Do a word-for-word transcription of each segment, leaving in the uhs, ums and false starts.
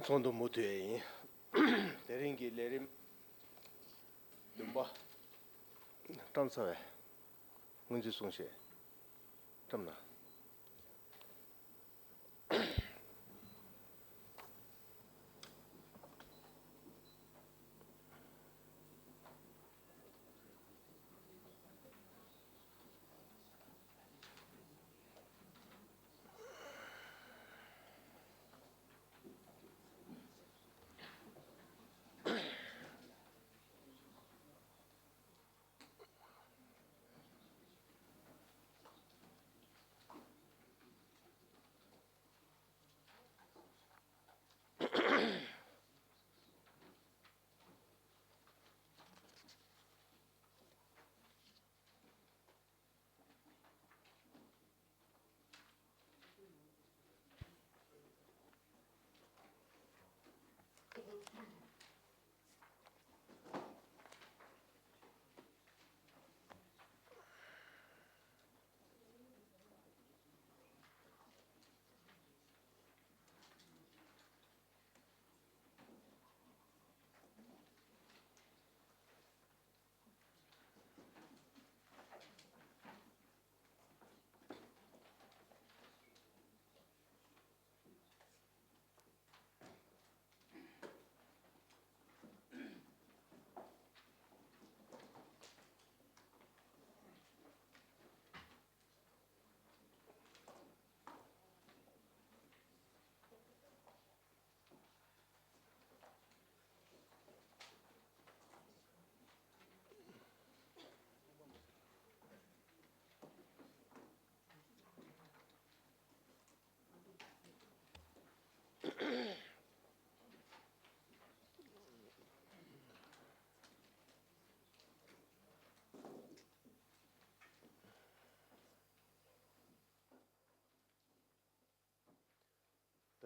ཚོགས་འདུ་མུ་མཐུད་ཡིན། དེ་རིང་གི་ལས་རིམ་བདུན་པ། བཀྲམ་ཚར་བས། སྔོན་རྩིས་གསུང་བཤད་བཀྲམ་གནང་།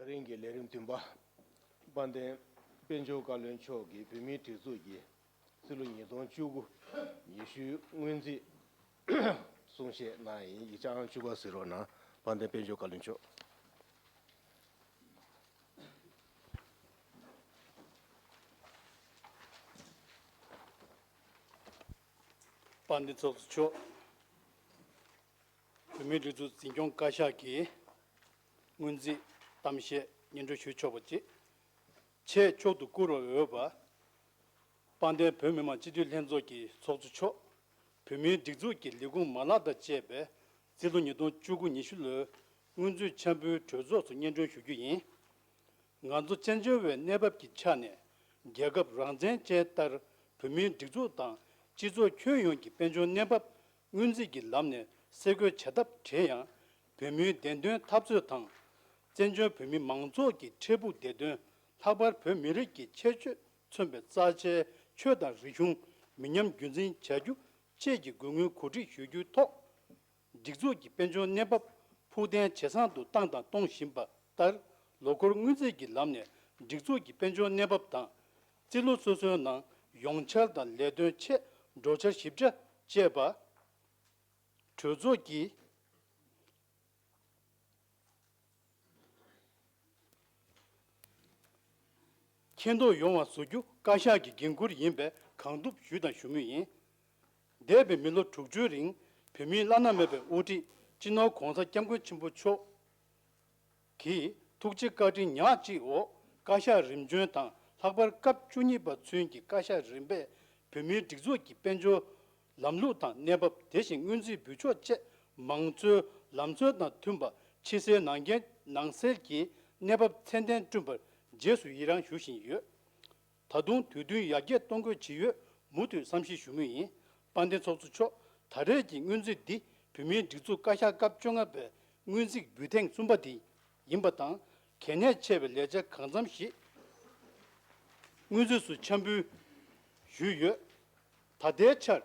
ད་རིང་གི་ལས་རིམ་བདུན་པ། དཔལ་ལྡན་དཔལ་འབྱོར་བཀའ་བློན་མཆོག་གིས་བོད་མིའི་སྒྲིག་འཛུགས་ཀྱི་རྩིས་ལོ་ཉིས་སྟོང་བཅུ་དགུ་ཉི་ཤུའི་སྔོན་རྩིས་གསུང་བཤད་གནང་ཡིན། ཡིག་ཆ་ཨང་བཅུ་པ་གཟིགས་རོགས་གནང་། དཔལ་ལྡན་དཔལ་འབྱོར་བཀའ་བློན་མཆོག་དཔལ་ལྡན་ཚོགས་གཙོ་མཆོག་བོད་མིའི་སྒྲིག་འཛུགས་འཛིན་སྐྱོང་བཀའ་ཤག་གི་སྔོན་རྩིས་གཏམ་བཤད་སྙན་སྒྲོན་ཞུ་ཆོག་པ་ཅིག་ཆེས་མཆོག་ཏུ་བཀུར་བར་འོས་པ། དཔལ་ལྡན་བོད་མི་མང་སྤྱི་འཐུས་ལྷན་ཚོགས་ཀྱི་ཚོགས་གཙོ་མཆོག་བོད་མིའི་སྒྲིག་འཛུགས་ཀྱི་ལས་ཁུངས་མ་ལག་དང་བཅས་པའི་རྩིས་ལོ་ཉིས་སྟོང་བཅུ་དགུ་ཉི་ཤུ་ལོའི་སྔོན་རྩིས་འཆར་འབུལ་གྲོས་ཚོགས་སུ་སྙན་སྒྲོན་ཞུ་རྒྱུ་ཡིན། ང་ཚོ་བཙན་བྱོལ་བའི་གནས་བབ་ཀྱི་ཆ་ནས་རྒྱལ་ཁབ་རང་བཙན་ཅན་ལྟར་བོད་མིའི་སྒྲིག་འཛུགས་དང་སྤྱི་ཚོགས་ཁྱོན་ཡོངས་ཀྱི་དཔལ་འབྱོར་གནས་བབ་སྔོན་རྩིས་ཀྱི་ལམ་ནས་གསལ་བཀོད་བྱ་ཐབས་བྲལ་ཡང་། བོད་མིའི་བདེན་དོན་འཐབ་རྩོད་དང་། བཙན་བྱོལ་བོད་མི་མང་ཚོགས་ཀྱི་འཕྲལ་ཕུགས་བདེ་དོན། ལྷག་པར་བོད་མི་རིགས་ཀྱི་ཁྱད་ཆོས་མཚོན་པའི་རྩ་ཆེའི་ཆོས་དང་རིག་གཞུང་མི་ཉམས་རྒྱུན་འཛིན་བྱ་རྒྱུ་བཅས་ཀྱི་དགོས་དངུལ་གོ་སྒྲིག་ཞུ་རྒྱུའི་ཐོག་སྒྲིག་འཛུགས་ཀྱི་དཔལ་འབྱོར་གནས་བབ་ཕུགས་ཏན་ཇེ་བཟང་དུ་བཏང་དང་གཏོང་བཞིན་པ་ལྟར། ལོ་འཁོར་སྔོན་རྩིས་ཀྱི་ལམ་ནས་སྒྲིག་འཛུགས་ཀྱི་དཔལ་འབྱོར་གནས་བབ་དང་། རྩིས་ལོ་སོ་སོའི་ནང་ཡོངས་འཆར་དང་ལས་དོན་ཆེད་འགྲོ་འཆར་ཞིབ་ཕྲ་བཅས་པ། གྲོས་ཚོགས་ཀྱིས་མཁྱེན་རྟོགས་ཡོང་བ་བཟོ་རྒྱུ་བཀའ་ཤག་གི་འགན་ཁུར་ཡིན་པས་གང་ཐུབ་ཞུས་དང་ཞུ་མུས་ཡིན། འདས་པའི་མི་ལོ་དྲུག་ཅུའི་རིང་བོད་མིའི་བླ་ན་མེད་པའི་དབུ་ཁྲིད་སྤྱི་ནོར་གོང་ས་སྐྱབས་མགོན་ཆེན་པོ་མཆོག་གི་ཐུགས་རྗེ་བཀའ་དྲིན་ཉག་གཅིག་འོག་བཀའ་ཤག་རིམ་བྱོན་དང་། ལྷག་པར་སྐབས་བཅུ་གཉིས་པ་ཚུན་གྱི་བཀའ་ཤག་རིམ་པས་བོད་མིའི་སྒྲིག་འཛུགས་ཀྱི་དཔལ་འབྱོར་ལམ་ལུགས་དང་གནས་བབ། དེ་བཞིན་སྔོན་རྩིས་འབུལ་ཕྱོགས་བཅས་མང་གཙོའི་ལམ་སྲོལ་དང་མཐུན་པ། ཕྱི་གསལ་ནང་འགལ་ནང་གསལ་གྱི་གནས་བབ་ཚད་ལྡན་བསྐྲུན་པར་རྗེས་སུ་ཡི་རང་ཞུ་བཞིན་ཡོད། ད་དུང་དུས་བསྟུན་ཡར་རྒྱས་གཏོང་དགོས་ཇི་ཡོད་མུ་མཐུད་བསམ་གཞིག་ཞུ་མུས་ཡིན། དཔལ་ལྡན་ཚོགས་གཙོ་མཆོག་ད་རེས་ཀྱི་སྔོན་རྩིས་འདི་བོད་མིའི་སྒྲིག་འཛུགས་བཀའ་ཤག་སྐབས་བཅོ་ལྔ་པའི་སྔོན་རྩིས་འབུལ་ཐེངས་གསུམ་པ་དེ་ཡིན་པ་དང་། གལ་གནད་ཆེ་བའི་ལས་འཆར་གང་འཚམ་ཞིག་སྔོན་རྩིས་སུ་འཆར་འབུལ་ཞུས་ཡོད། ད་ལྟའི་ཆར་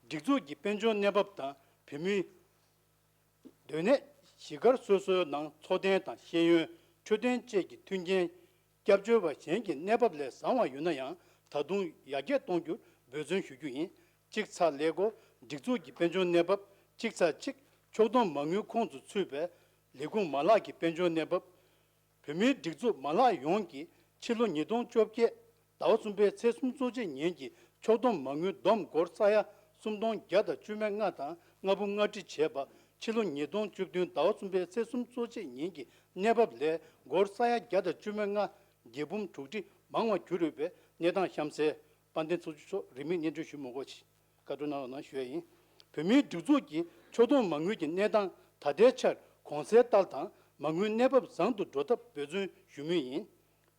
སྒྲིག་འཛུགས་ཀྱི་དཔལ་འབྱོར་གནས་བབ་དང་། བོད་མིའི་སྡོད་གནས་གཞིས་སྒར་སོ་སོའི་ནང་འཚོ་རྟེན་དང་ཤེས་ཡོན། འཕྲོད་བསྟེན་བཅས་ཀྱི་མཐུན་རྐྱེན། སྐྱབས་བཅོལ་བ་གཞན་གྱི་གནས་བབ་ལས་བཟང་བ་ཡོད་ན་ཡང་། ད་དུང་ཡར་རྒྱས་གཏོང་རྒྱུར་འབད་བརྩོན་ཞུ་རྒྱུ་ཡིན། གཅིག་ཚ་ཀླད་ཀོར་སྒྲིག་འཛུགས་ཀྱི་དཔལ་འབྱོར་གནས་བབ། གཅིག་ཚ་གཅིག་ཕྱོགས་བསྡོམས་མ་དངུལ་ཁོངས་སུ་ཚུད་པའི་ལས་ཁུངས་མ་ལག་གི་དཔལ་འབྱོར་གནས་བབ། བོད་མིའི་སྒྲིག་འཛུགས་མ་ལག་ཡོངས་ཀྱིས་ཕྱི་ལོ་ཉིས་སྟོང་བཅོ་བརྒྱད་ཟླ་བ་གསུམ་པའི་ཚེས་སུམ་ཅུ་ཚེས་གཅིག་ཉིན་གྱི་ཕྱོགས་བསྡོམས་མ་དངུལ་བསྡོམས་སྒོར་ས་ཡ་སུམ་སྟོང་བརྒྱ་དང་བཅུ་མེད་ལྔ་དང་ལྔ་འབུམ་ལྔ་ཁྲི་བྱས་པ། ཕྱི་ལོ་ཉིས་སྟོང་བཅུ་བདུན་ཟླ་བ་གསུམ་པའི་ཚེས་སུམ་ཅུ་ཚེས་གཅིག་ཉིན་གྱི་གནས་བབ་ལས་སྒོར་ས་ཡ་བརྒྱ་དང་བཅུ་མེད་ལྔ་བརྒྱད་འབུམ་དྲུག་ཁྲི་མང་བ་གྱུར་ཡོད་པའི་གནས་སྟངས་གཤམ་གསལ། དཔལ་ལྡན་ཚོགས་གཙོ་མཆོག་རིན་མེད་སྙན་སྒྲོན་ཞུ་མི་དགོས་ཤིང་བཀའ་འཁྲོལ་གནང་རོགས་གནང་ཞུ་ཡ་ཡིན། བོད་མིའི་སྒྲིག་འཛུགས་ཀྱི་ཕྱོགས་བསྡོམས་མ་དངུལ་གྱི་གནས་སྟངས་ད་ལྟའི་ཆར་གོང་གསལ་ལྟར་དང་མ་དངུལ་གནས་བབ་བཟང་དུ་འགྲོ་ཐབས་འབད་བརྩོན་ཞུ་མུས་ཡིན།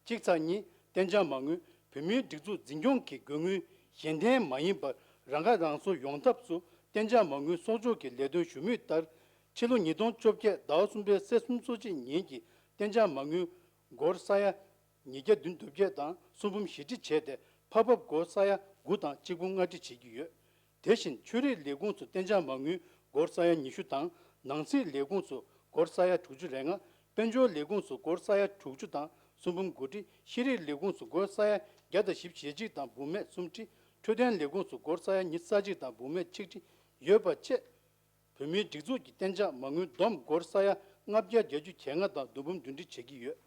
གཅིག་ཚེས་གཉིས་གཏན་འཇགས་མ་དངུལ། བོད་མིའི་སྒྲིག་འཛུགས་འཛིན་སྐྱོང་གི་དགོས་དངུལ་གཞན་ལྡན་མ་ཡིན་པར་རང་ཁ་རང་གསོ་ཡོང་ཐབས་སུ་གཏན་འཇགས་མ་དངུལ་གསོག་འཇོག་གི་ལས་དོན་ཞུ་མུས་ལྟར། ཕྱི་ལོ་ཉིས་སྟོང་བཅོ་བརྒྱད་ཟླ་བ་གསུམ་པའི་ཚེས་སུམ་ཅུ་ཚེས་གཅིག་ཉིན་གྱི་གཏན་འཇགས་མ་དངུལ་སྒོར་ས་ཡ་ཉིས་བརྒྱ་བདུན་དོན་བརྒྱད་དང་སུམ་འབུམ་བཞི་ཁྲི་བྱས་ཏེ་འཕར་འབབ་སྒོར་ས་ཡ་དགུ་དང་གཅིག་འབུམ་ལྔ་ཁྲི་བྱེད་ཀྱི་ཡོད། དེ་བཞིན་ཆོས་རིག་ལས་ཁུངས་སུ་གཏན་འཇགས་མ་དངུལ་སྒོར་ས་ཡ་ཉི་ཤུ་དང་ནང་སྲིད་ལས་ཁུངས་སུ་སྒོར་ས་ཡ་དྲུག་ཅུ་རེ་ལྔ། དཔལ་འབྱོར་ལས་ཁུངས་སུ་སྒོར་ས་ཡ་དྲུག་ཅུ་དང་སུམ་འབུམ་དགུ་ཁྲི། ཤེས་རིག་ལས་ཁུངས་སུ་སྒོར་ས་ཡ་བརྒྱ་དང་བཞི་བཅུ་ཞེ་གཅིག་དང་འབུམ་མེད་གསུམ་ཁྲི། འཕྲོད་བསྟེན་ལས་ཁུངས་སུ་སྒོར་ས་ཡ་ཉི་ཤུ་རྩ་གཅིག་དང་འབུམ་མེད་ཆིག་ཁྲི་ཡོད་པ་བཅས། བོད་མིའི་སྒྲིག་འཛུགས་ཀྱི་གཏན་འཇགས་མ་དངུལ་བསྡོམས་སྒོར་ས་ཡ་ལྔ་བརྒྱ་བརྒྱད་ཅུ་གྱ་ལྔ་དང་བདུན་འབུམ་བདུན་ཁྲི་བྱེད་ཀྱི་ཡོད།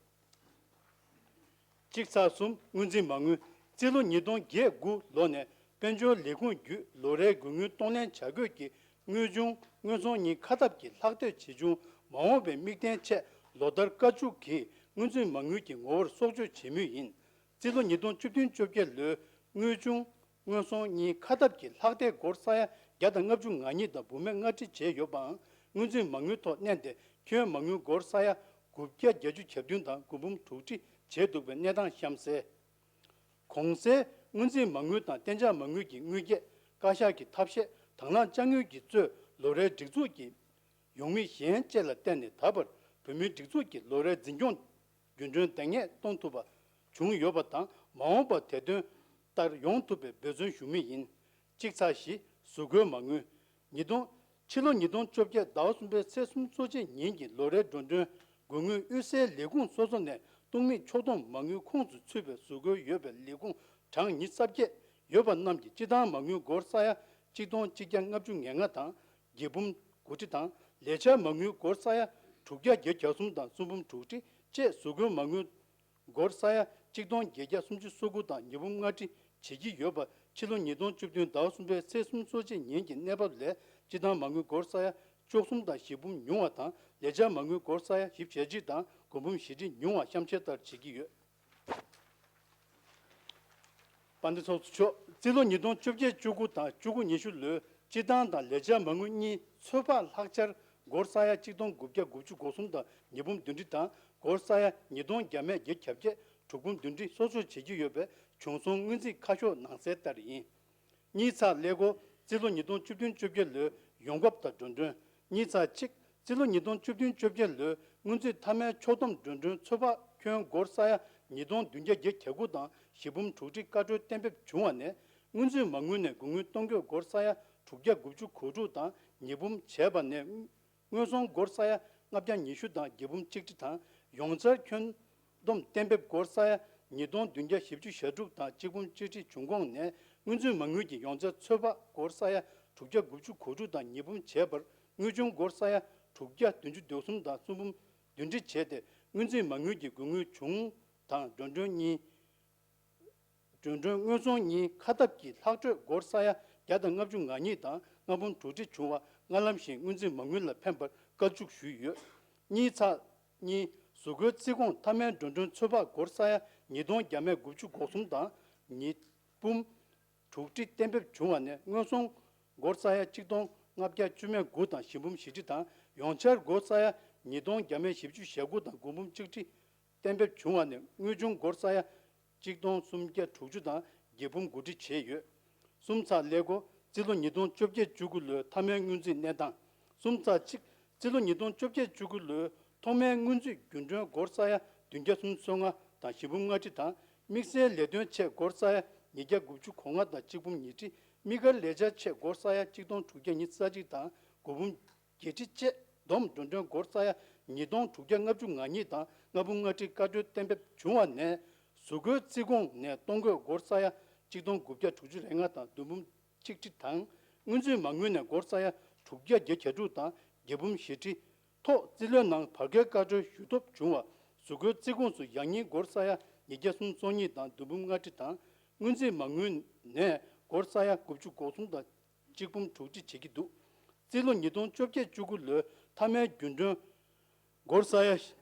གཅིག་ཚེས་གསུམ་སྔོན་རྩིས་མ་དངུལ། རྩིས་ལོ་ཉིས་སྟོང་བརྒྱད་དགུ་ལོ་ནས་དཔལ་འབྱོར་ལས་ཁུངས་བརྒྱུད་ལོ་རེའི་དགོས་དངུལ་གཏོང་ལེན་བྱ་དགོས་ཀྱི་དངོས་བྱུང་དངོས་ཟོག་གཉིས་ཁ་ཐབས་ཀྱི་ལྷག་སྡོད་ཇི་བྱུང་མ་འོངས་པའི་དམིགས་རྟེན་ཆེད་ལོ་ལྟར་བཀའ་བཅུ་གི་སྔོན་རྩིས་མ་དངུལ་གྱི་ངོ་བོར་གསོག་འཇོག་བྱེད་མུས་ཡིན། རྩིས་ལོ་ཉིས་སྟོང་བཅུ་བདུན་བཅོ་བརྒྱད་ལོའི་དངོས་བྱུང་དངོས་ཟོག་གཉིས་ཁ་ཐབས་ཀྱི་ལྷག་སྡེར་སྒོར་ས་ཡ་བརྒྱ་དང་ལྔ་བཅུ་ང་གཉིས་དང་འབུམ་མེད་ལྔ་ཁྲི་བྱས་ཡོད་པའང་སྔོན་རྩིས་མ་དངུལ་ཐོག་བསྣན་ཏེ་ཁྱོན་མ་དངུལ་སྒོར་ས་ཡ་དགུ་བརྒྱ་བརྒྱད་ཅུ་གྱ་བདུན་དང་དགུ་འབུམ་དྲུག་ཁྲི་བྱས་འདུག་པའི་གནས་སྟངས་གཤམ་གསལ། གོང་གསལ་སྔོན་རྩིས་མ་དངུལ་དང་གཏན་འཇགས་མ་དངུལ་གྱི་དངུལ་སྐྱེད། བཀའ་ཤག་གི་ཐབས་ཤེས། དང་བླངས་དཔྱ་དངུལ་གྱི་གཙོས་ལོ་རེའི་སྒྲིག་འཛུགས་ཀྱི་ཡོང་མི་གཞན་བཅས་ལ་བརྟེན་ནས་ད་བར་བོད་མིའི་སྒྲིག་འཛུགས་ཀྱི་ལོ་རེའི་འཛིན་སྐྱོང་རྒྱུན་འཁྱོངས་འདང་ངེས་གཏོང་ཐུབ་པ་བྱུང་ཡོད་པ་དང་མ་འོངས་པར་དེ་དོན་ལྟར་ཡོང་ཐུབ་པའི་འབད་བརྩོན་ཞུ་མུས་ཡིན། གཅིག་ཚེས་བཞི་གཟུགས་སྐོར་མ་དངུལ། ཉིས་སྟོང་ཕྱི་ལོ་ཉིས་སྟོང་བཅོ་བརྒྱད་ཟླ་བ་གསུམ་པའི་ཚེས་སུམ་ཅུ་ཚེས་གཅིག་ཉིན་གྱི་ལོ་རེའི་འགྲོ་གྲོན་དགོས་དངུལ་དབུས་སའི་ལས་ཁུངས་སོ་སོ་ནས་སྟོང་མིག་ཕྱོགས་བསྡོམས་མ་དངུལ་ཁོངས་སུ་ཚུད་པའི་གཟུགས་སྐོར་ཡོད་པའི་ལས་ཁུངས་གྲངས་ཉི་ཤུ་རྩ་བརྒྱད་ཡོད་པ་རྣམས་ཀྱི་སྤྱི་བཏང་མ་དངུལ་སྒོར་ས་ཡ་གཅིག་སྟོང་གཅིག་བརྒྱ་ལྔ་བཅུ་ང་ལྔ་དང་བརྒྱད་འབུམ་དགུ་ཁྲི་དང་ལས་འཆར་མ་དངུལ་སྒོར་ས་ཡ་དྲུག་བརྒྱ་བརྒྱད་ཅུ་གྱ་གསུམ་དང་སུམ་འབུམ་དྲུག་ཁྲི་བཅས་གཟུགས་སྐོར་མ་དངུལ་སྒོར་ས་ཡ་གཅིག་སྟོང་བརྒྱད་བརྒྱ་སུམ་ཅུ་སོ་དགུ་དང་ཉིས་འབུམ་ལྔ་ཁྲི་བྱེད་ཀྱི་ཡོད་པ་ཕྱི་ལོ་ཉིས་སྟོང་བཅུ་བདུན་ཟླ་བ་གསུམ་པའི་ཚེས་སུམ་ཅུ་ཚེས་གཅིག་ཉིན་གྱི་གནས་བབ་ལས་སྤྱི་བཏང་མ་དངུལ་སྒོར་ས་ཡ་བཅུ་གསུམ་དང་བཞི་འབུམ་ཉུང་བ་དང་ལས་འཆར་མ་དངུལ་སྒོར་ས་ཡ་བཞི་བཅུ་ཞེ་གཅིག་དང་དགུ་འབུམ་བཞི་ཁྲི་ཉུང་བ་གཤམ་གསལ་ལྟར་བྱེད་ཀྱི་ཡོད། དཔལ་ལྡན་ཚོགས་གཙོ་མཆོག་རྩིས་ལོ་ཉིས་སྟོང་བཅོ་བརྒྱད་བཅུ་དགུ་དང་བཅུ་དགུ་ཉི་ཤུ་ལོའི་སྤྱི་བཏང་དང་ལས་འཆར་མ་དངུལ་གཉིས་ཚོད་དཔག་ལྷག་ཆར་སྒོར་ས་ཡ་གཅིག་སྟོང་དགུ་བརྒྱ་དགུ་བཅུ་གོ་གསུམ་དང་ཉིས་འབུམ་བདུན་ཁྲི་དང་སྒོར་ས་ཡ་ཉིས་སྟོང་བརྒྱ་མེད་བརྒྱད་ཁྱབ་བཅས་དྲུག་འབུམ་བདུན་ཁྲི་སོར་ཆུད་བྱེད་ཀྱི་ཡོད་པའི་བྱུང་སོང་སྔོན་རྩིས་ཁ་ཕྱོགས་ནང་གསལ་ལྟར་ཡིན། གཉིས་ཚེས་ཀླད་ཀོར་རྩིས་ལོ་ཉིས་སྟོང་བཅུ་བདུན་བཅོ་བརྒྱད་ལོའི་ཡོང་འབབ་དང་འགྲོ་གྲོན། གཉིས་ཚེས་གཅིག་རྩིས་ལོ་ཉིས་སྟོང་བཅུ་བདུན་བཅོ་བརྒྱད་ལོའི་སྔོན་རྩིས་མཐའ་མའི་ཕྱོགས་བསྡོམས་འགྲོ་གྲོན་ཚོད་དཔག་ཁྱོན་སྒོར་ས་ཡ་ཉིས་སྟོང་བདུན་བརྒྱ་བརྒྱད་ཅུ་གྱ་དགུ་དང་བཞི་འབུམ་དྲུག་ཁྲི་བཀའ་འཁྲོལ་གཏན་འབེབས་བྱུང་བ་ནས་སྔོན་རྩིས་མ་དངུལ་ནས་དགོས་དངུལ་གཏོང་འགོད་སྒོར་ས་ཡ་དྲུག་བརྒྱ་དགུ་བཅུ་གོ་དྲུག་དང་ཉིས་འབུམ་བྱས་པ་ནས། དངོས་ཟོང་སྒོར་ས་ཡ་ལྔ་བརྒྱ་ཉི་ཤུ་དང་བརྒྱད་འབུམ་གཅིག་ཁྲི་དང་ཡོངས་འཆར་ཁྱོན་བསྡོམས་གཏན་འབེབས་སྒོར་ས་ཡ་ཉིས་སྟོང་བདུན་བརྒྱ་བཞི་བཅུ་ཞེ་དྲུག་དང་གཅིག་འབུམ་གཅིག་ཁྲི་བྱུང་ཁོངས་ནས་སྔོན་རྩིས་མ་དངུལ་གྱི་ཡོངས་འཆར་ཚོད་དཔག་སྒོར་ས་ཡ་དྲུག་བརྒྱ་དགུ་བཅུ་གོ་དྲུག་དང་ཉིས་འབུམ་བྱས་པར་དངུལ་ཆུང་སྒོར་ས་ཡ་དྲུག་བརྒྱ་བདུན་ཅུ་དོན་གསུམ་དང་སུམ་འབུམ་བདུན་ཁྲི་བྱས་ཏེ་སྔོན་རྩིས་མ་དངུལ་གྱི་དགོས་དངུལ་བྱུང་དང་འགྲོ་གྲོན་གཉིས། འགྲོ་གྲོན་དངོས་ཟོང་གཉིས་ཁ་ཐབས་ཀྱི་ལྷག་འཕྲོས་སྒོར་ས་ཡ་བརྒྱ་དང་ལྔ་བཅུ་ང་གཉིས་དང་ལྔ་འབུམ་དྲུག་ཁྲི་བྱུང་བ་སྔ་ལམ་བཞིན་སྔོན་རྩིས་མ་དངུལ་ལ་ཕན་པར་བཀའ་འཇུག་ཞུས་ཡོད། གཉིས་ཚེས་གཉིས་གཟུགས་སྐོར་རྩིས་ཁོངས་མཐའ་མའི་འགྲོ་གྲོན་ཚོད་དཔག་སྒོར་ས་ཡ་ཉིས་སྟོང་བརྒྱ་མེད་དགུ་བཅུ་གོ་གསུམ་དང་ཉིས་འབུམ་དྲུག་ཁྲི་གཏན་འབེབས་བྱུང་བ་ནས་དངོས་ཟོང་སྒོར་ས་ཡ་གཅིག་སྟོང་ལྔ་བརྒྱ་བཅུ་མེད་དགུ་དང་བཞི་འབུམ་བཞི་ཁྲི་དང་ཡོངས་འཆར་སྒོར་ས་ཡ་ཉིས་སྟོང་བརྒྱ་མེད་བཞི་བཅུ་ཞེ་དགུ་དང་དགུ་འབུམ་གཅིག་ཁྲི་གཏན་འབེབས་བྱུང་བ་ནས་དངུལ་ཆུང་སྒོར་ས་ཡ་གཅིག་སྟོང་སུམ་བརྒྱ་དྲུག་ཅུ་དང་བརྒྱད་འབུམ་དགུ་ཁྲི་བྱས་ཡོད། གསུམ་ཚེས་ཀླད་ཀོར་རྩིས་ལོ་ཉིས་སྟོང་བཅོ་བརྒྱད་བཅུ་དགུ་ལོའི་མཐའ་མའི་སྔོན་རྩིས་གནས་སྟངས། གསུམ་ཚེས་གཅིག་རྩིས་ལོ་ཉིས་སྟོང་བཅོ་བརྒྱད་བཅུ་དགུ་ལོའི་ཐོག་མའི་སྔོན་རྩིས་རྒྱུན་གྲོན་སྒོར་ས་ཡ་བདུན་བརྒྱ་སུམ་ཅུ་སོ་ལྔ་དང་བཞི་འབུམ་ལྔ་ཁྲི་དང་དམིགས་བསལ་ལས་དོན་ཆེད་སྒོར་ས་ཡ་ཉིས་བརྒྱ་དགུ་བཅུ་གོ་ལྔ་དང་གཅིག་འབུམ་ཉིས་ཁྲི། དམིགས་བཀར་ལས་འཆར་ཆེད་སྒོར་ས་ཡ་གཅིག་སྟོང་དྲུག་བརྒྱ་ཉི་ཤུ་རྩ་གཅིག་དང་དགུ་འབུམ་བརྒྱད་ཁྲི་བཅས་བསྡོམས་འགྲོ་གྲོན་སྒོར་ས་ཡ་ཉིས་སྟོང་དྲུག་བརྒྱ་ལྔ་བཅུ་ང་གཉིས་དང་ལྔ་འབུམ་ལྔ་ཁྲི་བཀའ་འཁྲོལ་གཏན་འབེབས་བྱུང་བ་ནས་གཟུགས་སྐོར་རྩིས་ཁོངས་ནས་གཏོང་འགོད་སྒོར་ས་ཡ་གཅིག་སྟོང་དགུ་བརྒྱ་དྲུག་ཅུ་རེ་ལྔ་དང་བདུན་འབུམ་གཅིག་ཁྲི་དང་སྔོན་རྩིས་མ་དངུལ་ནས་སྒོར་ས་ཡ་དྲུག་བརྒྱ་བརྒྱད་ཅུ་གྱ་དྲུག་དང་བརྒྱད་འབུམ་བཞི་ཁྲི། ཐོག་རྩིས་ལོའི་ནང་བར་བརྒལ་བཀའ་འཁྲོལ་ཞུ་ཐོབ་བྱུང་བ་ གཟུགས་སྐོར་རྩིས་ཁོངས་སུ་ཡང་སྙིང་སྒོར་ས་ཡ་ཉིས་བརྒྱ་སུམ་ཅུ་སོ་གཉིས་དང་བདུན་འབུམ་ལྔ་ཁྲི་དང་། སྔོན་རྩིས་མ་དངུལ་ནས་སྒོར་ས་ཡ་དགུ་བཅུ་གོ་གསུམ་དང་གཅིག་འབུམ་དྲུག་ཁྲི་བྱེད་ཀྱི་འདུག་རྩིས་ལོ་ཉིས་སྟོང་བཅོ་བརྒྱད་བཅུ་དགུ་ལོའི་མཐའ་མའི་རྒྱུན་གྲོན་སྒོར་ས་ཡ་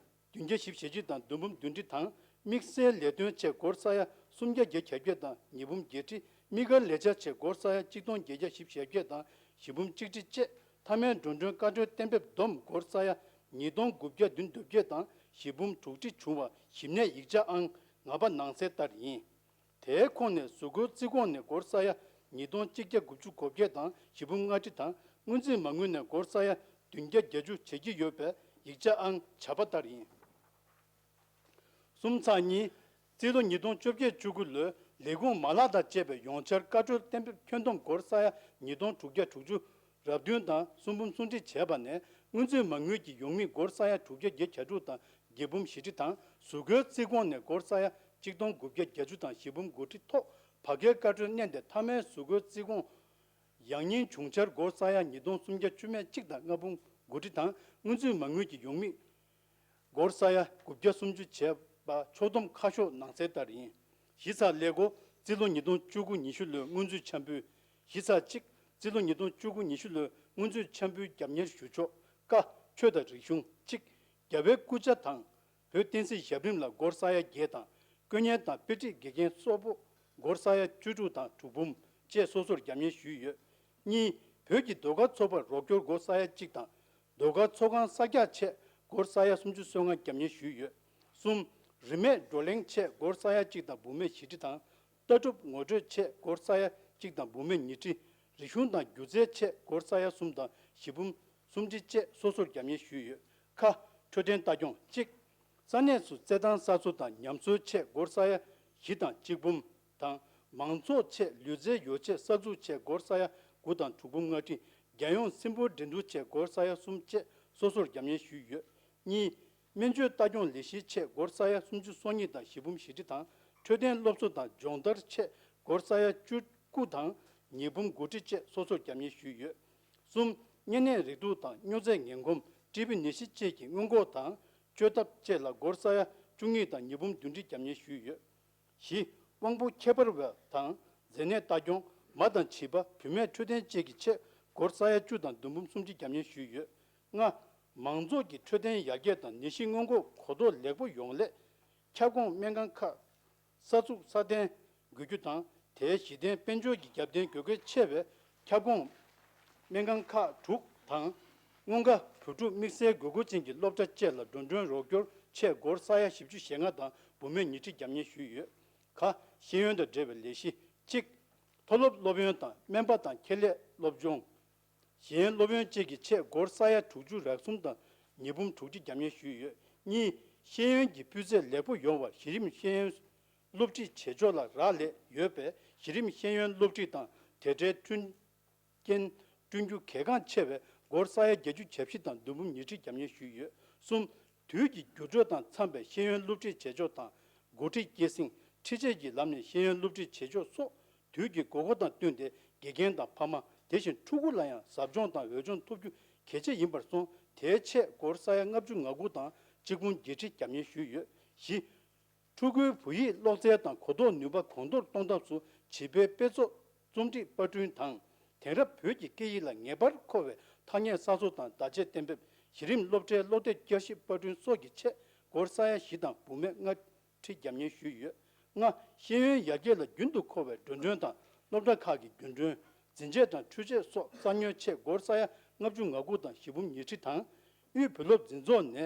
བདུན་བརྒྱ་བཞི་བཅུ་ཞེ་གཅིག་དང་བདུན་འབུམ་བདུན་ཁྲི་དང་། དམིགས་བསལ་ལས་དོན་ཆེད་སྒོར་ས་ཡ་སུམ་བརྒྱ་བརྒྱད་ཅུ་གྱ་བརྒྱད་དང་ཉིས་འབུམ་བརྒྱད་ཁྲི། དམིགས་བཀར་ལས་འཆར་ཆེད་སྒོར་ས་ཡ་གཅིག་སྟོང་བརྒྱད་བརྒྱ་བཞི་བཅུ་ཞེ་བརྒྱད་དང་བཞི་འབུམ་གཅིག་ཁྲི་བཅས། མཐའ་མའི་འགྲོ་གྲོན་བཀའ་འཁྲོལ་གཏན་འབེབས་བསྡོམས་སྒོར་ས་ཡ་ཉིས་སྟོང་དགུ་བརྒྱ་བདུན་བདུན་བརྒྱད་དང་བཞི་འབུམ་དྲུག་ཁྲི་བྱུང་བ་ཞིབ་གནས་ཡིག་ཆ་ཨང་ལྔ་པ་ནང་གསལ་ལྟར་ཡིན། དེའི་ཁོངས་ནས་གཟུགས་སྐོར་རྩིས་ཁོངས་ནས་སྒོར་ས་ཡ་ཉིས་སྟོང་གཅིག་བརྒྱ་དགུ་བཅུ་གོ་བརྒྱད་དང་བཞི་འབུམ་ལྔ་ཁྲི་དང་། སྔོན་རྩིས་མ་དངུལ་ནས་སྒོར་ས་ཡ་བདུན་བརྒྱ་བརྒྱད་ཅུ་བྱེད་ཀྱི་ཡོད་པའི་ཡིག་ཆ་ཨང་བྱ་པ་ལྟར་ཡིན། གསུམ་ཚེག་གཉིས། རྩིས་ལོ་ཉིས་སྟོང་བཅོ་བརྒྱད་བཅུ་དགུ་ལོའི་ལས་ཁུངས་མ་ལག་དང་བཅས་པའི་ཡོངས་འཆར་བཀའ་འཁྲོལ་གཏན་འབེབས་ཁྱོན་བསྡོམས་སྒོར་ས་ཡ་ཉིས་སྟོང་དྲུག་བརྒྱ་དྲུག་ཅུ་ར་བདུན་དང་གསུམ་འབུམ་སུམ་ཁྲི་བྱས་པ་ནས། སྔོན་རྩིས་མ་དངུལ་གྱི་ཡོང་དམིགས་སྒོར་ས་ཡ་དྲུག་བརྒྱ་བརྒྱད་ཅུ་གྱ་དྲུག་དང་བརྒྱད་འབུམ་བཞི་ཁྲི་དང་། གཟུགས་སྐོར་རྩིས་ཁོངས་ནས་སྒོར་ས་ཡ་གཅིག་སྟོང་དགུ་བརྒྱ་བརྒྱད་ཅུ་དང་བཞི་འབུམ་དགུ་ཁྲི་ཐོག་བར་བརྒལ་བཀའ་འཁྲོལ་གནང་སྟེ། མཐའ་མའི་གཟུགས་སྐོར་རྩིས་ཁོངས་ཡང་སྙིང་བྱུང་འཆར་སྒོར་ས་ཡ་ཉིས་སྟོང་སུམ་བརྒྱ་བཅུ་མེད་གཅིག་དང་ལྔ་འབུམ་དགུ་ཁྲི་དང་། སྔོན་རྩིས་མ་དངུལ་གྱི་ཡོང་དམིགས་སྒོར་ས་ཡ་དགུ་བརྒྱ་སུམ་ཅུ་བྱས་པ་ཕྱོགས་བསྡོམས་ཁ་ཕྱོགས་ནང་གསལ་ལྟར་ཡིན། གཞི་རྩ་ལས་སྒོ། རྩིས་ལོ་ཉིས་སྟོང་བཅུ་དགུ་ཉི་ཤུ་ལོའི་སྔོན་རྩིས་འཆར་འབུལ། གཞི་རྩ་གཅིག་རྩིས་ལོ་ཉིས་སྟོང་བཅུ་དགུ་ཉི་ཤུ་ལོའི་སྔོན་རྩིས་འཆར་འབུལ་རྒྱབ་གཉེར་ཞུ་ཕྱོགས། ཀ། ཆོས་དང་རིག་གཞུང་གཅིག་རྒྱལ་བའི་སྐུ་ཕྱྭ་དང་། བོད་བསྟན་སྲིད་ཞབས་རིམ་ལ་སྒོར་ས་ཡ་བརྒྱད་དང་། དཀོན་གཉེར་དང་དཔེ་ཁྲིད་དགེ་རྒན་སོགས་པོ་སྒོར་ས་ཡ་བཅུ་དྲུག་དང་དྲུག་འབུམ་བཅས་སོ་སོར་རྒྱབ་གཉེར་ཞུས་ཡོད། གཉིས། བོད་ཀྱི་ཟློས་གར་ཚོགས་པར་རོགས་སྐྱོར་སྒོར་ས་ཡ་གཅིག་དང་། ཟློས་གར་ཚོགས་ཁང་གསར་རྒྱག་ཆེད་སྒོར་ས་ཡ་སུམ་ཅུ་སོ་ལྔ་རྒྱབ་གཉེར་ཞུས་ཡོད། གསུམ། རིན་མེད་བགྲོ་གླེང་ཆེད་སྒོར་ས་ཡ་གཅིག་དང་འབུམ་མེད་བཞི་ཁྲི་དང་། ལྟ་གྲུབ་ངོ་སྤྲོད་ཆེད་སྒོར་ས་ཡ་གཅིག་དང་འབུམ་མེད་ཉིས་ཁྲི། རིག་གཞུང་དང་སྒྱུ་རྩལ་ཆེད་སྒོར་ས་ཡ་གསུམ་དང་བཞི་འབུམ་སུམ་ཁྲི་བཅས་སོ་སོར་རྒྱབ་གཉེར་ཞུས་ཡོད། ཁ། འཕྲོད་བསྟེན་ལྟ་སྐྱོང་གཅིག་ས་གནས་སུ་རྩེད་ཐང་གསར་བཟོ་དང་ཉམས་གསོའི་ཆེད་སྒོར་ས་ཡ་བཞི་དང་གཅིག་འབུམ་དང་། མང་ཚོགས་ཆེད་ལུས་རྩལ་ཡོ་ཆས་གསར་འཛུགས་ཆེད་སྒོར་ས་ཡ་དགུ་དང་དྲུག་འབུམ་ལྔ་ཁྲི། རྒྱལ་ཡོངས་སིལ་བུར་འགྲན་བསྡུར་ཆེད་སྒོར་ས་ཡ་གསུམ་བཅས་སོ་སོར་རྒྱབ་གཉེར་ཞུས་ཡོད། གཉིས། སྨན་བཅོས་ལྟ་སྐྱོང་ལས་གཞིའི་ཆེད་སྒོར་ས་ཡ་སུམ་ཅུ་སོ་གཉིས་དང་བཞི་འབུམ་བཞི་ཁྲི་དང་། འཕྲོད་བསྟེན་སློབ་གསོ་དང་སྦྱོང་བརྡར་ཆེད་སྒོར་ས་ཡ་བཅུ་དགུ་དང་ཉིས་འབུམ་དགུ་ཁྲི་བཅས་སོ་སོར་རྒྱབ་གཉེར་ཞུས་ཡོད། གསུམ། གཉན་ནད་རེག་དུག་དང་སྨྱོ་རྫས་ངན་གོམས། ཊི་བི་ནད་གཞི་བཅས་ཀྱི་སྔོན་འགོག་དང་བཅོས་ཐབས་བཅས་ལ་སྒོར་ས་ཡ་བཅུ་གཉིས་དང་ཉིས་འབུམ་བདུན་ཁྲི་རྒྱབ་གཉེར་ཞུས་ཡོད། བཞི། དབང་པོ་ཁྱད་པར་བ་དང་མཛེ་ནད་ལྟ་སྐྱོང་། མ་དང་བྱིས་པ། བུད་མེད་འཕྲོད་བསྟེན་བཅས་ཀྱི་ཆེད་སྒོར་ས་ཡ་བཅུ་དང་བདུན་འབུམ་སུམ་ཁྲི་རྒྱབ་གཉེར་ཞུས་ཡོད། ལྔ། མང་ཚོགས་ཀྱི་འཕྲོད་བསྟེན་ཡར་རྒྱས་དང་ནད་གཞི་སྔོན་འགོག་གོ་རྟོགས་ལེགས་པོ་ཡོང་སླད། ཁྱབ་ཁོངས་སྨན་ཁང་ཁག་གསར་འཛུགས་སྲ་བརྟན་དགོས་རྒྱུ་དང་། དེའི་གཞི་རྟེན་དཔལ་འབྱོར་གྱི་རྒྱབ་རྟེན་དགོས་གལ་ཆེ་བའི་ཁྱབ་ཁོངས་སྨན་ཁང་ཁག་དྲུག་དང་། སྔོན་ཁ། བུ་ཕྲུག་དམིགས་བསལ་དགོས་མཁོ་ཅན་གྱི་སློབ་གྲྭ་བཅས་ལ་འགྲོ་གྲོན་རོགས་སྐྱོར་ཆེད་སྒོར་ས་ཡ་བཞི་བཅུ་ཞེ་ལྔ་དང་འབུམ་མེད་ཉིས་ཁྲི་རྒྱབ་གཉེར་ཞུས་ཡོད། ག། ཤེས་ཡོན་དང་འབྲེལ་བའི་ལས་གཞི། གཅིག་མཐོ་སློབ་སློབ་ཡོན་དང་སྨན་པ་དང་ཁེ་ལས་སློབ་སྦྱོང་། གཞན་སློབ་ཡོན་བཅས་ཀྱི་ཆེད་སྒོར་ས་ཡ་དྲུག་ཅུ་རེ་གསུམ་དང་ཉིས་འབུམ་དྲུག་ཁྲི་རྒྱབ་གཉེར་ཞུས་ཡོད། གཉིས། ཤེས་ཡོན་གྱི་སྤུས་ཚད་ལེགས་པོ་ཡོང་བར་གཞི་རིམ་ཤེས་ཡོན་སློབ་ཁྲིད་བྱེད་ཕྱོགས་ལ་རག་ལས་ཡོད་པས། གཞི་རིམ་ཤེས་ཡོན་སློབ་ཁྲིད་དང་དེ་འབྲེལ་མཐུན་རྐྱེན་བསྐྲུན་རྒྱུ་གལ་འགངས་ཆེ་བས་སྒོར་ས་ཡ་བརྒྱད་ཅུ་གྱ་བཞི་དང་བདུན་འབུམ་ཉིས་ཁྲི་རྒྱབ་གཉེར་ཞུས་ཡོད། གསུམ། དུས་ཀྱི་འགྱུར་འགྲོས་དང་འཚམས་པའི་ཤེས་ཡོན་སློབ་ཁྲིད་བྱེད་ཕྱོགས་དང་། འགོ་ཁྲིད་སྐྱེད་སྲིང་། ཁྲིད་ཆས་ཀྱི་ལམ་ནས་ཤེས་ཡོན་སློབ་ཁྲིད་བྱེད་ཕྱོགས་སོགས་དུས་ཀྱི་དགོས་མཁོ་དང་བསྟུན་ཏེ། དགེ་རྒན་དང་ཕ་མ། དེ་བཞིན་ཕྲུ་གུ་ལ་ཡང་ཟབ་སྦྱོང་དང་འོས་སྦྱོང་ཐོབ་རྒྱུ་གལ་ཆེ་ཡིན་པར་སོང་། དེའི་ཆེད་སྒོར་ས་ཡ་ལྔ་བཅུ་ང་དགུ་དང་གཅིག་འབུམ་བརྒྱད་ཁྲི་རྒྱབ་གཉེར་ཞུས་ཡོད། བཞི། ཕྲུ་གུའི་བོད་ཡིག་ཀློག་རྩལ་དང་གོ་རྟོགས་ནུས་པ་གོང་མཐོར་གཏོང་ཐབས་སུ་བྱིས་པའི་དཔེ་ཚོགས་རྩོམ་སྒྲིག་པར་སྐྲུན་དང་། དེང་རབས་བོད་ཀྱི་སྐད་ཡིག་ལ་ངེས་པར་མཁོ་བའི་ཐ་སྙད་གསར་བཟོ་དང་བརྡ་ཆད་གཏན་འབེབས། གཞི་རིམ་སློབ་གྲྭའི་ཀློག་དེབ་བསྐྱར་ཞིབ་པར་སྐྲུན་སོགས་ཀྱི་ཆེད་སྒོར་ས་ཡ་བཞི་དང་འབུམ་མེད་ལྔ་ཁྲི་རྒྱབ་གཉེར་ཞུས་ཡོད། ལྔ། ཤེས་ཡོན་ཡར་རྒྱས་ལ་རྒྱུན་དུ་མཁོ་བའི་འགྲོ་གྲོན་དང་སློབ་གྲྭ་ཁག་གི་རྒྱུན་གྲོན། འཛིན་ཆས་དང་འཕྲུལ་ཆས་སོགས་གསར་ཉོ་ཆེད་སྒོར་ས་ཡ་ལྔ་བཅུ་ང་དགུ་དང་བཞི་འབུམ་ཉི་ཁྲི་དང་། དབུས་བོད་སློབ་འཛིན་ཚོགས་ནས་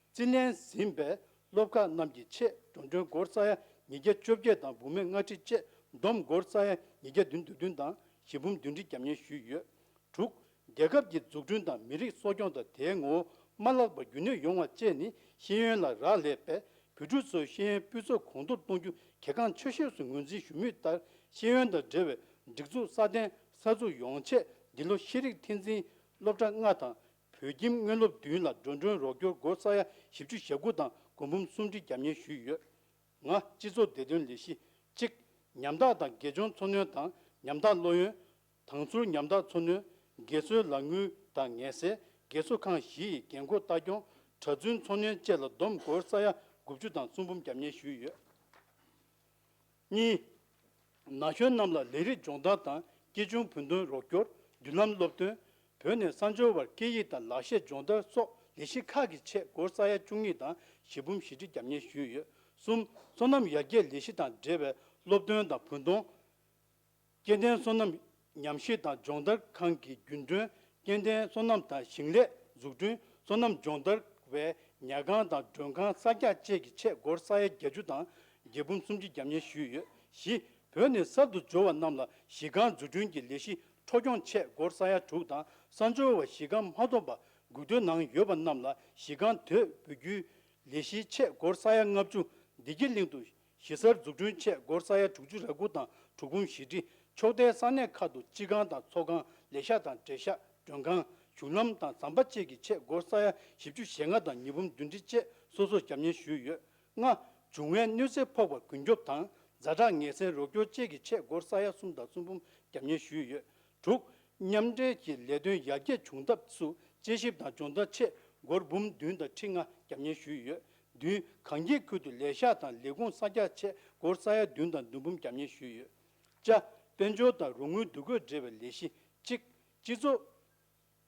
རྩིས་ལེན་ཟིན་པའི་སློབ་ཁག་རྣམས་ཀྱི་ཆེད་འགྲོ་གྲོན་སྒོར་ས་ཡ་ཉིས་བརྒྱ་བཅོ་བརྒྱད་དང་འབུམ་མེད་ལྔ་ཁྲི་བཅས་བསྡོམས་སྒོར་ས་ཡ་ཉིས་བརྒྱ་བདུན་དོན་བདུན་དང་བཞི་འབུམ་བདུན་ཁྲི་རྒྱབ་གཉེར་ཞུས་ཡོད། དྲུག་རྒྱལ་ཁབ་ཀྱི་འཛུགས་སྐྲུན་དང་མི་རིགས་གསོ་སྐྱོང་དང་དེའི་ངོ་བོ་མ་བརླག་པར་རྒྱུན་གནས་ཡོང་བ་བཅས་ནི་ཤེས་ཡོན་ལ་རག་ལས་པས། བོད་ཕྲུག་ཚོའི་ཤེས་ཡོན་སྤུས་ཚད་གོང་མཐོར་གཏོང་རྒྱུ་གལ་འགངས་ཆེ་ཤོས་སུ་ངོས་འཛིན་ཞུ་མུས་ལྟར། ཤེས་ཡོན་དང་འབྲེལ་བའི་སྒྲིག་འཛུགས་སྲ་བརྟན་གསར་འཛུགས་ཡོང་ཆེད་འདི་ལོ་ཤེས་རིག་ཐད་འཛིན་སློབ་གྲྭ་ལྔ་དང་། བོད་ཁྱིམ་སྔོན་སློབ་བདུན་ལ་འགྲོ་གྲོན་རོགས་སྐྱོར་སྒོར་ས་ཡ་བཞི་བཅུ་ཞེ་དགུ་དང་སྒོར་འབུམ་གསུམ་ཁྲི་རྒྱབ་གཉེར་ཞུས་ཡོད། ལྔ། སྤྱི་ཚོགས་བདེ་དོན་ལས་གཞི། གཅིག་ཉམ་ཐག་དང་དགེ་སྦྱོང་འཚོ་སྣོན་དང་ཉམ་ཐག་སློབ་ཡོན། དང་ཚུར་ཉམ་ཐག་འཚོ་སྣོན། དགེ་གསོའི་ལག་དངུལ་དང་ངལ་སེལ། དགེ་གསོ་ཁང་བཞི་ཡི་འགན་འཁུར་ལྟ་སྐྱོང་། གྲྭ་བཙུན་འཚོ་སྣོན་བཅས་ལ་བསྡོམས་སྒོར་ས་ཡ་ དགུ་བཅུ་དང་གསུམ་འབུམ་བརྒྱབ་ཉེས་ཞུས་ཡོད། གཉིས། ན་གཞོན་རྣམས་ལ་ལས་རིགས་སྦྱོང་བརྡར་དང་སྐྱིད་ཆུང་བུན་ཐོན་རོགས་སྐྱོར། མདུན་ལམ་སློབ་སྟོན། བོད་ནས་གསར་འབྱོར་བར་སྐད་ཡིག་དང་ལག་ཤེས་སྦྱོང་བརྡར་སོགས་ལས་གཞི་ཁག་གི་ཆེད་སྒོར་ས་ཡ་བཅུ་གཉིས་དང་བཞི་འབུམ་བཞི་ཁྲི་བརྒྱབ་ཉེས་ཞུས་ཡོད། གསུམ། སོ་ནམ་ཡར་རྒྱས་ལས་གཞི་དང་འབྲེལ་བའི་སློབ་སྟོན་དང་བུན་གཏོང་། སྐྱེ་ལྡན་སོ་ནམ་ཉམས་ཞིབ་དང་སྦྱོང་བརྡར་ཁང་གི་རྒྱུན་གྲོན། སྐྱེ་ལྡན་སོ་ནམ་དང་ཞིང་ལས་འཛུགས་སྐྲུན། སོ་ནམ་སྦྱོང་བརྡར་བའི་ཉལ་ཁང་དང་མགྲོན་ཁང་གསར་རྒྱག་བཅས་ཀྱི་ཆེད་སྒོར་ས་ཡ་བརྒྱད་ཅུ་དང་བརྒྱད་འབུམ་སུམ་ཅུ་བརྒྱབ་ཉེས་ཞུས་ཡོད། བཞི། བོད་ནས་གསར་དུ་འབྱོར་བ་རྣམས་ལ་གཞིས་ཁང་འཛུགས་སྐྲུན་གྱི་ལས་གཞི་འཕྲོ་སྐྱོང་ཆེད་སྒོར་ས་ཡ་དྲུག་དང་། གསར་འབྱོར་བ་གཞིས་ཁང་མ་ཐོབ་པ་སྒུག་སྡོད་ནང་ཡོད་པ་རྣམས་ལ་གཞིས་ཁང་དེ་འབུལ་རྒྱུའི་ལས་གཞིའི་ཆེད་སྒོར་ས་ཡ་ལྔ་བཅུ། བདེ་སྐྱིད་གླིང་དུ་གཞིས་གསར་འཛུགས་སྐྲུན་ཆེད་སྒོར་ས་ཡ་དྲུག་ཅུ་རེ་དགུ་དང་དྲུག་འབུམ་བཞི་ཁྲི། ཕྱོགས་མཐའི་ས་གནས་ཁག་ཏུ་སྤྱི་ཁང་དང་ཚོགས་ཁང་། ལས་ཤག་དང་འབྲེལ་ཤག་མགྲོན་ཁང་། གཞུང་ལམ་དང་ཟམ་པ་བཅས་ཀྱི་ཆེད་སྒོར་ས་ཡ་བཞི་བཅུ་ཞེ་ལྔ་དང་ཉིས་འབུམ་བདུན་ཁྲི་བཅས་སོ་སོར་བརྒྱབ་ཉེས་ཞུས་ཡོད། ལྔ། འབྱུང་བའི་གནོད་འཚེ་ཕོག་པར་རྒུན་སྐྱོབ་དང་ཛ་དྲག་ངལ་སེལ་རོགས་སྐྱོར་བཅས་ཀྱི་ཆེད་སྒོར་ས་ཡ་གསུམ་དང་གསུམ་འབུམ་བརྒྱབ་ཉེས་ཞུས་ཡོད། དྲུག་མཉམ་འབྲེལ་གྱི་ལས་དོན་ཡར་རྒྱས་བྱུང་ཐབས་སུ་དཔྱད་ཞིབ་དང་སྦྱོང་བརྡར་ཆེད་སྒོར་འབུམ་བདུན་དང་ཁྲི་ལྔ་བརྒྱབ་ཉེས་ཞུས་ཡོད། བདུན། གངས་སྐྱིད་ཁུལ་དུ་ལས་ཤག་དང་ལས་ཁུངས་གསར་རྒྱག་ཆེད་སྒོར་ས་ཡ་བདུན་དང་བདུན་འབུམ་བརྒྱབ་ཉེས་ཞུས་ཡོད། བཅའ། དཔལ་འབྱོར་དང་རོགས་དངུལ་བསྡུ་སྒོས་འབྲེལ་བའི་ལས་གཞི། གཅིག་སྤྱི་ཚོགས་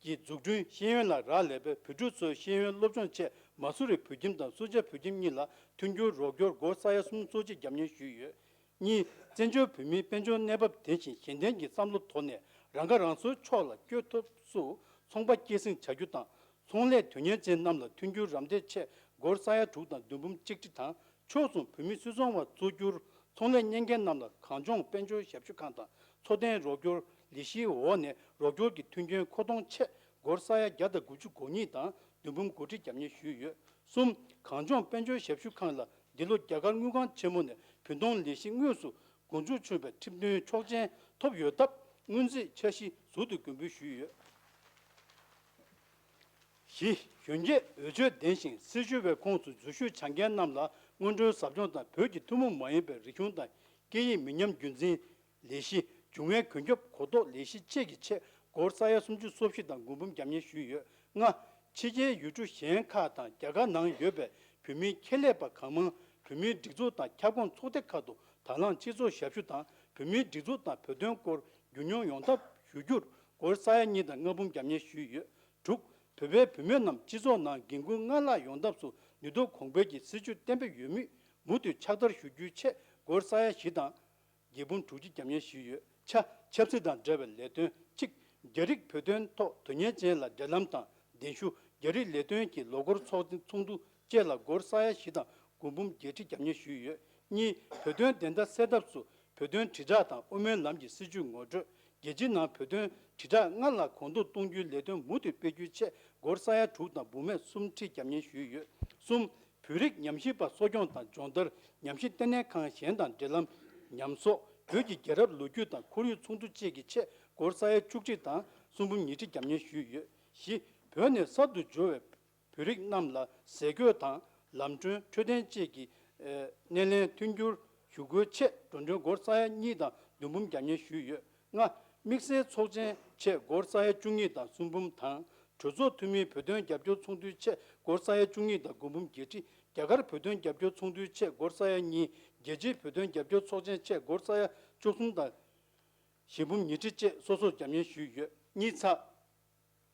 ཀྱི་འཛུགས་སྐྲུན་ཤེས་ཡོན་ལ་རག་ལས་པའི་བོད་ཕྲུག་ཚོའི་ཤེས་ཡོན་སློབ་སྦྱོང་ཆེད་མ་སུ་རི་བོད་ཁྱིམ་དང་སུ་ཇཱ་བོད་ཁྱིམ་གཉིས་ལ་མཐུན་འགྱུར་རོགས་སྐྱོར་སྒོར་ས་ཡ་སུམ་ཅུ་སོ་གཅིག་བརྒྱབ་ཉེས་ཞུས་ཡོད། གཉིས། བཙན་བྱོལ་བོད་མིའི་དཔལ་འབྱོར་གནས་བབ་བདེ་ཞིང་གཞན་ལྡན་གྱི་བསམ་བློ་དོར་ནས་རང་ཁ་རང་གསོའི་ཕྱོགས་ལ་བསྐྱོད་ཐབས་སུ་ཚོང་པ་སྐྱེད་སྲིང་བྱ་རྒྱུ་དང་། ཚོང་ལས་དོན་གཉེར་ཅན་རྣམས་ལ་མཐུན་འགྱུར་རམ་འདེགས་ཆེད་སྒོར་ས་ཡ་དྲུག་དང་བདུན་འབུམ་གཅིག་ཁྲི་དང་། ཕྱོགས་མཚུངས་བོད་མི་སུད་ཚོང་བ་གཙོ་གྱུར་ཚོང་ལས་གཉེར་མཁན་རྣམས་ལ་གངས་ལྗོངས་དཔལ་འབྱོར་ཞབས་ཞུ་ཁང་དང་འཚོ་རྟེན་རོགས་སྐྱོར་ལས་གཞིའི་འོག་ནས་རོགས་སྐྱོར་གྱི་མཐུན་རྐྱེན་མཁོ་གཏོང་ཆེད་སྒོར་ས་ཡ་བརྒྱ་དང་དགུ་བཅུ་གོ་གཉིས་དང་བདུན་འབུམ་དགུ་ཁྲི་བརྒྱབ་ཉེས་ཞུས་ཡོད། གསུམ། གངས་ལྗོངས་དཔལ་འབྱོར་ཞབས་ཞུ་ཁང་ལ་འདི་ལོ་རྒྱ་གར་དངུལ་ཁང་ཆེན་མོ་ནས་བུན་གཏོང་ལས་གཞི་དངོས་སུ་འགོ་འཛུགས་བྱུང་བའི་ཁྲིམས་མཐུན་ཆོག་མཆན་ཐོབ་ཡོད་སྟབས། སྔོན་རྩིས་འཆར་གཞི་ཟུར་དུ་དགོངས་འབུལ་ཞུས་ཡོད། བཞི། གཞོན་སྐྱེས་འོས་ཆོས་ལྡན་ཞིང་སྲི་ཞུ་བའི་ཁོངས་སུ་འཛུལ་ཞུགས་བྱ་མཁན་རྣམས་ལ་སྔོན་འགྲོའི་ཟབ་སྦྱོང་དང་བོད་ཀྱི་ཐུན་མོང་མ་ཡིན་པའི་རིག་གཞུང་དང་སྐད་ཡིག་མི་ཉམས་རྒྱུན་འཛིན་ལས་གཞི། འབྱུང་བའི་གོན་རྒྱུ་གོ་རྟོགས་ལས་གཞི་བཅས་ཀྱི་ཆེད་སྒོར་ས་ཡ་སུམ་ཅུ་སོ་བཞི་དང་དགུ་འབུམ་བརྒྱབ་ཉེས་ཞུས་ཡོད། ལྔ། ཕྱི་རྒྱལ་ཡུལ་གྲུ་གཞན་ཁག་དང་རྒྱ་གར་ནང་ཡོད་པའི་བོད་མིའི་ཁྱད་ལས་པ་གང་མང་བོད་མིའི་སྒྲིག་འཛུགས་དང་ཁྱབ་ཁོངས་ཚོགས་སྡེ་ཁག་ཏུ་དང་བླངས་སྤྱི་ཚོགས་ཞབས་ཞུ་དང་བོད་མིའི་སྒྲིག་འཛུགས་དང་བོད་དོན་སྐོར་རྒྱུས་མྱོང་ཡོང་ཐབས་ཞུ་རྒྱུར་སྒོར་ས་ཡ་གཉིས་དང་ལྔ་འབུམ་བརྒྱབ་ཉེས་ཞུས་ཡོད། དྲུག་བོད་པའི་བུད་མེད་རྣམས་སྤྱི་ཚོགས་ནང་འགན་ཁུར་སྔར་ལྷག་ཡོང་ཐབས་སུ་ནུས་སྟོབས་གོང་འཕེལ་གྱི་སྲིད་བྱུས་གཏན་འབེབས་ཡོད་མུས་མུ་མཐུད་ཕྱག་བསྟར་ཞུ་རྒྱུའི་ཆེད་སྒོར་ས་ཡ་བཞི་དང་བརྒྱད་འབུམ་དྲུག་ཅུ་བརྒྱབ་ཉེས་ཞུས་ཡོད། ཆ། ཆབ་སྲིད་དང་འབྲེལ་བའི་ལས་དོན། གཅིག་རྒྱ་རིགས་བོད་དོན་ཐོག་དོན་གཉེར་ཅན་ལ་འབྲེལ་ལམ་དང་གདན་ཞུ། རྒྱ་རིགས་ལས་དོན་གྱི་ལོ་འཁོར་ཚོགས་ཚོགས་འདུ་བཅས་ལ་སྒོར་ས་ཡ་བཞི་དང་དགུ་འབུམ་བརྒྱད་ཁྲི་བརྒྱབ་ཉེས་ཞུས་ཡོད། གཉིས། བོད་དོན་བདེན་མཐའ་གསལ་ཐབས་སུ་བོད་དོན་དྲིལ་བསྒྲགས་དང་དབུ་མའི་ལམ་གྱི་སྲིད་བྱུས་ངོ་སྤྲོད། རྒྱལ་སྤྱིའི་ནང་བོད་དོན་དྲིལ་བསྒྲགས་སྔར་ལྷག་གོང་མཐོར་གཏོང་རྒྱུའི་ལས་དོན་མུ་མཐུད་སྤེལ་རྒྱུའི་ཆེད་སྒོར་ས་ཡ་དྲུག་དང་འབུམ་མེད་སུམ་ཁྲི་བརྒྱབ་ཉེས་ཞུས་ཡོད། གསུམ། བོད་རིགས་ཉམས་ཞིབ་པ་གསོ་སྐྱོང་དང་སྦྱོང་བརྡར། ཉམས་ཞིབ་ལྟེ་གནས་ཁང་གཞན་དང་འབྲེལ་ལམ་ཉམས་གསོ། བོད་ཀྱི་རྒྱལ་རབས་ལོ་རྒྱུས་དང་ཁོར་ཡུག་ཚོགས་འདུ་བཅས་ཀྱི་ཆེད་སྒོར་ས་ཡ་བཅུ་ཁྲི་དང་གསུམ་འབུམ་ཉི་ཁྲི་བརྒྱབ་ཉེས་ཞུས་ཡོད། བཞི། བོད་ནས་གསར་དུ་འབྱོར་བའི་བོད་རིགས་རྣམས་ལ་ཟས་གོས་དང་ལམ་གྲོན། འཕྲོད་བསྟེན་བཅས་ཀྱི་ཨེ་སྣེ་ལེན་མཐུན་འགྱུར་ཞུ་སྒོའི་ཆེད་འགྲོ་གྲོན་སྒོར་ས་ཡ་གཉིས་དང་བདུན་འབུམ་བརྒྱབ་ཉེས་ཞུས་ཡོད། ལྔ། དམིགས་བསལ་ཚོགས་ཆེན་ཆེད་སྒོར་ས་ཡ་བཅུ་གཉིས་དང་གསུམ་འབུམ་དང་། གྲོས་ཚོགས་འཐུས་མིའི་བོད་དོན་རྒྱབ་སྐྱོར་ཚོགས་འདུའི་ཆེད་སྒོར་ས་ཡ་བཅུ་གཉིས་དང་དགུ་འབུམ་བརྒྱད་ཁྲི། རྒྱ་གར་བོད་དོན་རྒྱབ་སྐྱོར་ཚོགས་འདུའི་ཆེད་སྒོར་ས་ཡ་གཉིས། རྒྱལ་སྤྱིའི་བོད་དོན་རྒྱབ་སྐྱོར་ཚོགས་ཆེན་ཆེད་སྒོར་ས་ཡ་བཅུ་གསུམ་དང་བཞི་འབུམ་ཉི་ཁྲི་བཅས་སོ་སོར་བརྒྱབ་ཉེས་ཞུས་ཡོད། གཉིས་ཚེག་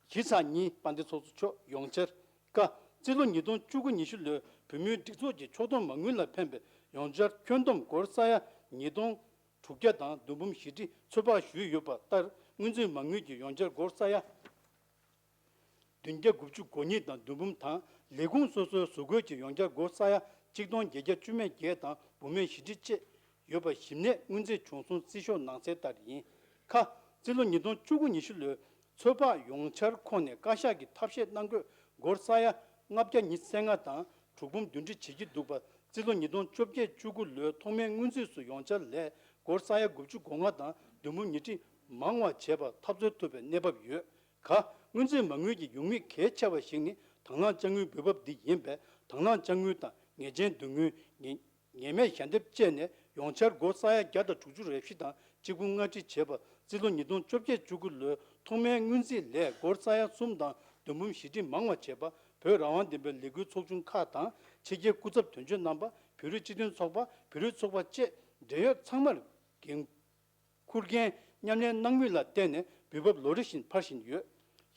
བཞི་ཚེག་གཉིས། དཔལ་ལྡན་ཚོགས་གཙོ་མཆོག་ཡོངས་འཆར། ཀ་རྩིས་ལོ་ཉིས་སྟོང་བཅུ་དགུ་ཉི་ཤུ་ལོའི་བོད་མིའི་སྒྲིག་འཛུགས་ཀྱི་ཕྱོགས་བསྡོམས་མ་དངུལ་ལ་ཕན་པའི་ཡོངས་འཆར་ཁྱོན་བསྡོམས་སྒོར་ས་ཡ་ཉིས་སྟོང་དྲུག་བརྒྱ་དང་བདུན་འབུམ་བཞི་ཁྲི་ཚོད་དཔག་ཞུས་ཡོད་པ་ལྟར། སྔོན་རྩིས་མ་དངུལ་གྱི་ཡོངས་འཆར་སྒོར་ས་ཡ་བདུན་བརྒྱ་དགུ་བཅུ་གོ་གཉིས་དང་བདུན་འབུམ་དང་། ལས་ཁུངས་སོ་སོའི་བཟོ་བཀོད་ཀྱི་ཡོངས་འཆར་སྒོར་ས་ཡ་གཅིག་སྟོང་བརྒྱད་བརྒྱ་བཅུ་མེད་བརྒྱད་དང་འབུམ་མེད་བཞི་ཁྲི་བཅས་ཡོད་པ་ཞིབ་གནས་སྔོན་རྩིས་བྱུང་སོང་རྩིས་ཤོག་ནང་གསལ་ལྟར་ཡིན། ཁ་རྩིས་ལོ་ཉིས་སྟོང་བཅུ་དགུ་ཉི་ཤུ་ལོའི་ཚོད་དཔག་ཡོངས་འཆར་ཁོངས་ནས་བཀའ་ཤག་གིས་ཐབས་ཤེས་གནང་དགོས་སྒོར་ས་ཡ་ལྔ་བརྒྱ་ཉི་ཤུ་རྩ་ལྔ་དང་དྲུག་འབུམ་བདུན་ཁྲི་བྱེད་ཀྱི་འདུག་པ། རྩིས་ལོ་ཉིས་སྟོང་བཅོ་བརྒྱད་བཅུ་དགུ་ལོའི་ཐོག་མའི་སྔོན་རྩིས་སུ་ཡོངས་འཆར་ལས་སྒོར་ས་ཡ་དགུ་བཅུ་གོ་ལྔ་དང་བདུན་འབུམ་ཉི་ཁྲི་མང་བ་བྱས་པ་ཐབས་འཚོལ་ཐུབ་པའི་གནས་བབ་ཡོད། ག་སྔོན་རྩིས་མ་དངུལ་གྱི་ཡོང་མིག་གལ་ཆེ་བ་ཞིག་ནི་དང་བླངས་དཔྱ་དངུལ་འབུལ་འབབ་འདི་ཡིན་པས། དང་བླངས་དཔྱ་དངུལ་དང་ངེས་ཅན་བསྡུ་དངུལ། ངེས་ངེས་མེད་ཞལ་འདེབས་བཅས་ནས་ཡོངས་འཆར་སྒོར་ས་ཡ་བརྒྱ་དང་དྲུག་ཅུ་རེ་བཞི་དང་གཅིག་འབུམ་ལྔ་ཁྲི་བྱས་པ། རྩིས་ལོ་ཉིས་སྟོང་བཅོ་བརྒྱད་བཅུ་དགུ་ལོའི་ཐོག་མའི་སྔོན་རྩིས་ལས་སྒོར་ས་ཡ་གསུམ་དང་བདུན་འབུམ་བཞི་ཁྲི་མང་བ་བྱས་པ། བོད་རང་དབང་ལྡན་པའི་ལས་འགུལ་ཚོགས་ཆུང་ཁག་དང་ ཕྱི་རྒྱལ་སྐུ་ཚབ་དོན་གཅོད་རྣམ་པ། བོད་རིགས་སྤྱི་མཐུན་ཚོགས་པ། བོད་རིགས་ཚོགས་པ་བཅས་འབྲེལ་ཡོད་ཚང་མར་འགན་འཁུར་མཁན་མཉམ་ལས་གནང་མུས་ལ་བརྟེན་ནས་འབུལ་འབབ་ལོ་རེ་བཞིན་འཕར་བཞིན་ཡོད།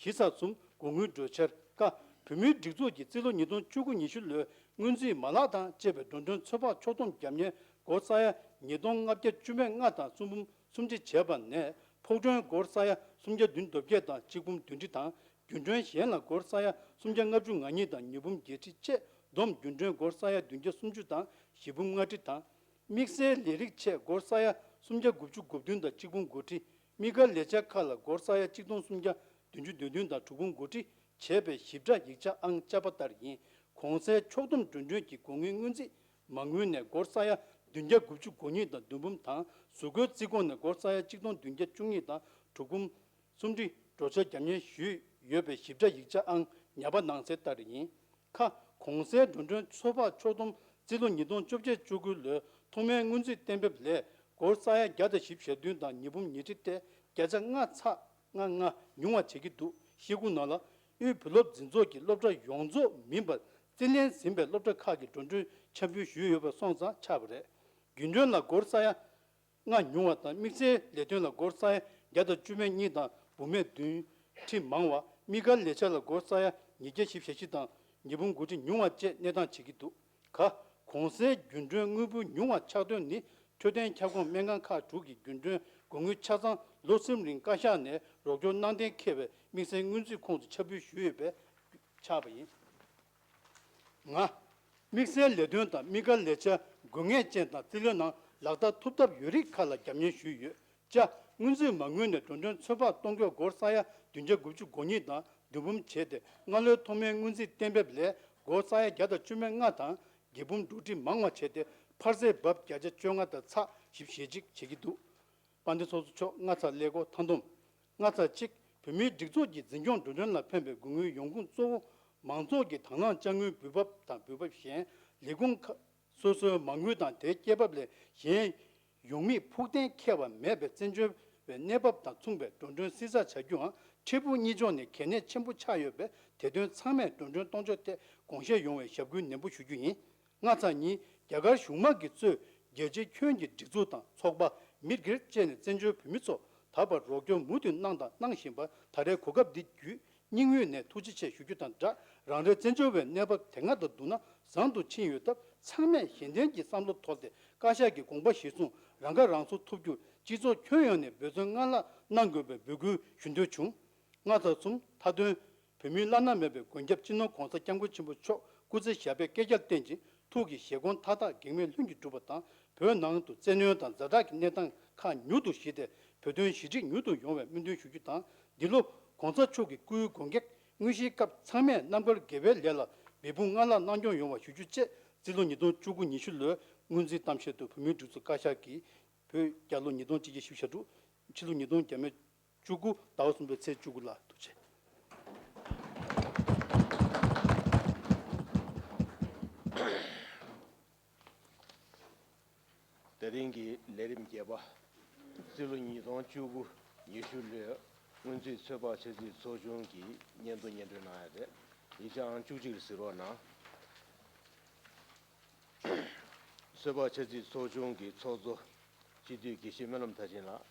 ཞེ་ས་གསུམ། དགོས་དངུལ་སྒྲོལ་འཆར། ཀ། བོད་མིའི་སྒྲིག་འཛུགས་ཀྱིས་རྩིས་ལོ་ཉིས་སྟོང་བཅུ་དགུ་ཉི་ཤུ་ལོའི་སྔོན་རྩིས་མ་ལག་དང་བཅས་པའི་འགྲོ་གྲོན་ཚོད་དཔག་ཕྱོགས་བསྡོམས་རྒྱབ་གཉེར་སྒོར་ས་ཡ་ཉིས་སྟོང་ལྔ་བརྒྱ་བཅུ་མེད་ལྔ་དང་གསུམ་འབུམ་སུམ་ཁྲི་བྱས་པ་ནས། ཕོགས་གྲོན་སྒོར་ས་ཡ་སུམ་བརྒྱ་བདུན་དོན་བརྒྱད་དང་གཅིག་འབུམ་བདུན་ཁྲི་དང་། རྒྱུན་གྲོན་གཞན་ལ་སྒོར་ས་ཡ་སུམ་བརྒྱ་ལྔ་བཅུ་ང་གཉིས་དང་ཉིས་འབུམ་བརྒྱད་ཁྲི་བཅས་བསྡོམས་རྒྱུན་གྲོན་སྒོར་ས་ཡ་བདུན་བརྒྱ་སུམ་ཅུ་དང་བཞི་འབུམ་ལྔ་ཁྲི་དང་། དམིགས་བསལ་ལས་རིགས་ཆེད་སྒོར་ས་ཡ་སུམ་བརྒྱ་དགུ་བཅུ་གོ་བདུན་དང་གཅིག་འབུམ་དགུ་ཁྲི། དམིགས་བཀར་ལས་འཆར་ཁག་ལ་སྒོར་ས་ཡ་གཅིག་སྟོང་སུམ་བརྒྱ་བདུན་ཅུ་དོན་བདུན་དང་དྲུག་འབུམ་དགུ་ཁྲི་བྱས་པའི་ཞིབ་ཕྲ་ཡིག་ཆ་ཨང་བཅའ་པ་ལྟར་ཡིན། གོང་གསལ་ཕྱོགས་བསྡོམས་འགྲོ་གྲོན་གྱི་དགོས་དངུལ་སྔོན་རྩིས་མ་དངུལ་ནས་སྒོར་ས་ཡ་བདུན་བརྒྱ་དགུ་བཅུ་གོ་གཉིས་དང་བདུན་འབུམ་དང་། གཟུགས་སྐུའི་རྩིས་ཁོངས་ནས་སྒོར་ས་ཡ་གཅིག་སྟོང་བདུན་བརྒྱ་བཅུ་གཉིས་དང་དྲུག་འབུམ་སུམ་ཁྲི་སྒྲོལ་འཆར་རྒྱབ་གཉེར་ཞུས་ཡོད་པའི་ཞིབ་ཕྲ་ཡིག་ཆ་ཨང་ཉར་པ་གནང་གསལ་ལྟར་ཡིན། ཁ། གོང་གསལ་འགྲོ་གྲོན་ཚོད་དཔག་ཕྱོགས་བསྡོམས་རྩིས་ལོ་ཉིས་སྟོང་བཅོ་བརྒྱད་བཅུ་དགུ་ལོའི་ཐོག་མའི་སྔོན་རྩིས་གཏན་འབེབས་ལས་སྒོར་ས་ཡ་བརྒྱ་དང་བཞི་བཅུ་ཞེ་བདུན་དང་ཉིས་འབུམ་ཉི་ཁྲི་སྟེ། བརྒྱ་ཆ་ལྔ་ཚེག་ལྔ་ལྔ་ཉུང་བ་བྱེད་ཀྱི་འདུག། ཤེལ་སྒོ་ནང་ལ་དབུས་བོད་སློབ་འཛིན་ཚོགས་ཀྱིས་སློབ་གྲྭ་ཡོངས་རྫོགས་མིན་པར་རྩིས་ལེན་ཟིན་པའི་སློབ་གྲྭ་ཁག་གི་འགྲོ་གྲོན་ཁྱབ་འཇུག་ཞུས་ཡོད་པ་སོང་ཙང་ཆགས་པ་རེད། རྒྱུན་གྲོན་ལ་སྒོར་ས་ཡ་ལྔ་ཉུང་བ་དང་། དམིགས་བསལ་ལས་དོན་ལ་སྒོར་ས་ཡ་བརྒྱ་དང་བཅུ་མེད་གཉིས་དང་འབུམ་མེད་བདུན་ཁྲི་མང་བ། དམིགས་བཀར་ལས་འཆར་ལ་སྒོར་ས་ཡ་ཉིས་བརྒྱ་བཞི་བཅུ་ཞེ་བཞི་དང་ཉིས་འབུམ་དགུ་ཁྲི་ཉུང་བ་བཅས་གནས་སྟངས་བྱེད་ཀྱི་འདུག། ག། གོང་གསལ་རྒྱུན་གྲོན་དངུལ་འབོར་ཉུང་བ་ཆགས་དོན་ནི། འཕྲོད་བསྟེན་ཁྱབ་ཁོངས་སྨན་ཁང་ཁག་དྲུག་གི་རྒྱུན་གྲོན་དགོས་དངུལ་ཆ་ཚང་ལོ་གསུམ་རིང་བཀའ་ཤག་ནས་རོགས་སྐྱོར་གནང་གཏན་འཁེལ་བའི་དམིགས་བསལ་སྔོན་རྩིས་ཁོངས་སུ་ཁྱབ་སྤེལ་ཞུས་ཡོད་པས་ཆགས་པ་ཡིན། ང་། དམིགས་བསལ་ལས་དོན་དང་དམིགས་བཀར་ལས་འཆར་དགོས་ངེས་ཅན་དང་རྩིས་ལེན་ནང་ལག་བསྟར་ཐུབ་ཐབས་ཡོད་རིགས་ཁག་ལ་རྒྱབ་གཉེར་ཞུས་ཡོད། ཅ། སྔོན་རྩིས་མ་དངུལ་ནས་འགྲོ་གྲོན་ཚོད་དཔག་གཏོང་སྐྱོང་སྒོར་ས་ཡ་བདུན་བརྒྱ་དགུ་བཅུ་གོ་གཉིས་དང་བདུན་འབུམ་བྱས་ཏེ། སྔ་ལོའི་ཐོག་མའི་སྔོན་རྩིས་གཏན་འབེབས་ལས་སྒོར་ས་ཡ་བརྒྱ་དང་བཅུ་མེད་ལྔ་དང་བརྒྱད་འབུམ་དྲུག་ཁྲི་མང་བ་བྱས་ཏེ། འཕར་ཚད་འབབ་བརྒྱ་ཆ་བཅོ་ལྔ་དང་ཚེག་བཞི་བཅུ་ཞེ་གཅིག་བྱེད་ཀྱི་འདུག། དཔལ་ལྡན་ཚོགས་གཙོ་མཆོག། ལྔ་ཚེག་ཀླད་ཀོར་མཐའ་སྡོམ། ལྔ་ཚེག་གཅིག། བོད་མིའི་སྒྲིག་འཛུགས་ཀྱི་འཛིན་སྐྱོང་འགྲོ་གྲོན་ལ་ཕན་པའི་དགོས་དངུལ་ཡོང་ཁུངས་གཙོ་བོ་མང་ཚོགས་ཀྱི་དང་བླངས་དཔྱ་དངུལ་འབུལ་འབབ་དང་འབུལ་འབབ་གཞན། ལས་ཁུངས་ཁག་སོ་སོའི་མ་དངུལ་དང་དེའི་སྐྱེད་འབབ་ལས་གཞན་ཡོང་མིས་ཕུགས་གཏན་འཁེལ་བ་མེད་པའི་བཙན་བྱོལ་བའི་གནས་བབ་དང་མཚུངས་པའི་འགྲོ་གྲོན་བསྲི་ཚགས་བྱ་རྒྱུའང་འཕྲལ་ཕུགས་གཉིས་ཕྱོགས་ནས་གལ་གནད་ཆེན་པོ་ཆགས་ཡོད་པས། དེ་དོན་ཚང་མས་འགྲོ་གྲོན་གཏོང་ཕྱོགས་ཐད་དགོངས་བཞེས་ཡོང་བའི་ཞབས་སྐུལ་ནན་པོ་ཞུ་རྒྱུ་ཡིན། ལྔ་ཚེག་གཉིས། རྒྱ་གར་གཞུང་དམངས་ཀྱིས་གཙོས་རྒྱལ་སྤྱིའི་ཁྱོན་གྱི་སྒྲིག་འཛུགས་དང་ཚོགས་པ། མི་སྒེར་བཅས་ནས་བཙན་བྱོལ་བོད་མི་ཚོ་ད་བར་རོགས་སྐྱོར་མུ་མཐུད་གནང་དང་གནང་བཞིན་པ། ད་རེས་གོ་སྐབས་འདི་བརྒྱུད་སྙིང་དབུས་ནས་ཐུགས་རྗེ་ཆེ་ཞུ་རྒྱུ་དང་སྦྲགས། རང་རེའི་བཙན་བྱོལ་བའི་གནས་བབ་དེ་སྔ་དང་བསྡུར་ན་བཟང་དུ་ཕྱིན་ཡོད་སྟབས། ཚང་མས་གཞན་དོན་གྱི་བསམ་བློ་དོར་ཏེ། བཀའ་ཤག་གི་དགོངས་པ་གཞིར་བཟུང་རང་ཁ་རང་གསོ་ཐུབ་རྒྱུར་སྤྱི་ཚོགས་ཁྱོན་ཡོངས་ནས་འབད་བརྩོན་སྔར་ལྷག་གནང་དགོས་པའི་འབོད་སྐུལ་ཞུ་འདོད་བྱུང་། ལྔ་ཚེག་གསུམ། མཐའ་དོན། བོད་མིའི་བླ་ན་མེད་པའི་མགོན་སྐྱབས་སྤྱི་ནོར་༧གོང་ས་༧སྐྱབས་མགོན་ཆེན་པོ་མཆོག་སྐུ་ཚེ་ཞབས་པད་བསྐལ་བརྒྱར་བརྟན་ཅིང་། ཐུགས་ཀྱི་བཞེད་དགོངས་མཐའ་དག་གེགས་མེད་ལྷུན་གྱིས་གྲུབ་པ་དང་། བོད་ནང་དུ་བཙན་གནོན་དང་ཛ་དྲག་གི་གནས་སྟངས་ཁག་མྱུར་དུ་ཞི་སྟེ། བོད་དོན་ཞི་འགྲིག་མྱུར་དུ་ཡོང་བའི་སྨོན་འདུན་ཞུ་རྒྱུ་དང་། འདི་ལོ་༧གོང་ས་མཆོག་གི་སྐུའི་དགོངས་གལ་དངོས་གཞིའི་སྐབས་ཚང་མས་རྣམ་དཀར་དགེ་བའི་ལས་ལ་འབད་འབུངས་སྔར་ལྷག་གནང་སྐྱོང་ཡོང་བ་ཞུ་རྒྱུ་བཅས། རྩིས་ལོ་ཉིས་སྟོང་བཅུ་དགུ་ཉི་ཤུ་ལོའི་སྔོན་རྩིས་གཏམ་བཤད་དུ་བོད་མིའི་སྒྲིག་འཛུགས་བཀའ་ཤག་གིས་བོད་རྒྱལ་ལོ་ཉིས་སྟོང་གཅིག་བརྒྱ་བཞི་བཅུ་ཞེ་དྲུག། ཕྱི་ལོ་ཉིས་སྟོང་བརྒྱ་མེད་བཅུ་དགུ། ཟླ་བ་གསུམ་པའི་ཚེས་བཅུ་དགུ་ལ། ཐུགས་རྗེ་ཆེ། དེ་རིང་གི་ལས་རིམ་བརྒྱད་པ། རྩིས་ལོ་ཉིས་སྟོང་བཅུ་དགུ་ཉི་ཤུ་ལོའི་སྔོན་རྩིས་ཚོད་དཔག་འཆར་རྩིས་ཚོགས་ཆུང་གི་སྙན་ཐོ་སྙན་སྒྲོན་གནང་ཡ་རེད། ཡིག་ཆ་ཨང་བཅུ་གཅིག་ལ་གཟིགས་རོགས་གནང་། ཚོད་དཔག་འཆར་རྩིས་ཚོགས་ཆུང་གི་ཚོགས་གཙོ་སྤྱི་འཐུས་དགེ་བཤེས་སྨོན་ལམ་མཐར་ཕྱིན་ལགས།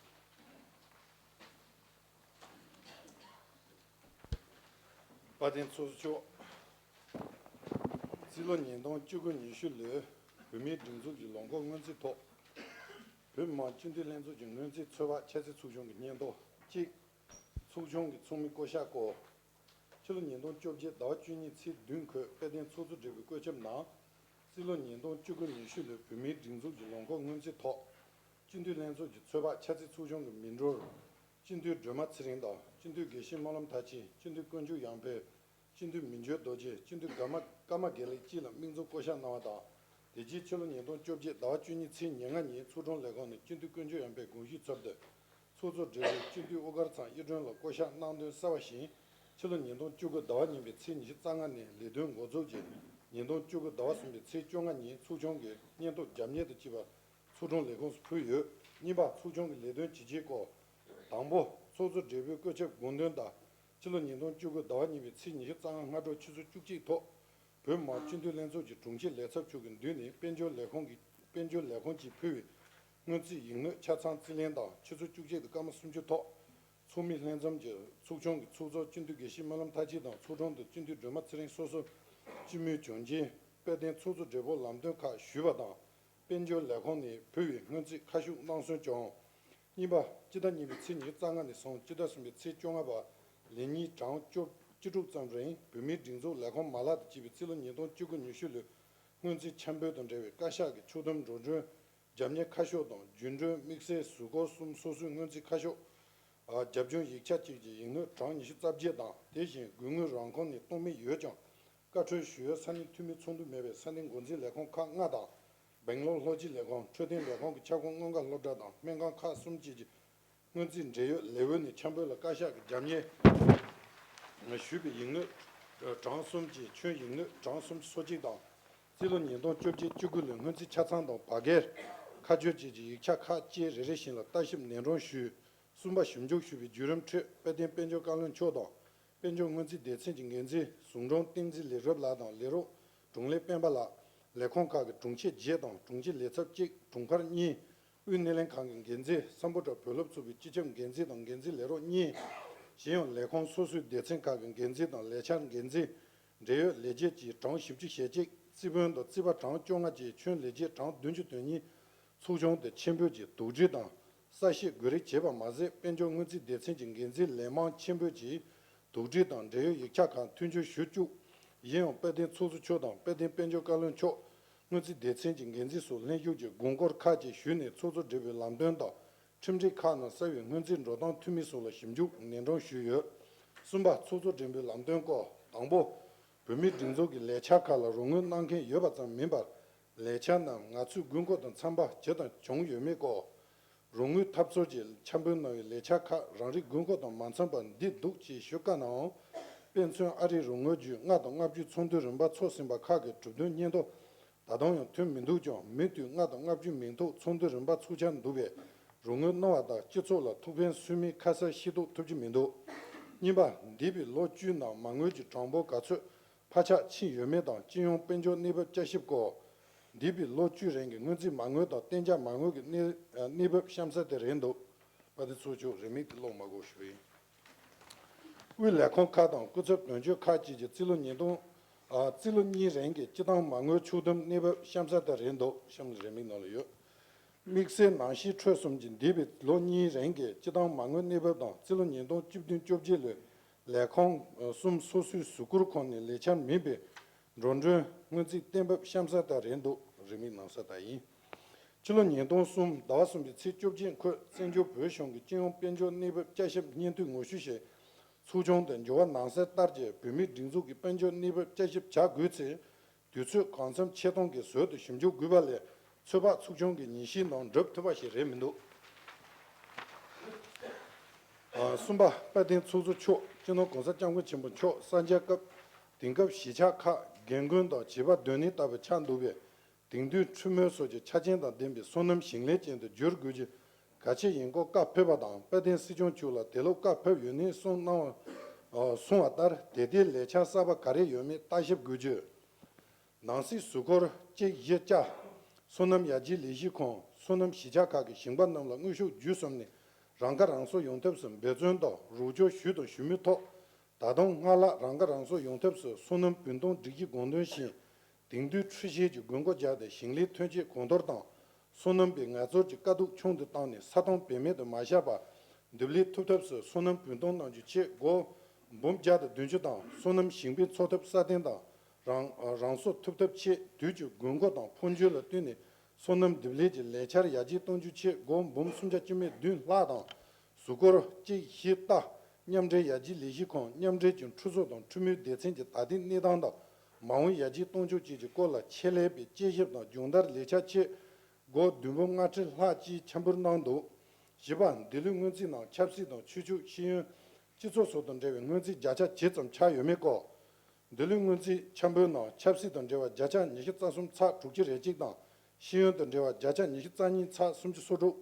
དཔལ་ལྡན་ཚོགས་གཙོ་མཆོག། རྩིས་ལོ་ཉིས་སྟོང་བཅུ་དགུ་ཉི་ཤུ་ལོའི་བོད་མིའི་སྒྲིག་འཛུགས་ཀྱི་ལོ་འཁོར་སྔོན་རྩིས་ཐོག། བོད་མི་མང་སྤྱི་འཐུས་ལྷན་ཚོགས་ཀྱི་སྔོན་རྩིས་ཚོད་དཔག་འཆར་རྩིས་ཚོགས་ཆུང་གི་སྙན་ཐོ་གཅིག། ཚོགས་ཆུང་གི་ཚོགས་མི་བསྐོ་གཞག་སྐོར། ཕྱི་ལོ་ཉིས་སྟོང་བཅོ་བརྒྱད་ཟླ་བ་བཅུ་གཉིས་ཚེས་བདུན་འཁོད་དཔལ་ལྡན་ཚོགས་གཙོ་སྦྲེལ་པོའི་བཀོད་ཁྱབ་ནང་། རྩིས་ལོ་ཉིས་སྟོང་བཅུ་དགུ་ཉི་ཤུ་ལོའི་བོད་མིའི་སྒྲིག་འཛུགས་ཀྱི་ལོ་འཁོར་སྔོན་རྩིས་ཐོག། སྤྱི་འཐུས་ལྷན་ཚོགས་ཀྱི་ཚོད་དཔག་འཆར་རྩིས་ཚོགས་ཆུང་གི་མི་འགྲོར། སྤྱི་འཐུས་སྒྲོལ་མ་ཚེ་རིང་དང་། སྤྱི་འཐུས་དགེ་བཤེས་སྨོན་ལམ་མཐར་ཕྱིན། སྤྱི་འཐུས་དཀོན་མཆོག་ཡང་འཕེལ། སྤྱི་འཐུས་མི་འགྱུར་རྡོ་རྗེ། སྤྱི་འཐུས་ཀརྨ་ཀརྨ་དགེ་ལེགས་བཅས་ལ་མིང་རྫོང་བསྐོ་གཞག་གནང་བ་དང་། དེ་རྗེས་ཕྱི་ལོ་ཉིས་སྟོང་བཅོ་བརྒྱད་ཟླ་བ་བཅུ་གཉིས་ཚེས་ཉེར་ལྔ་ཉིན་ཚོགས་དྲུང་ལས་ཁུངས་ནས་སྤྱི་འཐུས་དཀོན་མཆོག་ཡང་འཕེལ་དགོངས་ཞུས་ཚབ་སྟེ། ཚོགས་གཙོ་སྦྲེལ་པོས་སྤྱི་འཐུས་དབུ་དཀར་ཚང་གཡུ་སྒྲོན་ལགས་བསྐོ་གཞག་གནང་དོན་གསལ་བ་བཞིན། ཕྱི་ལོ་ཉིས་སྟོང་བཅུ་དགུ་ཟླ་བ་གཉིས་པའི་ཚེས་ཉི་ཤུ་རྩ་ལྔ་ནས་ལས་དོན་འགོ་འཛུགས་ཀྱིས། ཉིས་སྟོང་བཅུ་དགུ་ཟླ་བ་གསུམ་པའི་ཚེས་བཅོ་ལྔ་ཉིན་ཚོགས་ཆུང་གི་སྙན་ཐོ་རྒྱབ་གཉེར་དང་བཅས་པ་ཚོགས་དྲུང་ལས་ཁུངས་སུ་ཕུལ་ཡོད། གཉིས་པ། ཚོགས་ཆུང་གི་ལས་དོན་ཇི་བྱས་སྐོར། དང་པོ། ཚོགས་གཙོ་སྦྲེལ་པོའི་བཀོད་ཁྱབ་དགོངས་དོན་ལྟར། ཕྱི་ལོ་ཉིས་སྟོང་བཅུ་དགུ་ཟླ་བ་གཉིས་པའི་ཚེས་ཉི་ཤུ་རྩ་ལྔ་སྔ་དྲོ་ཆུ་ཚོད་བཅུ་གཅིག་ཐོག། བོད་མི་མང་སྤྱི་འཐུས་ལྷན་ཚོགས་ཀྱི་དྲུང་ཆེ་ལས་ཚབ་མཆོག་གི་མདུན་ནས་དཔལ་འབྱོར་ལས་ཁང་གི་དཔལ་འབྱོར་ལས་ཁང་གིས་ཕུལ་བའི་སྔོན་རྩིས་ཡིག་སྣོད་ཆ་ཚང་རྩིས་ལེན་དང་ཆུ་ཚོད་བཅུ་གཅིག་དང་སྐར་མ་སུམ་ཅུ་ཐོག་ཚོགས་མི་ལྷན་འཛོམས་ཀྱི་ཚོགས་ཆུང་གི་ཚོགས་གཙོ་སྤྱི་འཐུས་དགེ་བཤེས་སྨོན་ལམ་མཐར་ཕྱིན་དང་ཚོགས་དྲུང་དུ་སྤྱི་འཐུས་སྒྲོལ་མ་ཚེ་རིང་སོ་སོ་སྤྱི་མོས་བྱོན་རྗེས་དཔལ་ལྡན་ཚོགས་གཙོ་སྦྲེལ་པོ་ལམ་སྟོན་ཁག་ཞུས་པ་དང་། དཔལ་འབྱོར་ལས་ཁང་ནས་ཕུལ་བའི་སྔོན་རྩིས་ཁ་ཤུགས་གནང་སོན་བྱུང་། གཉིས་པ། སྤྱི་ཟླ་གཉིས་པའི་ཚེས་ཉི་ཤུ་རྩ་ལྔ་ནས་བཟུང་སྤྱི་ཟླ་གསུམ་པའི་ཚེས་བཅོ་ལྔ་བར་ལན་གཉིས་གྲངས་བཅུ་བཅུ་དྲུག་ཙམ་རིང་བོད་མིའི་སྒྲིག་འཛུགས་ལས་ཁུངས་མ་ལག་དང་བཅས་པའི་རྩིས་ལོ་ཉིས་སྟོང་བཅུ་དགུ་ཉི་ཤུ་ལོའི་སྔོན་རྩིས་འཆར་འབུལ་དང་འབྲེལ་བའི་བཀའ་ཤག་གི་ཕྱོགས་བསྡོམས་འགྲོ་གྲོན་རྒྱབ་གཉེར་ཁ་ཤོག་དང་རྒྱུན་གྲོན་དམིགས་བསལ་གཟུགས་སྐོར་གསུམ་སོ་སོའི་སྔོན་རྩིས་ཁ་ཤོག་རྒྱབ་ལྗོངས་ཡིག་ཆ་གཅིག་གི་ཡིག་སྣོད་གྲངས་ཉི་ཤུ་རྩ་བརྒྱད་དང་དེ་བཞིན་དགོས་དངུལ་རང་ཁོངས་ནས་གཏོང་མུས་ཡོད་ཀྱང་། བཀའ་འཁྲོལ་ཞུ་ཡུལ་ས་གནས་འཐུས་མི་ཚོགས་འདུ་མེད་པའི་ས་གནས་འགོ་འཛིན་ལས་ཁུངས་ཁག་ལྔ་དང་། སྦེང་ལོར་ལྷོ་སྤྱི་ལས་ཁུངས་འཕྲོད་བསྟེན་ལས་ཁུངས་ཀྱི་ཁྱབ་ཁོངས་སྔོན་འགོག་སློབ་གྲྭ་དང་སྨན་ཁང་ཁག་གསུམ་བཅས་ཀྱི་སྔོན་རྩིས་འབྲེལ་ཡོད་ལེའུ་ནས་འཆར་འབུལ་ལ་བཀའ་ཤག་གིས་རྒྱབ་གཉེར་ཞུས་པའི་ཡིག་སྣོད་གྲངས་གསུམ་གྱི་ཁྱོན་ཡིག་སྣོད་གྲངས་སུམ་ཅུ་སོ་གཅིག་དང་། རྩིས་ལོ་ཉིས་སྟོང་བཅོ་བརྒྱད་བཅུ་དགུ་ལོའི་སྔོན་རྩིས་ཆ་ཚང་དང་བར་བརྒལ་ཁ་སྦྱོར་བཅས་ཀྱི་ཡིག་ཆ་ཁག་བཅས་རེ་རེ་བཞིན་ལ་ལྟ་ཞིབ་ནན་སྒྲོམ་ཞུས། གསུམ་པ། ཞིབ་འཇུག་ཞུས་པའི་བརྒྱུད་རིམ་ཁྲོད་དཔལ་ལྡན་དཔལ་འབྱོར་བཀའ་བློན་མཆོག་དང་། དཔལ་འབྱོར་སྔོན་རྩིས་སྡེ་ཚན་གྱི་འགན་འཛིན་ཟུང་དྲུང་བསྟན་འཛིན་ལས་རབ་ལགས་དང་ལས་རོགས་དྲུང་ལས་སྤེན་པ་ལགས། ལས་ཁུངས་ཁག་གི་དྲུང་ཆེ་བརྒྱད་དང་དྲུང་ཆེ་ལས་ཚབ་གཅིག་དྲུང་འཕར་གཉིས། དབུས་སྣེ་ལེན་ཁང་གི་འགན་འཛིན། སམ་བྷོ་ཊ་བོད་སློབ་ཚོགས་པའི་སྤྱི་ཁྱབ་འགན་འཛིན་དང་འགན་འཛིན་ལས་རོགས་གཉིས། གཞན་ཡང་ལས་ཁུངས་སོ་སོའི་སྡེ་ཚན་ཁག་གི་འགན་འཛིན་དང་ལས་འཆར་འགན་འཛིན། འབྲེལ་ཡོད་ལས་བྱེད་ཀྱི་གྲངས་བཞི་བཅུ་ཞེ་གཅིག་རྩིས་དཔོན་དང་རྩིས་པ་གྲངས་བཅོ་ལྔ་བཅས་ཁྱོན་ལས་བྱེད་གྲངས་བདུན་ཅུ་དོན་གཉིས། ཚོགས་ཆུང་དུ་ཆེད་འབོད་ཀྱིས་དོགས་འདྲི་དང་གསལ་བཤད་དགོས་རིགས་བྱས་པ་མ་ཟད། དཔལ་འབྱོར་སྔོན་རྩིས་སྡེ་ཚན་གྱི་འགན་འཛིན་ལན་མང་ཆེན་པོས་ཀྱིས་དོགས་འདྲི་དང་འབྲེལ་ཡོད་ཡིག་ཆ་ཁག་མཐུན་འགྱུར་ཞུ་བཅུག་ཡིན་ཡང་དཔལ་ལྡན་ཚོགས་གཙོ་མཆོག་དང་དཔལ་ལྡན་དཔལ་འབྱོར་བཀའ་བློན་མཆོག་སྔོན་རྩིས་སྡེ་ཚན་གྱི་འགན་འཛིན་སོགས་ལྷན་བཞུགས་ཀྱིས་དགོངས་སྐོར་ཁག་ཅིག་ཞུས་ནས་ཚོགས་གཙོ་སྦྲེལ་པོའི་ལམ་སྟོན་དང་ཁྲིམས་སྒྲིག་ཁག་ནང་གསལ་བའི་སྔོན་རྩིས་འགྲོ་སྟངས་འཐུས་མི་སོགས་ལ་ཞིབ་འཇུག་ནན་སྒྲོམ་ཞུས་ཡོད། གསུམ་པ། ཚོགས་གཙོ་སྦྲེལ་པོའི་ལམ་སྟོན་སྐོར། དང་པོ། བོད་མིའི་སྒྲིག་འཛུགས་ཀྱི་ལས་འཆར་ཁག་ལ་རོགས་དངུལ་གནང་མཁན་ཡོད་པ་ཙམ་མིན་པར། ལས་འཆར་རྣམས་ང་ཚོའི་དགོས་མཁོ་དང་འཚམ་པ་བྱས་དང་བྱུང་ཡོད་མེད་སྐོར། རོགས་དངུལ་ཐབས་ཚོར་གྱི་འཆར་འབུལ་གནང་བའི་ལས་འཆར་ཁག་རང་རིགས་དགོས་མཁོ་དང་མ་འཚམ་པ་འདི་འདུག་ཅེས་ཞུ་དཀའ་ནའང་། དཔེ་མཚོན། ཨ་རིའི་རོགས་དངུལ་བརྒྱུད་ལྔ་དང་ལྔ་བཅུ་ཚོགས་འདུའི་རིམ་པ་འཚོགས་ཟིན་པ་ཁག་གི་གྲུབ་དོན་སྙན་ཐོ་ད་དུང་ཡང་ཐོན་མི་འདུག་ཀྱང་། མུ་མཐུད་ལྔ་དང་ལྔ་བཅུ་མིང་ཐོ་ཚོགས་འདུའི་རིམ་པ་ཚུགས་འཆར་འདུག་པས། རོགས་དངུལ་གནང་བ་དང་སྤྱི་ཚོགས་ལ་ཐུགས་ཕན་གསོས་མིན་ཁ་གསལ་ཤེས་རྟོགས་ཐུབ་ཀྱི་མི་འདུག་གཉིས་པ། འདས་པའི་ལོ་བཅུའི་ནང་མ་དངུལ་གྱི་གྲངས་འབོར་ག་ཚོད་ཕར་ཆག་ཕྱིན་ཡོད་མེད་དང་སྤྱི་ཡོངས་དཔལ་འབྱོར་གནས་བབ་བསྐྱར་ཞིབ་སྐོར། འདས་པའི་ལོ་བཅུའི་རིང་གི་སྔོན་རྩིས་མ་དངུལ་དང་གཏན་འཇགས་མ་དངུལ་གྱི་གནས་གནས་བབ་གཤམ་གསལ་དེ་རེད་འདུག་དཔལ་ལྡན་ཚོགས་གཙོ་མཆོག་རིན་མེད་དེ་ཀློག་མ་དགོས་ཞུ་བ་ཡིན། དབུས་ལས་ཁུངས་ཁག་དང་སྐུ་ཚབ་དོན་གཅོད་ཁག་བཅས་ཀྱི་རྩིས་ལོ་ཉིས་སྟོང་། ཨ། རྩིས་ལོ་གཉིས་རིང་གི་སྤྱི་བཏང་མ་དངུལ་ཕྱོགས་བསྡོམས་གནས་བབ་གཤམ་གསལ་དེ་རེད་འདུག་གཤམ་ལ་རིན་མེད་ནང་ལ་ཡོད། དམིགས་བསལ་ནང་བཞིན་འཕྲོས་གསུམ་གྱི་འདས་པའི་ལོ་གཉིས་རིང་གི་སྤྱི་བཏང་མ་དངུལ་གནས་བབ་དང་རྩིས་ལོ་ཉིས་སྟོང་བཅུ་བདུན་བཅོ་བརྒྱད་ལོའི་ལས་ཁུངས་གསུམ་སོ་སོའི་གཟུགས་སྐོར་ཁང་ནས་ལས་འཆར་མིན་པའི་འགྲོ་གྲོན་སྔོན་རྩིས་གཏན་འབེབས་གཤམ་གསལ་ལྟར་རེད་འདུག་རིན་མེད་ནང་གསལ་ལྟར་ཡིན། ཕྱི་ལོ་ཉིས་སྟོང་གསུམ་ཟླ་བ་གསུམ་པའི་ཚེས་བཅོ་བརྒྱད་འཁོད་བཙན་བྱོལ་བོད་གཞུང་གི་སྤྱི་ཡོངས་དཔལ་འབྱོར་གནས་བབ་བསྐྱར་ཞིབ་སྙན་ཐོའི་ངོ་བཤུས་ཞིག་ཚོགས་ཆུང་དུ་འབྱོར་བ་ནང་གསལ་ལྟར་གྱི་བོད་མིའི་སྒྲིག་འཛུགས་ཀྱི་དཔལ་འབྱོར་གནས་བབ་བསྐྱར་ཞིབ་བྱ་དགོས་ཚེ། དུས་ཚོད་གང་འཚམ་ཆེད་གཏོང་གིས་ཟུར་དུ་ཞིབ་འཇུག་དགོས་པ་ལས་ཚོད་དཔག་ཚོགས་ཆུང་གི་ཉིན་ཤས་ནང་འགྲུབ་ཐུབ་པ་ཞིག་རེད་མི་འདུག་ཨ། གསུམ་པ། དཔལ་ལྡན་ཚོགས་གཙོ་མཆོག་སྤྱི་ནོར་༸གོང་ས་༸སྐྱབས་མགོན་ཆེན་པོ་མཆོག་གསར་འཇལ་སྐབས་དེང་སྐབས་གཞིས་ཆགས་ཁག་རྒན་རྒོན་དང་བྱིས་པ་སྡོད་གནས་ལྟ་བུ་ཆགས་འདུག་པས། དེང་དུས་འཕྲུལ་མོ་སོགས་ཀྱི་ཆ་རྐྱེན་དང་ལྡན་པའི་སོ་ནམ་ཞིང་ལས་ཅན་དུ་བསྒྱུར་དགོས་རྒྱུ་གལ་ཆེ་ཡིན་སྐོར་བཀའ་ཕེབས་པ་དང་། དཔལ་ལྡན་སྲིད་སྐྱོང་མཆོག་ལ་དེ་ལུགས་བཀའ་ཕེབས་ཡོད་ནས་གསུངས་གནང་བ། ཨ། གསུངས་པ་ལྟར་དེ་ལྟའི་ལས་འཆར་གསར་པ་ག་རེ་ཡོད་མེད་ལྟ་ཞིབ་དགོས་རྒྱུ། ནང་སྲིད་གཟུགས་སྐོར་གཅིག་བཞི་བཅུ། སོ་ནམ་ཡར་རྒྱས་ལས་གཞི་ཁང་། སོ་ནམ་གཞིས་ཆགས་ཁག་གི་ཞིང་པ་རྣམས་ལ་དངོས་ཤུགས་བརྒྱུད་གསུམ་ནས་རང་ཁ་རང་གསོ་ཡོང་ཐབས་སུ་འབད་བརྩོན་དང་རོགས་སྐྱོར་ཞུས་དང་ཞུ་མུས་ཐོག་ད་དུང་སྔར་ལྷག་རང་ཁ་རང་གསོ་ཡོང་ཐབས་སུ་སོ་ནམ་བུན་གཏོང་སྒྲིག་གཞི་དགོངས་དོན་བཞིན། དེང་དུས་འཕྲུལ་ཤེལ་གྱི་དགོས་མཁོ་སྦྱར་ཏེ་ཞིང་ལས་ཐོན་སྐྱེད་གོང་མཐོར་དང་། སོ་ནམ་པའི་ངལ་རྩོལ་གྱི་དཀའ་སྡུག་ཆུང་དུ་བཏང་ནས་ས་སྟོང་བེད་མེད་དུ་མ་བཞག་པར་འདེབས་ལས་ཐུབ་ཐབས་སུ་སོ་ནམ་བུན་གཏོང་གནང་རྒྱུའི་ཆེད་སྒོར་འབུམ་བརྒྱ་དང་བདུན་ཅུ་དང་། སོ་ནམ་ཞིང་པའི་འཚོ་ཐབས་སྲ་བརྟན་དང་རང་རང་གསོ་ཐུབ་ཐབས་ཆེད་དུས་ཀྱི་དགོས་མཁོ་དང་འཕོ་འགྱུར་ལ་བསྟུན་ནས་སོ་ནམ་འདེབས་ལས་ཀྱི་ལས་འཆར་ཡར་རྒྱས་གཏོང་རྒྱུའི་ཆེད་སྒོར་འབུམ་སུམ་བརྒྱ་བཅུ་མེད་བདུན་ལྷག་དང་། གཟུགས་སྐོར་གཅིག་བཞི་ལྟ། མཉམ་འབྲེལ་ཡར་རྒྱས་ལས་གཞི་ཁང་མཉམ་འབྲེལ་གྱི་ཁྲུ་ཚོ་དང་ཁྲུ་མོའི་སྡེ་ཚན་གྱི་ད་ལྟའི་གནས་སྟངས་དང་མ་འོངས་ཡར་རྒྱས་གཏོང་ཕྱོགས་བཅས་ཀྱི་སྐོར་ལ་ཆེད་ལས་པའི་དཔྱད་ཞིབ་དང་སྦྱོང་བརྡར་ལས་འཆར་ཆེད་སྒོར་བདུན་འབུམ་ལྔ་ཁྲི་ལྷག་ཅིག་འཆར་འབུལ་གནང་འདུག་བཞི་པ། འདི་ལོའི་སྔོན་རྩིས་ནང་ཆབ་སྲིད་དང་ཆོས་ཕྱོགས་ཤེས་ཡོན་སྤྱི་ཚོགས་སོགས་དང་འབྲེལ་བའི་སྔོན་རྩིས་བརྒྱ་ཆ་ཇི་ཙམ་ཆགས་ཡོད་མེད་སྐོར། འདི་ལོའི་སྔོན་རྩིས་འཆར་འབུལ་ནང་ཆབ་སྲིད་དང་འབྲེལ་བ་བརྒྱ་ཆ་ཉི་ཤུ་རྩ་གསུམ་ཚེག་དྲུག་ཅུ་རེ་གཅིག་དང་། ཤེས་ཡོན་དང་འབྲེལ་བ་བརྒྱ་ཆ་ཉི་ཤུ་རྩ་གཉིས་ཚེག་སུམ་ཅུ་སོ་དྲུག་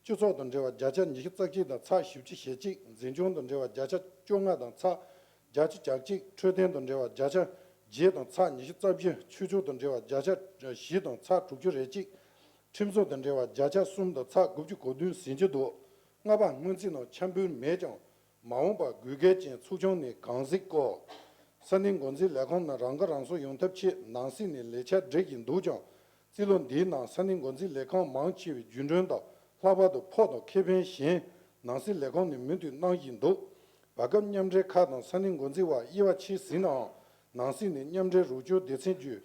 སྤྱི་ཚོགས་དང་འབྲེལ་བ་བརྒྱ་ཆ་ཉི་ཤུ་རྩ་གཅིག་དང་ཚེག་བཞི་བཅུ་ཞེ་གཅིག་འཛིན་སྐྱོང་དང་འབྲེལ་བ་བརྒྱ་ཆ་བཅོ་ལྔ་དང་ཚེག་བརྒྱད་ཅུ་གྱ་གཅིག་འཕྲོད་བསྟེན་དང་འབྲེལ་བ་བརྒྱ་ཆ་ བརྒྱད་དང་ཚེག་ཉི་ཤུ་རྩ་བཞི། ཆོས་ཕྱོགས་དང་འབྲེལ་བ་བརྒྱ་ཆ་བཞི་དང་ཚེག་དྲུག་ཅུ་རེ་གཅིག། ཁྲིམས་བཟོ་དང་འབྲེལ་བ་བརྒྱ་ཆ་གསུམ་དང་ཚེག་དགུ་བཅུ་གོ་བདུན་ཟིན་གྱི་འདུག། ལྔ་པ། སྔོན་རྩིས་ནང་འཆར་འབུལ་མེད་ཀྱང་། མ་འོངས་པར་དགོས་གལ་ཅན་ཚོགས་ཆུང་ནས་གང་གཟིགས་སྐོར། ས་གནས་འགོ་འཛིན་ལས་ཁང་ནང་རང་ཁ་རང་གསོ་ཡོང་ཐབས་ཆེད་ནང་སྲིད་ནས་ལས་འཆར་སྒྲིག་བཞིན་འདུག་ཀྱང་། རྩིས་ལོ་འདིའི་ནང་ས་གནས་འགོ་འཛིན་ལས་ཁང་མང་ཆེ་བའི་རྒྱུན་གྲོན་དང་། ལྷག་པར་དུ་ཕོགས་དང་ཁེ་ཕན་གཞན་ནང་སྲིད་ལས་ཁང་ནས་མུ་མཐུད་གནང་བཞིན་འདུག། བར་སྐབས་མཉམ་འབྲེལ་ཁག་དང་ས་གནས་འགོ་འཛིན་དབར་དབྱེ་བ་ཕྱེ་ཟིན་ནའང་། ནང་སྲིད་ནས་མཉམ་འབྲེལ་རོགས་སྐྱོར་སྡེ་ཚན་བརྒྱུད།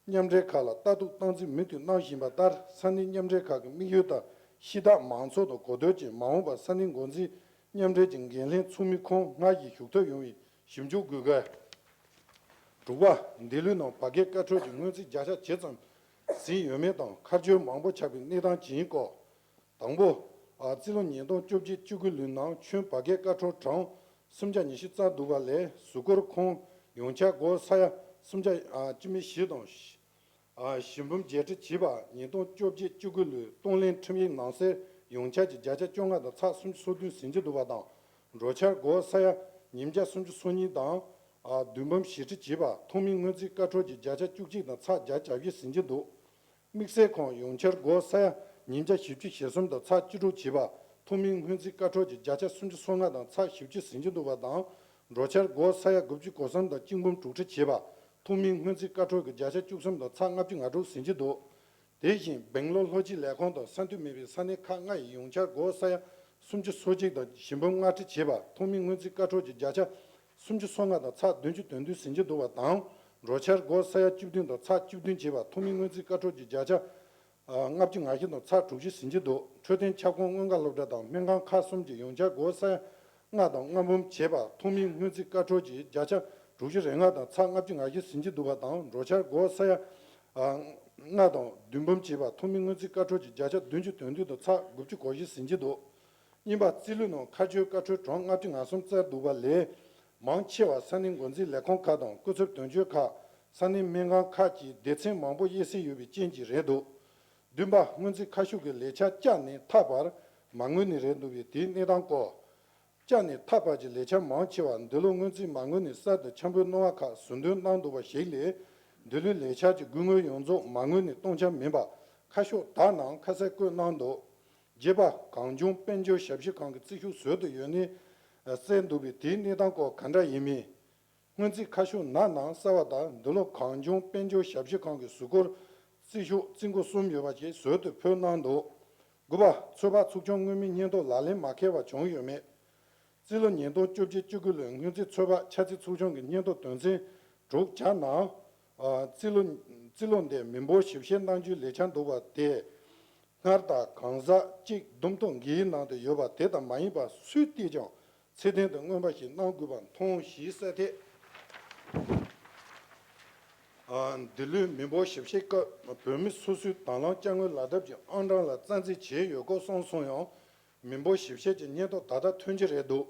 མཉམ་འབྲེལ་ཁག་ལ་ལྟ་རྟོག་སྟངས་འཛིན་མུ་མཐུད་གནང་བཞིན་པ་ལྟར། ས་གནས་མཉམ་འབྲེལ་ཁག་གི་དམིགས་ཡུལ་ལྟར་ཤེས་རྟགས་མང་ཚོགས་དང་གོ་བསྡུར་གྱིས་མ་འོངས་པར་ས་གནས་འགོ་འཛིན་མཉམ་འབྲེལ་གྱི་འགན་ལེན་ཚོགས་མི་ཁོངས་སྔར་བཞིན་ཞུགས་ཐབས་ཡོང་བའི་ཞིབ་འཇུག་དགོས་གལ། དྲུག་པ། འདི་ལོའི་ནང་བར་བརྒལ་བཀའ་འཁྲོལ་གྱི་སྔོན་རྩིས་བརྒྱ་ཆ་ཇི་ཙམ་ཟིན་ཡོད་མེད་དང་། ཁ་སྦྱོར་མང་པོ་ཆགས་པའི་གནས་སྟངས་ཇི་ཡིན་སྐོར། དང་པོ། ཨ། རྩིས་ལོ་ཉིས་སྟོང་བཅོ་བརྒྱད་བཅུ་དགུ་ལོའི་ནང་ཁྱོན་བར་བརྒལ་བཀའ་འཁྲོལ་གྲངས་སུམ་བརྒྱ་ཉི་ཤུ་རྩ་དྲུག་པ་ལས། གཟུགས་སྐོར་ཁང་ཡོངས་ཁྱབ་སྒོར་ས་ཡ་སུམ་བརྒྱ་ཨ་སྤྱི་མི་བཞི་དང་། ཨ། ཞི་འབུམ་བརྒྱད་ཁྲི་བྱས་པ། ཉིས་སྟོང་བཅོ་བརྒྱད་བཅུ་དགུ་ལོའི་གཏོང་ལེན་ཁྲིམས་ཡིག་ནང་གསལ་ཡོངས་ཁྱབ་ཀྱི་བརྒྱ་ཆ་བཅོ་ལྔ་དང་ཚེག་སུམ་ཅུ་སོ་བདུན་ཟིན་གྱི་འདུག་པ་དང་། འགྲོ་འཆར་སྒོར་ས་ཡ་ཉིས་བརྒྱ་སུམ་ཅུ་སོ་གཉིས་དང་། ཨ། བདུན་འབུམ་བཞི་ཁྲི་བྱས་པ། ཐོན་མིའི་སྔོན་རྩིས་བཀའ་འཁྲོལ་གྱི་བརྒྱ་ཆ་བཅུ་གཅིག་དང་ཚེག་བརྒྱ་གྱ་བཞི་ཟིན་གྱི་འདུག། དམིགས་བསལ་ཁང་ཡོངས་ཁྱབ་སྒོར་ས་ཡ་ཉིས་བརྒྱ་བཞི་བཅུ་ཞེ་གསུམ་དང་ཚེག་བཅུ་དྲུག་བྱས་པ། ཐོན་མིའི་སྔོན་རྩིས་བཀའ་འཁྲོལ་གྱི་བརྒྱ་ཆ་སུམ་ཅུ་སོ་ལྔ་དང་ཚེག་བཞི་བཅུ་ཟིན་གྱི་འདུག་པ་དང་། འགྲོ་འཆར་སྒོར་ས་ཡ་དགུ་བཅུ་གོ་གསུམ་དང་གཅིག་འབུམ་དྲུག་ཁྲི་བྱས་པ། ཐོན་མིའི་སྔོན་རྩིས་བཀའ་འཁྲོལ་གྱི་བརྒྱ་ཆ་བཅུ་གསུམ་དང་ཚེག་ལྔ་བཅུ་ང་དྲུག་ཟིན་གྱི་འདུག། དེ་བཞིན་སྦེང་ལོར་ལྷོ་སྤྱི་ལས་ཁང་དང་ས་འཐུས་མེད་པའི་ས་གནས་ཁག་ལྔ་ཡི་ཡོངས་ཁྱབ་སྒོར་ས་ཡ་སུམ་ཅུ་སོ་གཅིག་དང་ཞེ་འབུམ་ལྔ་ཁྲི་བྱས་པ། ཐོན་མིའི་སྔོན་རྩིས་བཀའ་འཁྲོལ་གྱི་བརྒྱ་ཆ་སུམ་ཅུ་སོ་ལྔ་དང་ཚེག་བདུན་ཅུ་དོན་བདུན་ཟིན་གྱི་འདུག་པ་དང་། འགྲོ་འཆར་སྒོར་ས་ཡ་བཅུ་བདུན་དང་ཚེག་བཅུ་བདུན་བྱས་པ། ཐོན་མིའི་སྔོན་རྩིས་བཀའ་འཁྲོལ་གྱི་བརྒྱ་ཆ་ལྔ་བཅུ་ང་བཞི་དང་ཚེག་དྲུག་ཅུ་ཟིན་གྱི་འདུག། འཕྲོད་བསྟེན་ཁྱབ་ཁོངས་སྔོན་ཁག་སློབ་གྲྭ་དང་སྨན་ཁང་ཁག་གསུམ་གྱི་ཡོངས་ཁྱབ་སྒོར་ས་ཡ་ལྔ་དང་ལྔ་འབུམ་བྱས་པ། ཐོན་མིའི་སྔོན་རྩིས་བཀའ་འཁྲོལ་གྱི་བརྒྱ་ཆ་དྲུག་ཅུ་རེ་ལྔ་དང་ཚེག་ལྔ་བཅུ་ང་བཞི་ཟིན་གྱི་འདུག་པ་དང་། འགྲོ་འཆར་སྒོར་ས་ཡ་ལྔ་དང་བདུན་འབུམ་བྱས་པ། ཐོན་མིའི་སྔོན་རྩིས་བཀའ་འཁྲོལ་གྱི་བརྒྱ་ཆ་བདུན་ཅུ་དོན་བདུན་དང་ཚེག་དགུ་བཅུ་གོ་བཞི་ཟིན་གྱི་འདུག། གཉིས་པ། རྩིས་ལོའི་ནང་ཁ་སྦྱོར་བཀའ་འཁྲོལ་གྲངས་ལྔ་བཅུ་ང་གསུམ་བསྩལ་འདུག་པ་ལས། མང་ཆེ་བ་ས་གནས་འགོ་འཛིན་ལས་ཁུངས་ཁག་དང་སྐུ་ཚབ་དོན་གཅོད་ཁག། ས་གནས་སྨན་ཁང་ཁག་བཅས་སྡེ་ཚན་མང་པོ་དབྱེ་གསེས་ཡོད་པའི་རྐྱེན་གྱིས་རེད་འདུག། བདུན་པ། སྔོན་རྩིས་ཁ་ཤོག་གི་ལས་འཆར་བསྐྱར་ནས་ཐད་པར་མ་དངུལ་ནས་རེད་འདུག་པས། དེའི་གནས་སྟངས་སྐོར། བསྐྱར་ནས་ཐད་པར་གྱི་ལས་འཆར་མང་ཆེ་བ་འདི་ལོ་སྔོན་རྩིས་མ་དངུལ་ནས་གསར་དུ་འཆར་འབུལ་གནང་བ་ཁག་ཟུར་འདོན་གནང་འདུག་པ་ཞིག་ལས། འདི་ལོའི་ལས་འཆར་གྱི་དགོས་དངུལ་ཡོངས་རྫོགས་མ་དངུལ་ནས་གཏོང་འཆར་མིན་པ་ཁ་ཤོག་དག་ནང་ཁ་གསལ་བཀོད་གནང་འདུག། བརྒྱད་པ། གངས་ལྗོངས་དཔལ་འབྱོར་ཞབས་ཞུ་ཁང་གི་རྩིས་ཤོག་ཟུར་དུ་ཡོད་ནས་གསལ་འདུག་པས། དེའི་གནས་སྟངས་སྐོར་ག་འདྲ་ཡིན་མིན། སྔོན་རྩིས་ཁ་ཤོག་ནང་གསལ་བ་ལྟར། འདི་ལོ་གངས་ལྗོངས་དཔལ་འབྱོར་ཞབས་ཞུ་ཁང་གི་གཟུགས་སྐོར་རྩིས་ཤོག་རྩིས་འགོ་གསུམ་ཡོད་པ་ཞིག་ཟུར་དུ་ཕུལ་གནང་འདུག། དགུ་པ། ཚོད་དཔག་ཚོགས་ཆུང་དངོས་མིན་སྙན་ཐོ་ལག་ལེན་མ་འཁེལ་བ་བྱུང་ཡོད་མེད། རྩིས་ལོ་ཉིས་སྟོང་བཅོ་བརྒྱད་བཅུ་དགུ་ལོའི་སྔོན་རྩིས་ཚོད་དཔག་འཆར་རྩིས་ཚོགས་ཆུང་གི་སྙན་ཐོ་དོན་ཚན་དྲུག་བརྒྱ་ནང་། ཨ། རྩིས་ལོ། རྩིས་ལོ་འདིར་མི་འབོར་ཞིབ་བཤེར་གནང་རྒྱུའི་ལས་འཆར་འདུག་པ་དེ། སྔར་དང་གང་ཟག་གཅིག་བསྡོམས་ཐོ་འགའི་ནང་དུ་ཡོད་པ་དེ་དང་མ་ཡིན་པ་སུས་བལྟས་ཀྱང་ཚད་ལྡན་དང་མངོན་པ་ཞིག་གནང་དགོས་པར་མཐོང་ཞེས་གསལ་ཐད། ཨ། འདི་ལོའི་མི་འབོར་ཞིབ་བཤེར་སྐབས་བོད་མི་སོ་སོའི་དང་བླངས་དཔྱ་དངུལ་ལག་དེབ་ཀྱི་ཨང་གྲངས་ལ་རྩ་འཛིན་བྱས་ཡོད་སྐོར་གསུངས་སོང་ཡང་། མི་འབོར་ཞིབ་བཤེར་གྱི་སྙན་ཐོ་ད་ལྟ་ཐོན་གྱི་རེད་འདུག།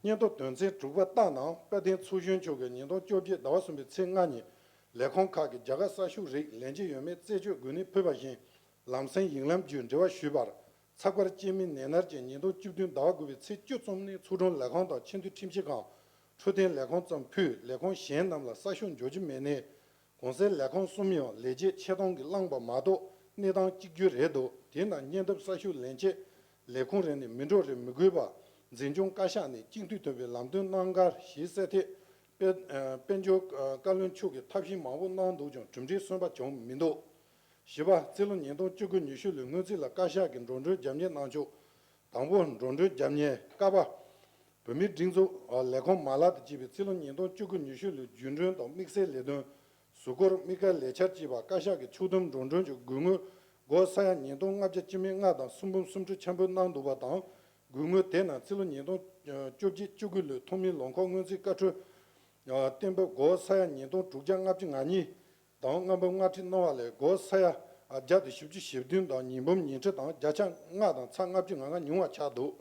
སྙན་ཐོ་དོན་ཚན་དྲུག་པ་ལྟར་ན། དཔལ་ལྡན་ཚོགས་གཞོན་མཆོག་གིས་ཉིས་སྟོང་བཅོ་བརྒྱད་ཟླ་བ་གསུམ་པའི་ཚེས་ལྔ་ཉིན། ལས་ཁུངས་ཁག་གིས་རྒྱ་གར་གསར་ཤོག་རིགས་ལེན་གྱི་ཡོད་མེད་རྩད་གཅོད་དགོས་ནས་ཕུལ་བ་བཞིན། ལམ་སེང་ཡིག་ལམ་བརྒྱུད་འབྲེལ་བ་ཞུས་པར། ཚགས་པར་སྐྱེས་མའི་ནད་མནར་གྱིས་ཉིས་སྟོང་བཅུ་བདུན་ཟླ་བ་དགུ་པའི་ཚེས་བཅུ་ཙམ་ནས་ཚོགས་དྲུང་ལས་ཁང་དང་ཆེས་མཐོའི་ཁྲིམས་ཞིབ་ཁང་། འཕྲོད་བསྟེན་ལས་ཁུངས་ཙམ་ཕུད་ལས་ཁུངས་གཞན་རྣམས་ལ་གསར་ཤོག་འབྱོར་གྱི་མེད་ནས། གོང་གསལ་ལས་ཁུངས་གསུམ་ཡང་ལས་བྱེད་ཆེད་གཏོང་གིས་བླངས་པ་མ་གཏོགས་གནས་སྟངས་གཅིག་གྱུར་རེད་འདུག། དེས་ན་སྙན་ཐོ་གསར་ཤོག་ལེན་ཆེད་ལས་ཁུངས་རེ་ནས་མི་འགྲོ་རེ་མི་དགོས་པར་འཛིན་སྐྱོང་བཀའ་ཤག་ནས་གཅིག་མཐུན་ཐུབ་པའི་ལམ་སྟོན་གནང་གལ་ཞེས་གསལ་ཐད། དཔལ། ཨ། དཔལ་འབྱོར། ཨ། བཀའ་བློན་མཆོག་གིས་ཐབས་ཤེས་མང་པོ་གནང་འདུག་ཀྱང་གྲུབ་འབྲས་སོན་པ་བྱུང་མི་འདུག། བཞི་པ། རྩིས་ལོ་ཉིས་སྟོང་བཅུ་དགུ་ཉི་ཤུ་ལོའི་སྔོན་རྩིས་ལ་བཀའ་ཤག་གིས་འགྲོ་གྲོན་རྒྱབ་གཉེར་གནང་ཕྱོགས། དང་པོ། འགྲོ་གྲོན་རྒྱབ་གཉེར། ཀ་པ། བོད་མིའི་སྒྲིག་འཛུགས་ལས་ཁུངས་མ་ལག་དང་བཅས་པའི་རྩིས་ལོ་ཉིས་སྟོང་བཅུ་དགུ་ཉི་ཤུ་ལོའི་རྒྱུན་གྲོན་དང་དམིགས་བསལ་ལས་དོན། གཟུགས་སྐོར་དམིགས་བཀར་ལས་འཆར་བཅས་པ་བཀའ་ཤག་གིས་ཕྱོགས་བསྡོམས་འགྲོ་གྲོན་གྱི་དགོས་དངུལ་སྒོར་ས་ཡ་ཉིས་སྟོང་ལྔ་བརྒྱ་སྤྱི་མི་ལྔ་དང་སུམ་འབུམ་སུམ་ཁྲི་འཆར་འབུལ་གནང་འདུག་པ་དང་། དགོས་དངུལ་དེ་རྣམས་རྩིས་ལོ་ཉིས་སྟོང་བཅོ་བརྒྱད་བཅུ་དགུ་ལོའི་ཐོན་མིའི་ལོ་འཁོར་སྔོན་རྩིས་བཀའ་འཁྲོལ་གཏན་འབེབས་སྒོར་ས་ཡ་ཉིས་སྟོང་དྲུག་བརྒྱ་ལྔ་བཅུ་ང་གཉིས་དང་ལྔ་འབུམ་ལྔ་ཁྲི་གནང་བ་ལས། སྒོར་ས་ཡ་བརྒྱ་དང་བཞི་བཅུ་ཞེ་བདུན་དང་ཉིས་འབུམ་ཉི་ཁྲི་དང་བརྒྱ་ཆ་ལྔ་དང་ཚེག་ལྔ་བཅུ་ང་ལྔ་ཉུང་བ་ཆགས་འདུག།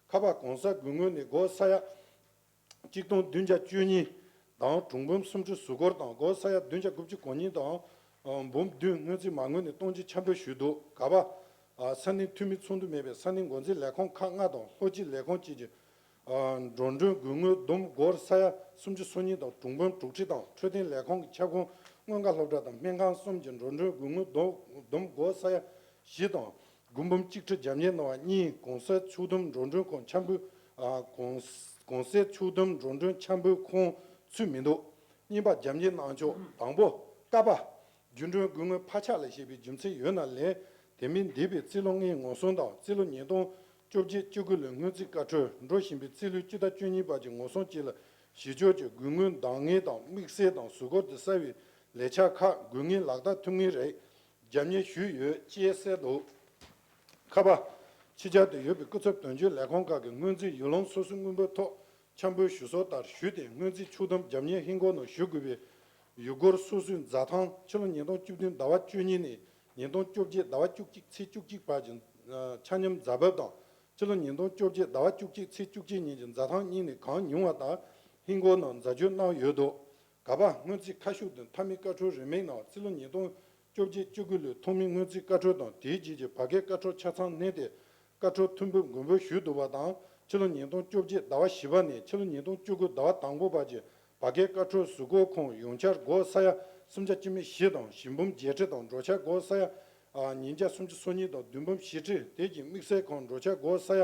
ཁ་པར་གོང་གསལ་དགོས་དངུལ་ནི་སྒོར་ས་ཡ་གཅིག་སྟོང་བདུན་བརྒྱ་བཅུ་གཉིས་དང་དྲུག་འབུམ་སུམ་ཁྲི་གཟུགས་སྐོར་དང་། སྒོར་ས་ཡ་བདུན་བརྒྱ་དགུ་བཅུ་གོ་གཉིས་དང་འབུམ་བདུན་སྔོན་རྩིས་མ་དངུལ་ནས་གཏོང་རྒྱུ་འཆར་འབུལ་ཞུས་འདུག། ག་པ། ས་གནས་འཐུས་མི་ཚོགས་འདུ་མེད་པའི་ས་གནས་འགོ་འཛིན་ལས་ཁུངས་ཁག་ལྔ་དང་ལྷོ་སྤྱི་ལས་ཁུངས་བཅས་ཀྱི་ འགྲོ་གྲོན་དགོས་དངུལ་བསྡོམས་སྒོར་ས་ཡ་སུམ་ཅུ་སོ་གཉིས་དང་གྲོང་དཔོན་དྲུག་ཁྲི་དང་འཕྲོད་བསྟེན་ལས་ཁུངས་ཀྱི་ཁྱབ་ཁོངས་སྔོན་ཁ་སློབ་གྲྭ་དང་སྨན་ཁང་གསུམ་གྱི་འགྲོ་གྲོན་དགོས་དངུལ་བསྡོམས་བསྡོམས་སྒོར་ས་ཡ་བཞི་དང་། དགུ་འབུམ་གཅིག་ཁྲི་རྒྱབ་གཉེར་གནང་བ་གཉིས། གོང་གསལ་ཕྱོགས་བསྡོམས་འགྲོ་གྲོན་ཁོངས་འཆར་འབུལ། ཨ། གོང་གོང་གསལ་ཕྱོགས་བསྡོམས་འགྲོ་གྲོན་འཆར་འབུལ་ཁོངས་ཚུད་མི་འདུག་གཉིས་པ། རྒྱབ་གཉེར་གནང་ཕྱོགས། དང་པོ། ཀ་པ། རྒྱུན་གྲོན་དགོས་དངུལ་ཕར་ཆག་ལ་བཞེས་པའི་རྒྱུ་མཚན་ཡོད་ན་ལས། དེ་མིན་འདས་པའི་རྩིས་ལོ་ལྔའི་ངོ་སྲུང་དང་རྩིས་ལོ་ཉིས་སྟོང་བཅོ་བརྒྱད་བཅུ་དགུ་ལོའི་སྔོན་རྩིས་བཀའ་འཁྲོལ། འགྲོ་བཞིན་པའི་རྩིས་ལོའི་སྤྱི་ཟླ་བཅུ་གཉིས་པ་གྱི་ངོ་སྲུང་བཅས་ལ་གཞི་བཅོལ་གྱི་དགོས་དངུལ་འདང་ངེས་དང་དམིགས་བསལ་དང་གཟུགས་སྐོར་དུ་གསལ་བའི་ལས་འཆར་ཁག་དགོས་ངེས་ལག་བསྟར་ཐུབ་ངེས་རིགས་རྒྱབ་གཉེར་ཞུས་ཡོད་ཅེས་གསལ་འདུག་ཁ་པ། ཕྱི་རྒྱལ་དུ་ཡོད་པའི་སྐུ་ཚབ་དོན་གཅོད་ལས་ཁང་ཁག་གི་སྔོན་རྩིས་ཡུལ་ལུང་སོ་སོའི་དངུལ་འབོར་ཐོག་འཆར་འབུལ་ཞུ་སྲོལ་ལྟར་ཞུས་ཏེ། སྔོན་རྩིས་ཕྱོགས་བསྡོམས་རྒྱབ་གཉེར་ཧིན་སྒོར་ནང་ཞུ་དགོས་པའི་ཡུལ་སྐོར་སོ་སོའི་འཛའ་ཐང་ཕྱི་ལོ་ཉིས་སྟོང་བཅུ་བདུན་ཟླ་བ་བཅུ་གཉིས་ནས་ཉིས་སྟོང་བཅོ་བརྒྱད་ཟླ་བ་བཅུ་གཅིག་ཚེས་བཅུ་གཅིག་བར་གྱི་ཆ་སྙོམས་འཛའ་བབ་དང་། ཕྱི་ལོ་ཉིས་སྟོང་བཅོ་བརྒྱད་ཟླ་བ་བཅུ་གཅིག་ཚེས་བཅུ་གཅིག་ཉིན་གྱི་འཛའ་ཐང་གཉིས་ནས་གང་ཉུང་བ་དག་ཧིན་སྒོར་ནང་འཛའ་སྦྱོར་གནང་ཡོད་འདུག་ག་པ། སྔོན་རྩིས་ཁ་ཤུགས་དང་མཐའ་མའི་བཀའ་འཁྲོལ་རིན་མེད་ནང་རྩིས་ལོ་ཉིས་སྟོང་བཅོ་བརྒྱད་བཅུ་དགུ་ལོའི་ཐོག་མའི་སྔོན་རྩིས་བཀའ་འཁྲོལ་དང་དེའི་རྗེས་ཀྱི་བར་བརྒལ་བཀའ་འཁྲོལ་ཆ་ཚང་བསྣན་ཏེ། བཀའ་འཁྲོལ་ཐོན་འབབ་མགོན་འབུལ་ཞུས་འདུག་པ་དང་། ཕྱི་ལོ་ཉིས་སྟོང་བཅོ་བརྒྱད་ཟླ་བ་བཞི་པ་ནས་ཕྱི་ལོ་ཉིས་སྟོང་བཅུ་དགུ་ཟླ་བ་དང་པོ་བར་གྱི་བར་བརྒལ་བཀའ་འཁྲོལ་གཟུགས་སྐོར་ཁོངས་ཡོངས་ཆར་སྒོར་ས་ཡ་སུམ་བརྒྱ་བཅུ་མེད་བཞི་དང་ཞིང་འབུམ་བརྒྱད་ཁྲི་དང་འབྲོག་ཆར་སྒོར་ས་ཡ་ཉིས་བརྒྱ་སུམ་ཅུ་སོ་གཉིས་དང་བདུན་འབུམ་བཞི་ཁྲི། དེ་བཞིན་དམིགས་བསལ་ཁོངས་འབྲོག་ཆར་སྒོར་ས་ཡ་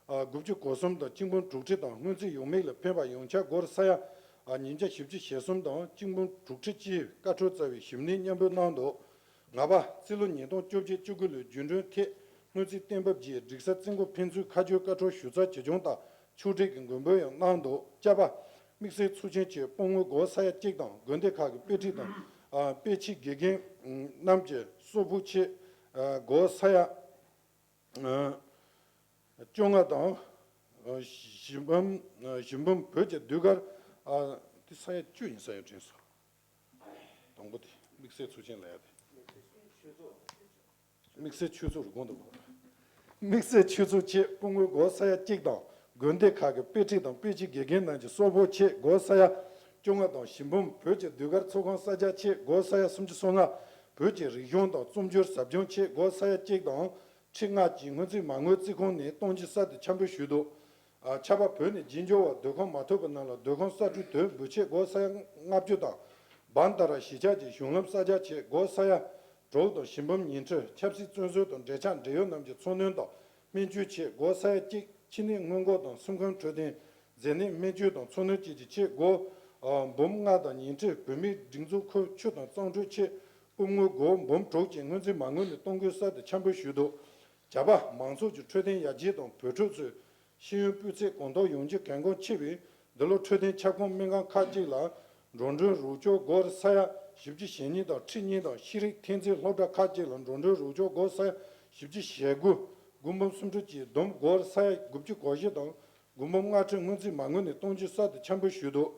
དགུ་བཅུ་གོ་གསུམ་དང་གཅིག་འབུམ་དྲུག་ཁྲི་དང་སྔོན་རྩིས་ཡོངས་དམིགས་ལ་ཕན་པ་ཡོངས་ཆར་སྒོར་ས་ཡ་ཉིས་བརྒྱ་བཞི་བཅུ་ཞེ་གསུམ་དང་གཅིག་འབུམ་དྲུག་ཁྲི་བཅས་བཀའ་འཁྲོལ་རྩ་བའི་ཞིབ་ནན་མཉམ་འབུལ་གནང་འདུག་ལྔ་པ། རྩིས་ལོ་ཉིས་སྟོང་བཅོ་བརྒྱད་བཅུ་དགུ་ལོའི་རྒྱུན་གྲོན་ཐད་སྔོན་རྩིས་གཏན་འབེབས་ཀྱིས་སྒྲིག་གསལ་རྩིས་འགོ་ཕན་ཚུན་ཁ་སྦྱོར་བཀའ་འཁྲོལ་ཞུ་རྩ་ཇི་བྱུང་དང་ཕྱོགས་སྒྲིག་གི་མགོན་འབོད་ཡང་གནང་འདུག་བཅའ་པ། དམིགས་བསལ་ཚོགས་ཆེན་གྱི་དཔོན་དངུལ་སྒོར་ས་ཡ་གཅིག་དང་དགོན་སྡེ་ཁག་གི་དཔེ་ཁྲིད་དང་དཔེ་ཆའི་དགེ་རྒན་རྣམས་ཀྱི་གསོལ་ཕོགས་ཆེད་སྒོར་ས་ཡ་བཅོ་ལྔ་དང་ཞིང་འབུམ་ཞིང་འབུམ་བོད་ཀྱི་ཟློས་གར། དེ་ས་ཡ་བཅུ་ཡིན་ས་ཡ་དྲན་སོང་། དང་པོ་དེ་དམིགས་བསལ་ཚོགས་ཆེན་ལ་ཡ་དེ། དམིགས་བསལ་ཆོས་ཚོགས་རུ་དགོངས་དང་པོ། དམིགས་བསལ་ཆོས་ཚོགས་ཆེད་དཔོན་དངུལ་སྒོར་ས་ཡ་གཅིག་དང་དགོན་སྡེ་ཁག་གི་དཔེ་ཁྲིད་དང་དཔེ་ཆའི་དགེ་རྒན་རྣམས་ཀྱི་གསོལ་ཕོགས་ཆེད་སྒོར་ས་ཡ་བཅོ་ལྔ་དང་ཞིང་འབུམ་བོད་ཀྱི་ཟློས་གར་ཚོགས་ཁང་གསར་རྒྱག་ཆེད་སྒོར་ས་ཡ་སུམ་ཅུ་སོ་ལྔ། བོད་ཀྱི་རིག་གཞུང་དང་རྩོམ་སྒྱུར་ཟབ་སྦྱོང་ཆེད་སྒོར་ས་ཡ་གཅིག་དང་ཁྲི་ལྔ་བཅས་སྔོན་རྩིས་མ་དངུལ་རྩིས་ཁོངས་ནས་གཏོང་རྒྱུའི་གསར་དུ་འཆར་འབུལ་ཞུས་འདུག་ཨ། ཆབ་བབ་བོད་ནས་རྗེས་འབྱོར་བ་སྡོད་ཁང་མ་ཐོབ་པ་རྣམས་ལ་སྡོད་ཁང་གསར་སྐྲུན་དོན་འབུལ་ཆེད་སྒོར་ས་ཡ་ལྔ་བཅུ་དང་། བན་ད་ར་གཞིས་ཆགས་ཀྱི་གཞུང་ལམ་གསར་རྒྱག་ཆེད་སྒོར་ས་ཡ་དྲུག་དང་ཞིང་འབུམ་ཉིས་ཁྲི། ཆབ་སྲིད་བཙོན་ཟུར་དང་འབྲེལ་ཆགས་འབྲེལ་ཡོད་རྣམས་ཀྱི་འཚོ་སྣོན་དང་སྨན་བཅོས་ཆེད་སྒོར་ས་ཡ་གཅིག་ཕྱི་ནད་སྔོན་འགོག་དང་སེམས་ཁམས་འཕྲོད་བསྟེན། མཛེ་ནད་སྨན་བཅོས་དང་འཚོ་སྣོན་བཅས་ཀྱི་ཆེད་སྒོར་འབུམ་ལྔ་དང་ཉིས་ཁྲི། བོད་མིའི་སྒྲིག་འཛུགས་ཁུལ་ཆུ་དང་གཙང་འཕྲོད་ཆེད་དཔོན་དངུལ་སྒོར་འབུམ་དྲུག་བཅས་སྔོན་རྩིས་མ་དངུལ་ནས་གཏོང་དགོས་གསར་དུ་འཆར་འབུལ་ཞུས་འདུག་བརྒྱ་པ། མང་ཚོགས་ཀྱི་འཕྲོད་བསྟེན་ཡར་རྒྱས་དང་བོད་ཕྲུག་ཚོའི་ཤེས་ཡོན་སྤུས་ཚད་གོང་མཐོར་ཡོང་རྒྱུ་གལ་འགངས་ཆེ་བས། འདི་ལོ་འཕྲོད་བསྟེན་ཁྱབ་ཁོངས་སྨན་ཁང་ཁག་ཅིག་ལ་འགྲོ་གྲོན་རོགས་སྐྱོར་སྒོར་ས་ཡ་བཞི་བཅུ་ཞེ་གཉིས་དང་ཁྲི་གཉིས་དང་། ཤེས་རིག་འཐེན་འཛིན་སློབ་གྲྭ་ཁག་ཅིག་ལ་འགྲོ་གྲོན་རོགས་སྐྱོར་སྒོར་ས་ཡ་བཞི་བཅུ་ཞེ་དགུ། སྒོར་འབུམ་སུམ་ཁྲི་བཅས་བསྡོམས་སྒོར་ས་ཡ་དགུ་བཅུ་གོ་བཞི་དང་སྒོར་འབུམ་ལྔ་ཁྲི་སྔོན་རྩིས་མ་དངུལ་ནས་གཏོང་རྒྱུ་གསར་དུ་འཆར་འབུལ་ཞུས་འདུག་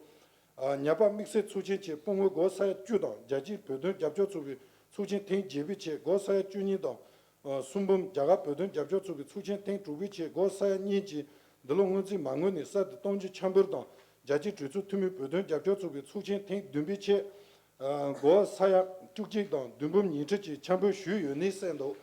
ཨ། ཉ་པ། དམིགས་བསལ་ཚོགས་ཆེན་ཆེད་དཔོན་དངུལ་སྒོར་ས་ཡ་བཅུ་དང་། རྒྱལ་སྤྱིའི་བོད་དོན་རྒྱབ་སྐྱོར་ཚོགས་པའི་ཚོགས་ཆེན་ཐེངས་བརྒྱད་པའི་ཆེད་སྒོར་ས་ཡ་བཅུ་གཉིས་དང་། ཨ། གསུམ་འབུམ། རྒྱ་གར་བོད་དོན་རྒྱབ་སྐྱོར་ཚོགས་པའི་ཚོགས་ཆེན་ཐེངས་དྲུག་པའི་ཆེད་སྒོར་ས་ཡ་གཉིས་བཅས་འདི་ལོ་སྔོན་རྩིས་མ་དངུལ་ནས་གསར་དུ་གཏོང་རྒྱུ་འཆར་འབུལ་དང་། རྒྱལ་སྤྱིའི་གྲོས་ཚོགས་འཐུས་མིའི་བོད་དོན་རྒྱབ་སྐྱོར་ཚོགས་པའི་ཚོགས་ཆེན་ཐེངས་བདུན་པའི་ཆེད། ཨ། སྒོར་ས་ཡ་བཅུ་གཅིག་དང་བདུན་འབུམ་ཉིས་ཁྲི་བཅས་འཆར་འབུལ་ཞུས་ཡོད་ནས་གསལ་འདུག་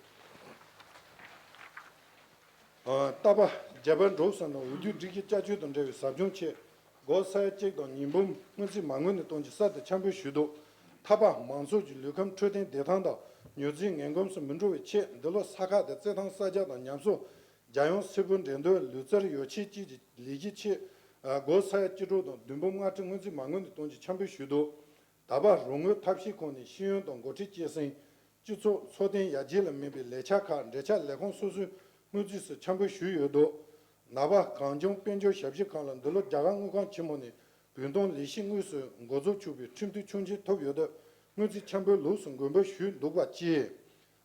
ཨ། ཏ་པ། རྒྱ་བལ་འབྲུག་གསུམ་དང་འོས་བསྡུའི་སྒྲིག་གཞི་བསྐྱར་བཅོས་དང་འབྲེལ་བའི་ཟབ་སྦྱོང་ཆེད་སྒོར་ས་ཡ་གཅིག་དང་ཉིས་འབུམ་སྔོན་རྩིས་མ་དངུལ་ནས་གཏོང་རྒྱུ་གསར་དུ་འཆར་འབུལ་ཞུས་འདུག་ཐ་པ། མང་ཚོགས་ཀྱི་ལུས་ཁམས་འཕྲོད་བསྟེན་བདེ་ཐང་དང་མྱོས་རྫས་ངན་གོམས་སུ་མི་འགྲོ་བའི་ཆེད་འདི་ལོ་ས་ཁག་དང་རྩེད་ཐང་གསར་རྒྱག་དང་ཉམས་གསོ། རྒྱལ་ཡོངས་སིལ་བུ་འགྲན་བསྡུར་ལུས་རྩལ་ཡོ་ཆས་བཅས་ཀྱི་ལས་གཞི་ཆེད་སྒོར་ས་ཡ་གཅིག་དྲུག་དང་བདུན་འབུམ་ལྔ་ཁྲི་སྔོན་རྩིས་མ་དངུལ་ནས་གཏོང་རྒྱུ་འཆར་འབུལ་ཞུས་འདུག་ད་བར་རོགས་དངུལ་ཐབས་ཤེས་ཁང་ནས་ཤེས་ཡོན་དང་འགོ་ཁྲིད་སྐྱེད་སྲིང་། སྤྱི་ཚོགས་འཚོ་རྟེན་ཡར་རྒྱས་ལ་དམིགས་པའི་ལས་འཆར་ཁག་འབྲེལ་ཆགས་ལས་ཁུངས་སོ་སོའི་སྔོན་རྩིས་སུ་འཆར་འབུལ་ཞུས་ཡོད་འདུག་ན་བ། གངས་ལྗོངས་དཔལ་འབྱོར་ཞབས་ཞུ་ཁང་ལ་འདི་ལོ་རྒྱ་གར་དངུལ་ཁང་ཆེན་མོ་ནས་བོད་དོན་ལས་གཞི་དངོས་སུ་འགོ་འཛུགས་བྱུང་བའི་ཁྲིམས་མཐུན་ཆོག་མཆན་ཐོབ་ཡོད་སྟབས། སྔོན་རྩིས་འཆར་འབུལ་ལོགས་སུ་མགོན་པོ་ཞུས་འདུག་པ་བཅས།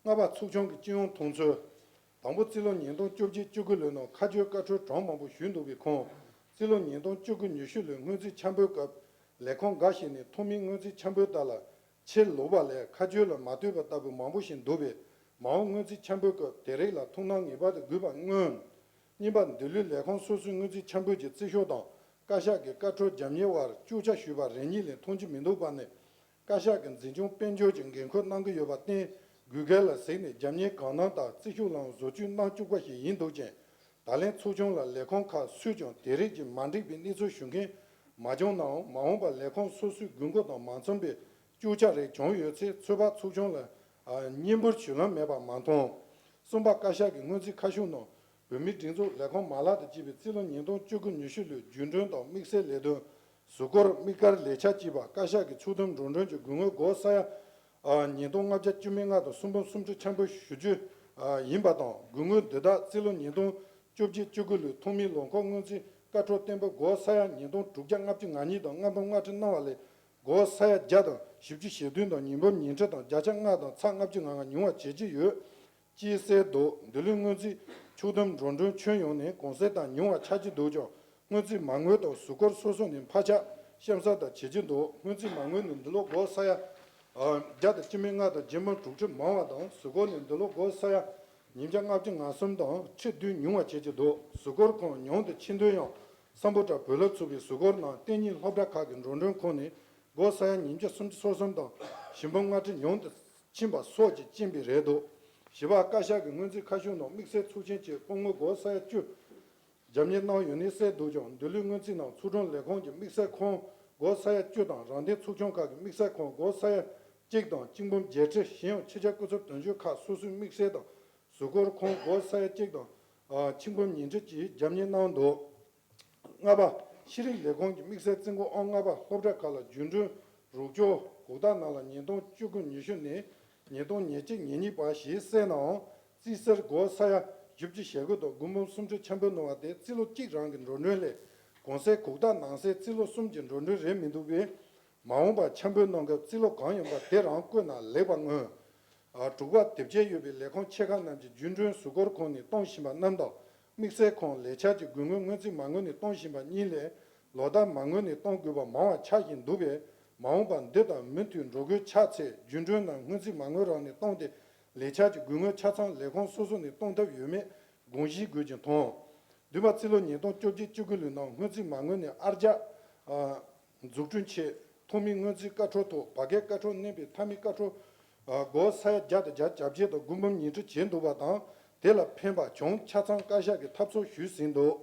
ལྔ་པ། ཚོགས་ཆུང་གི་སྤྱི་ཡོངས་མཐོང་ཚུལ། དང་པོ། རྩིས་ལོ་ཉིས་སྟོང་བཅོ་བརྒྱད་བཅུ་དགུ་ལོའི་ནང་ཁ་སྦྱོར་བཀའ་འཁྲོལ་གྲངས་མང་པོ་ཞུས་འདུག་པའི་ཁོངས། རྩིས་ལོ་ཉིས་སྟོང་བཅུ་དགུ་ཉི་ཤུ་ལོའི་སྔོན་རྩིས་འཆར་འབུལ་སྐབས་ལས་ཁུངས་འགའ་ཞིག་ནས་ཐོག་མའི་སྔོན་རྩིས་འཆར་འབུལ་དག་ལ་ཕྱིར་ལོག་པ་ལས་ཁ་སྦྱོར་ལ་མ་ལྟོས་པ་ལྟ་བུ་མང་པོ་ཞིག་འདུག་པས། མ་འོངས་སྔོན་རྩིས་འཆར་འབུལ་སྐབས་དེ་རིགས་ལ་ཐུགས་སྣང་ངེས་པར་དུ་དགོས་པ་མངོན། གཉིས་པ། འདི་ལོའི་ལས་ཁུངས་སོ་སོའི་སྔོན་རྩིས་འཆར་འབུལ་གྱི་རྩིས་ཤོག་དང་བཀའ་ཤག་གི་བཀའ་འཁྲོལ་རྒྱབ་གཉེར་དབར་གཅོག་ཆ་ཞུས་པ་རེ་གཉིས་ལས་མཐོང་རྒྱུ་མི་འདུག་པ་ནི། བཀའ་ཤག་གིས་འཛིན་སྐྱོང་དཔལ་འབྱོར་གྱི་འགན་ཁུར་གནང་གི་ཡོད་པར་བརྟེན། དགོས་གལ་ལ་གཟིགས་ནས་རྒྱབ་གཉེར་གང་གནང་ལྟར་རྩིས་ཤོག་ལའང་བཟོ་བཅོས་གནང་བཅུག་པ་ཞིག་ཡིན་འདུག་ཅིང་། ད་ལན་ཚོགས་ཆུང་ལ་ལས་ཁུངས་ཁག་སུས་ཀྱང་དེ་རིགས་ཀྱི་མ་འགྲིག་པའི་གནས་ཚུལ་ཞུ་མཁན་མ་བྱུང་ནའང་། མ་འོངས་པར་ལས་ཁུངས་སོ་སོའི་དགོས་མཁོ་དང་མ་འཚམས་པའི་སྐྱོ་ཆག་རེ་བྱུང་ཡོད་ཚེ། ཚོད་དཔག་ཚོགས་ཆུང་ལ་ཨ་སྙན་འབུལ་ཞུ་ལམ་མེད་པ་མ་མཐོང་། གསུམ་པ། བཀའ་ཤག་གི་སྔོན་རྩིས་ཁ་ཤོག་ནང་བོད་མིའི་སྒྲིག་འཛུགས་ལས་ཁུངས་མ་ལག་དང་བཅས་པའི་རྩིས་ལོ་ཉིས་སྟོང་བཅུ་དགུ་ཉི་ཤུ་ལོའི་རྒྱུན་གྲོན་དང་དམིགས་བསལ་ལས་དོན། གཟུགས་སྐོར་དམིགས་བཀར་ལས་འཆར་བཅས་པ། བཀའ་ཤག་གི་ཕྱོགས་བསྡོམས་འགྲོ་གྲོན་གྱི་དགོས་དངུལ་སྒོར་ས་ཡ་ཨ་ཉིས་སྟོང་ལྔ་བརྒྱ་བཅུ་མེད་ལྔ་དང་སུམ་སྟོང་སུམ་ཁྲི་ཆེན་པོ་ཞུ་རྒྱུ་ཨ་ཡིན་པ་དང་། དགོས་དངུལ་འདི་དག་རྩིས་ལོ་ཉིས་སྟོང་བཅོ་བརྒྱད་བཅུ་དགུ་ལོའི་ཐོག་མའི་ལོ་འཁོར་སྔོན་རྩིས་བཀའ་འཁྲོལ་གཏན་འབེབས་སྒོར་ས་ཡ་ཉིས་སྟོང་དྲུག་བརྒྱ་ལྔ་བཅུ་ང་གཉིས་དང་ལྔ་འབུམ་ལྔ་ཁྲི་གནང་བ་ལས། སྒོར་ས་ཡ་བརྒྱ་དང་བཞི་བཅུ་ཞེ་བདུན་དང་ཉིས་འབུམ་ཉིས་ཁྲི་དང་བརྒྱ་ཆ་ལྔ་དང་ཚེག་ལྔ་བཅུ་ང་ལྔ་ཉུང་བ་བྱེད་ཀྱི་ཡོད། ཅེས་གསལ་འདུག་འདི་ལོའི་སྔོན་རྩིས་ཕྱོགས་བསྡོམས་འགྲོ་གྲོན་ཁྱོན་ཡོངས་ནས་གོང་གསལ་དང་ཉུང་བ་ཆགས་ཀྱི་འདུག་ཀྱང་། སྔོན་རྩིས་མ་དངུལ་དང་གཟུགས་སྐོར་སོ་སོ་ནས་འཕར་ཆག་གཤམ་གསལ་ལྟར་བྱེད་ཀྱི་འདུག་སྔོན་རྩིས་མ་དངུལ་ནི་འདི་ལོ་སྒོར་ས་ཡ་བརྒྱ་དང་བཅུ་མེད་ལྔ་དང་བརྒྱད་འབུམ་དྲུག་ཁྲི་མང་བ་དང་། གཟུགས་སྐོར་ནི་འདི་ལོ་སྒོར་ས་ཡ་ཉིས་བརྒྱ་ལྔ་བཅུ་ང་གསུམ་དང་ཁྲི་བདུན་ཉུང་བ་བྱེད་ཀྱི་འདུག་གཟུགས་སྐོར་ཁོངས་ཉུང་དུ་ཕྱིན་དོན་ཡང་། སམ་བྷོ་ཊ་བོད་སློབ་ཚོགས་པའི་གཟུགས་སྐོར་ནང་གཏན་ཉིན་སློབ་གྲྭ་ཁག་གི་འགྲོ་གྲོན་ཁོངས་ནས་སྒོར་ས་ཡ་ཉིས་བརྒྱ་སུམ་ཅུ་སོ་གསུམ་དང་བཞི་འབུམ་ལྔ་ཁྲི་ཉུང་དུ་ཕྱིན་པ་སོགས་ཀྱི་རྐྱེན་པས་རེད་འདུག་བཞི་པ། བཀའ་ཤག་གི་སྔོན་རྩིས་ཁ་ཤོག་ནང་དམིགས་བསལ་ཚོགས་ཆེན་གྱི་དཔོན་དངུལ་སྒོར་ས་ཡ་བཅུ་རྒྱབ་གཉེར་གནང་ཡོད་ནི་གསལ་འདུག་ཀྱང་། འདི་ལོའི་སྔོན་རྩིས་ནང་ཚོགས་དྲུང་ལས་ཁང་གི་དམིགས་བསལ་ཁང་སྒོར་ས་ཡ་བཅུ་དང་། རང་བདེན་ཚོགས་ཆུང་ཁག་གི་དམིགས་བསལ་ཁང་སྒོར་ས་ཡ་གཅིག་དང་གཅིག་འབུམ་བརྒྱད་ཁྲི། གཞན་ཡང་ཕྱི་རྒྱལ་སྐུ་ཚབ་དོན་གཅོད་ཁག་སོ་སོའི་དམིགས་བསལ་དང་གཟུགས་སྐོར་ཁང་སྒོར་ས་ཡ་གཅིག་དང་ཨ་ཆིག་འབུམ་ཉིས་ཁྲི་བཅས་རྒྱབ་གཉེར་གནང་འདུག་ལྔ་པ། ཤེས་རིག་ལས་ཁུངས་ཀྱི་དམིགས་བསལ་རྩིས་འགོ་ཨང་ལྔ་པ་སློབ་གྲྭ་ཁག་ལ་རྒྱུན་གྲོན་རོགས་སྐྱོར་གོ་བརྡ་ནང་ལ་ཉིས་སྟོང་བཅུ་དགུ་ཉི་ཤུ་ནས་ཉིས་སྟོང་ཉེར་གཅིག་ཉེར་གཉིས་བར་ཞེས་གསལ་ནའང་། རྩིས་གསར་སྒོར་ས་ཡ་བཞི་བཅུ་ཞེ་དགུ་དང་དགུ་འབུམ་སུམ་ཁྲི་ཆེན་པོ་གནང་བ་དེ་རྩིས་ལོ་གཅིག་རང་གི་འགྲོ་གྲོན་ལས། གོང་གསལ་གོ་བརྡ་ནང་གསལ་རྩིས་ལོ་གསུམ་གྱི་འགྲོ་གྲོན་རེད་མི་འདུག་པས། མ་འོངས་པར་འཆར་འབུལ་གནང་སྐབས་རྩིས་ལོ་གང་ཡིན་པ་དེ་རང་བཀོད་ན་ལེགས་པར་མངོན། ཨ་དྲུག་པ། དེབ་སྐྱེལ་ཡོད་པའི་ལས་ཁུངས་ཆེ་ཁག་རྣམས་ཀྱི་རྒྱུན་གྲོན་གཟུགས་སྐོར་ཁང་ནས་གཏོང་བཞིན་པ་རྣམས་དང་། དམིགས་བསལ་ཁང་ལས་འཆར་གྱི་དགོས་དངུལ་སྔོན་རྩིས་མ་དངུལ་ནས་གཏོང་བཞིན་པ་གཉིས་ལས། ལོ་ལྟར་མ་དངུལ་ནས་གཏོང་དགོས་པ་མང་བ་ཆགས་བཞིན་འདུག་པས། མ་འོངས་པར་འདི་དང་མུ་མཐུད་འགྲོ་དགོས་ཆགས་ཚེ། རྒྱུན་གྲོན་རྣམས་སྔོན་རྩིས་མ་དངུལ་རང་ནས་གཏོང་སྟེ། ལས་འཆར་གྱི་དགོས་དངུལ་ཆ་ཚང་ལས་ཁུངས་སོ་སོ་ནས་གཏོང་ཐབས་ཡོད་མེད་དགོངས་བཞེས་དགོས་ཀྱི་མཐོང་། བདུན་པ། རྩིས་ལོ་ཉིས་སྟོང་བཅོ་བརྒྱད་བཅུ་དགུ་ལོའི་ནང་སྔོན་རྩིས་མ་དངུལ་ནས་ཨར་རྒྱག་ཨ་འཛུགས་སྐྲུན་ཆེད་ཐོག་མའི་སྔོན་རྩིས་བཀའ་འཁྲོལ་ཐོག་བར་བརྒལ་བཀའ་འཁྲོལ་བསྣན་པའི་མཐའ་མའི་བཀའ་འཁྲོལ་ཨ་སྒོར་ས་ཡ་བརྒྱ་དང་བརྒྱ་ཆ་བརྒྱད་དང་དགུ་འབུམ་ཉིས་ཁྲི་བྱས་འདུག་པ་དང་། དེ་ལ་ཕན་པ་བྱུང་ཆ་ཚང་བཀའ་ཤག་གིས་ཐབས་གསོ་ཞུས་ཟིན་འདུག་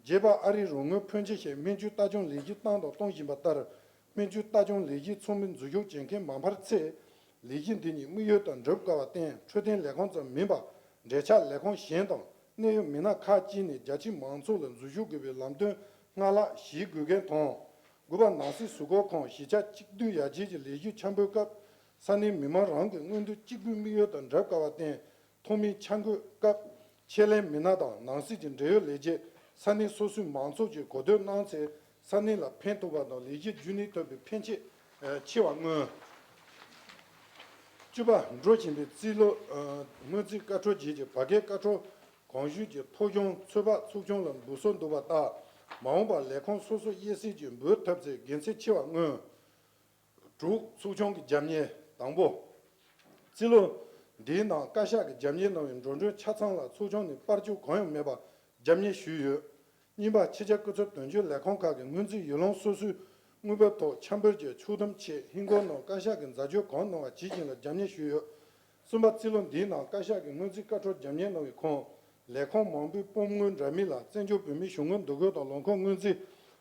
བརྒྱད་པ། ཨ་རིའི་རོགས་དངུལ་ཕོན་ཆེ་ཞིག་སྨན་བཅོས་ལྟ་སྐྱོང་ལས་གཞི་བཏང་དང་གཏོང་བཞིན་པ་ལྟར། སྨན་བཅོས་ལྟ་སྐྱོང་ལས་གཞིའི་ཚོགས་མི་འཛུལ་ཞུགས་བྱེད་མཁན་མ་འཕར་ཚེ། ལས་གཞི་འདི་ཉིད་དམིགས་ཡུལ་དང་འགྲུབ་དཀའ་བར་བརྟེན། འཕྲོད་བསྟེན་ལས་ཁུངས་ཙམ་མིན་པར། འབྲེལ་ཆགས་ལས་ཁུངས་གཞན་དང་གནད་ཡོད་མི་སྣ་ཁག་ཅིག་ནས་རྒྱ་ཆེའི་མང་ཚོགས་ལ་འཛུལ་ཞུགས་དགོས་པའི་ལམ་སྟོན་སྔར་ལྷག་ཞིག་དགོས་མཁན་མཐོང་། དགུ་པ། ནང་སྲིད་གཟུགས་སྐོར་ཁང་གཞིས་ཆགས་གཅིག་སྡུད་ཡར་རྒྱས་ཀྱི་ལས་གཞི་འཆར་འབུལ་སྐབས། ས་གནས་མི་མང་རང་གི་མངོན་འདོད་གཅིག་པུའི་དམིགས་ཡུལ་དང་འགྲུབ་དཀའ་བར་བརྟེན། ཐོག་མའི་འཆར་འགོད་སྐབས། ཆེད་ལས་མི་སྣ་དང་ནང་སྲིད་ཀྱི་འབྲེལ་ཡོད་ལས་བྱེད། ས་གནས་སོ་སོའི་མང་ཚོགས་ཀྱིས་གོ་ཐོས་གནང་ཚེ། ས་གནས་ལ་ཕན་ཐོགས་པ་དང་ལས་གཞི་རྒྱུན་གནས་ཐུབ་པའི་ཕན་ཆེད་ཆེ་བར་མངོན། བཅུ་པ། འགྲོ་བཞིན་པའི་རྩིས་ལོ་སྔོན་རྩིས་བཀའ་འཁྲོལ་རྗེས་ཀྱི་བར་བརྒལ་བཀའ་འཁྲོལ་གོང་ཞུས་ཀྱི་ཐོ་གཞུང་ཚོད་དཔག་ཚོགས་ཆུང་ལ་འབུལ་སྲོལ་འདུག་པ་ལྟར། མ་འོངས་པར་ལས་ཁུངས་སོ་སོ་དབྱེ་གསེས་ཀྱིས་འབུལ་ཐུབ་ཚེ་དགེ་མཚན་ཆེ་བར་མངོན། དྲུག་ཚོགས་ཆུང་གི་རྒྱབ་གཉེར། དང་པོ། རྩིས་ལོ་འདིའི་ནང་བཀའ་ཤག་གིས་རྒྱབ་གཉེར་གནང་བའི་འགྲོ་གྲོན་ཆ་ཚང་ལ་ཚོགས་ཆུང་ནས་སྤར་ཆུ་གང་ཡང་མེད་པར་རྒྱབ་གཉེར་ཞུས་ཡོད། གཉིས་པ། ཕྱི་རྒྱལ་སྐུ་ཚབ་དོན་གཅོད་ལས་ཁང་ཁག་གིས་སྔོན་རྩིས་ཡུལ་ལུང་སོ་སོའི་དངུལ་འབབ་ཐོག་འཆར་འབུལ་གྱི་ཕྱོགས་བསྡོམས་ཆེད་ཧིན་སྒོར་ནང་བཀའ་ཤག་གིས་འཛད་སྤྱོད་གང་གནང་བ་ཇི་བཞིན་ལ་རྒྱབ་གཉེར་ཞུས་ཡོད། གསུམ་པ། རྩིས་ལོ་འདིའི་ནང་བཀའ་ཤག་གིས་སྔོན་རྩིས་བཀའ་འཁྲོལ་རྒྱབ་གཉེར་གནང་བའི་ཁོངས། ལས་ཁུངས་མང་པོའི་སྤོམ་དངུལ་འདྲ་མིན་ལ་བཙན་བྱོལ་བོད་མིའི་གཞུང་དངུལ་འདུ་འགོད་དང་ལོ་འཁོར་སྔོན་རྩིས།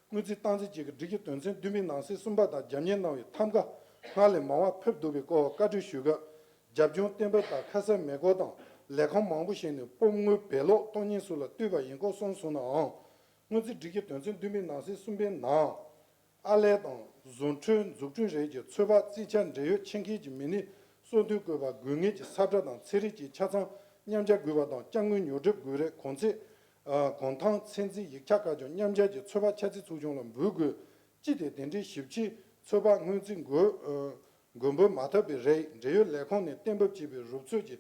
དངུལ་རྩིས་སྟངས་འཛིན་བཅས་ཀྱི་སྒྲིག་གཞི་དོན་ཚན་བདུན་པའི་ནང་གསེས་གསུམ་པ་དང་རྒྱབ་གཉེར་གནང་བའི་ཐབས་འགའ་སྔར་ལས་མང་བ་ཕེབས་འདུག་པའི་སྐོར་བཀའ་འཁྲོལ་ཞུས་སྐབས། རྒྱབ་ལྗོངས་གཏན་འབེབས་དང་ཁ་གསལ་མེད་སྐོར་དང་། ལས་ཁུངས་མང་པོ་ཞིག་ནས་སྤོམ་དངུལ་བེད་ལོག་གཏོང་ཉེན་སོགས་ལ་ལྟོས་པ་ཡིན་སྐོར་གསུངས་སོང་ནའང་། སྔོན་རྩིས་སྒྲིག་གཞི་དོན་ཚན་བདུན་པའི་ནང་གསེས་གསུམ་པའི་ནང་། ཨར་ལས་དང་བཟོ་འཕྲུལ་འཛུགས་སྐྲུན་རིགས་ཀྱི་ཚོད་དཔག་རྩིས་ཆ་འབྲེལ་ཡོད་ཆེད་མཁས་ཀྱི་མི་སྣའི་གསོལ་སྟོན་བཀོད་པ་དགོས་ངེས་ཀྱི་ས་ཁྲ་དང་ཚན་རིག་བཅས་ཆ་ཚང་མཉམ་སྦྱར་དགོས་པ་དང་། དཔྱ་དངུལ་ཉོ་སྒྲུབ་དགོས་རིགས་གོང་ཚད། ཨ་གོང་ཐང་ཚད་འཛིན་ཡིག་ཆ་ཁག་ཀྱང་མཉམ་སྦྱར་གྱིས་ཚོད་དཔག་འཆར་རྩིས་ཚོགས་ཆུང་ལ་འབུལ་དགོས། སྤྱི་བདེ་དེ་འདྲའི་ཞིབ་ཕྱིའི་ཚོད་དཔག་སྔོན་རྩིས་འགོད་ཨ་འགོད་འབུལ་མ་ཐོབ་པའི་རིགས། འབྲེལ་ཡོད་ལས་ཁུངས་ནས་གཏན་འབེབས་བྱས་པའི་རུབ་ཚོད་ཀྱི་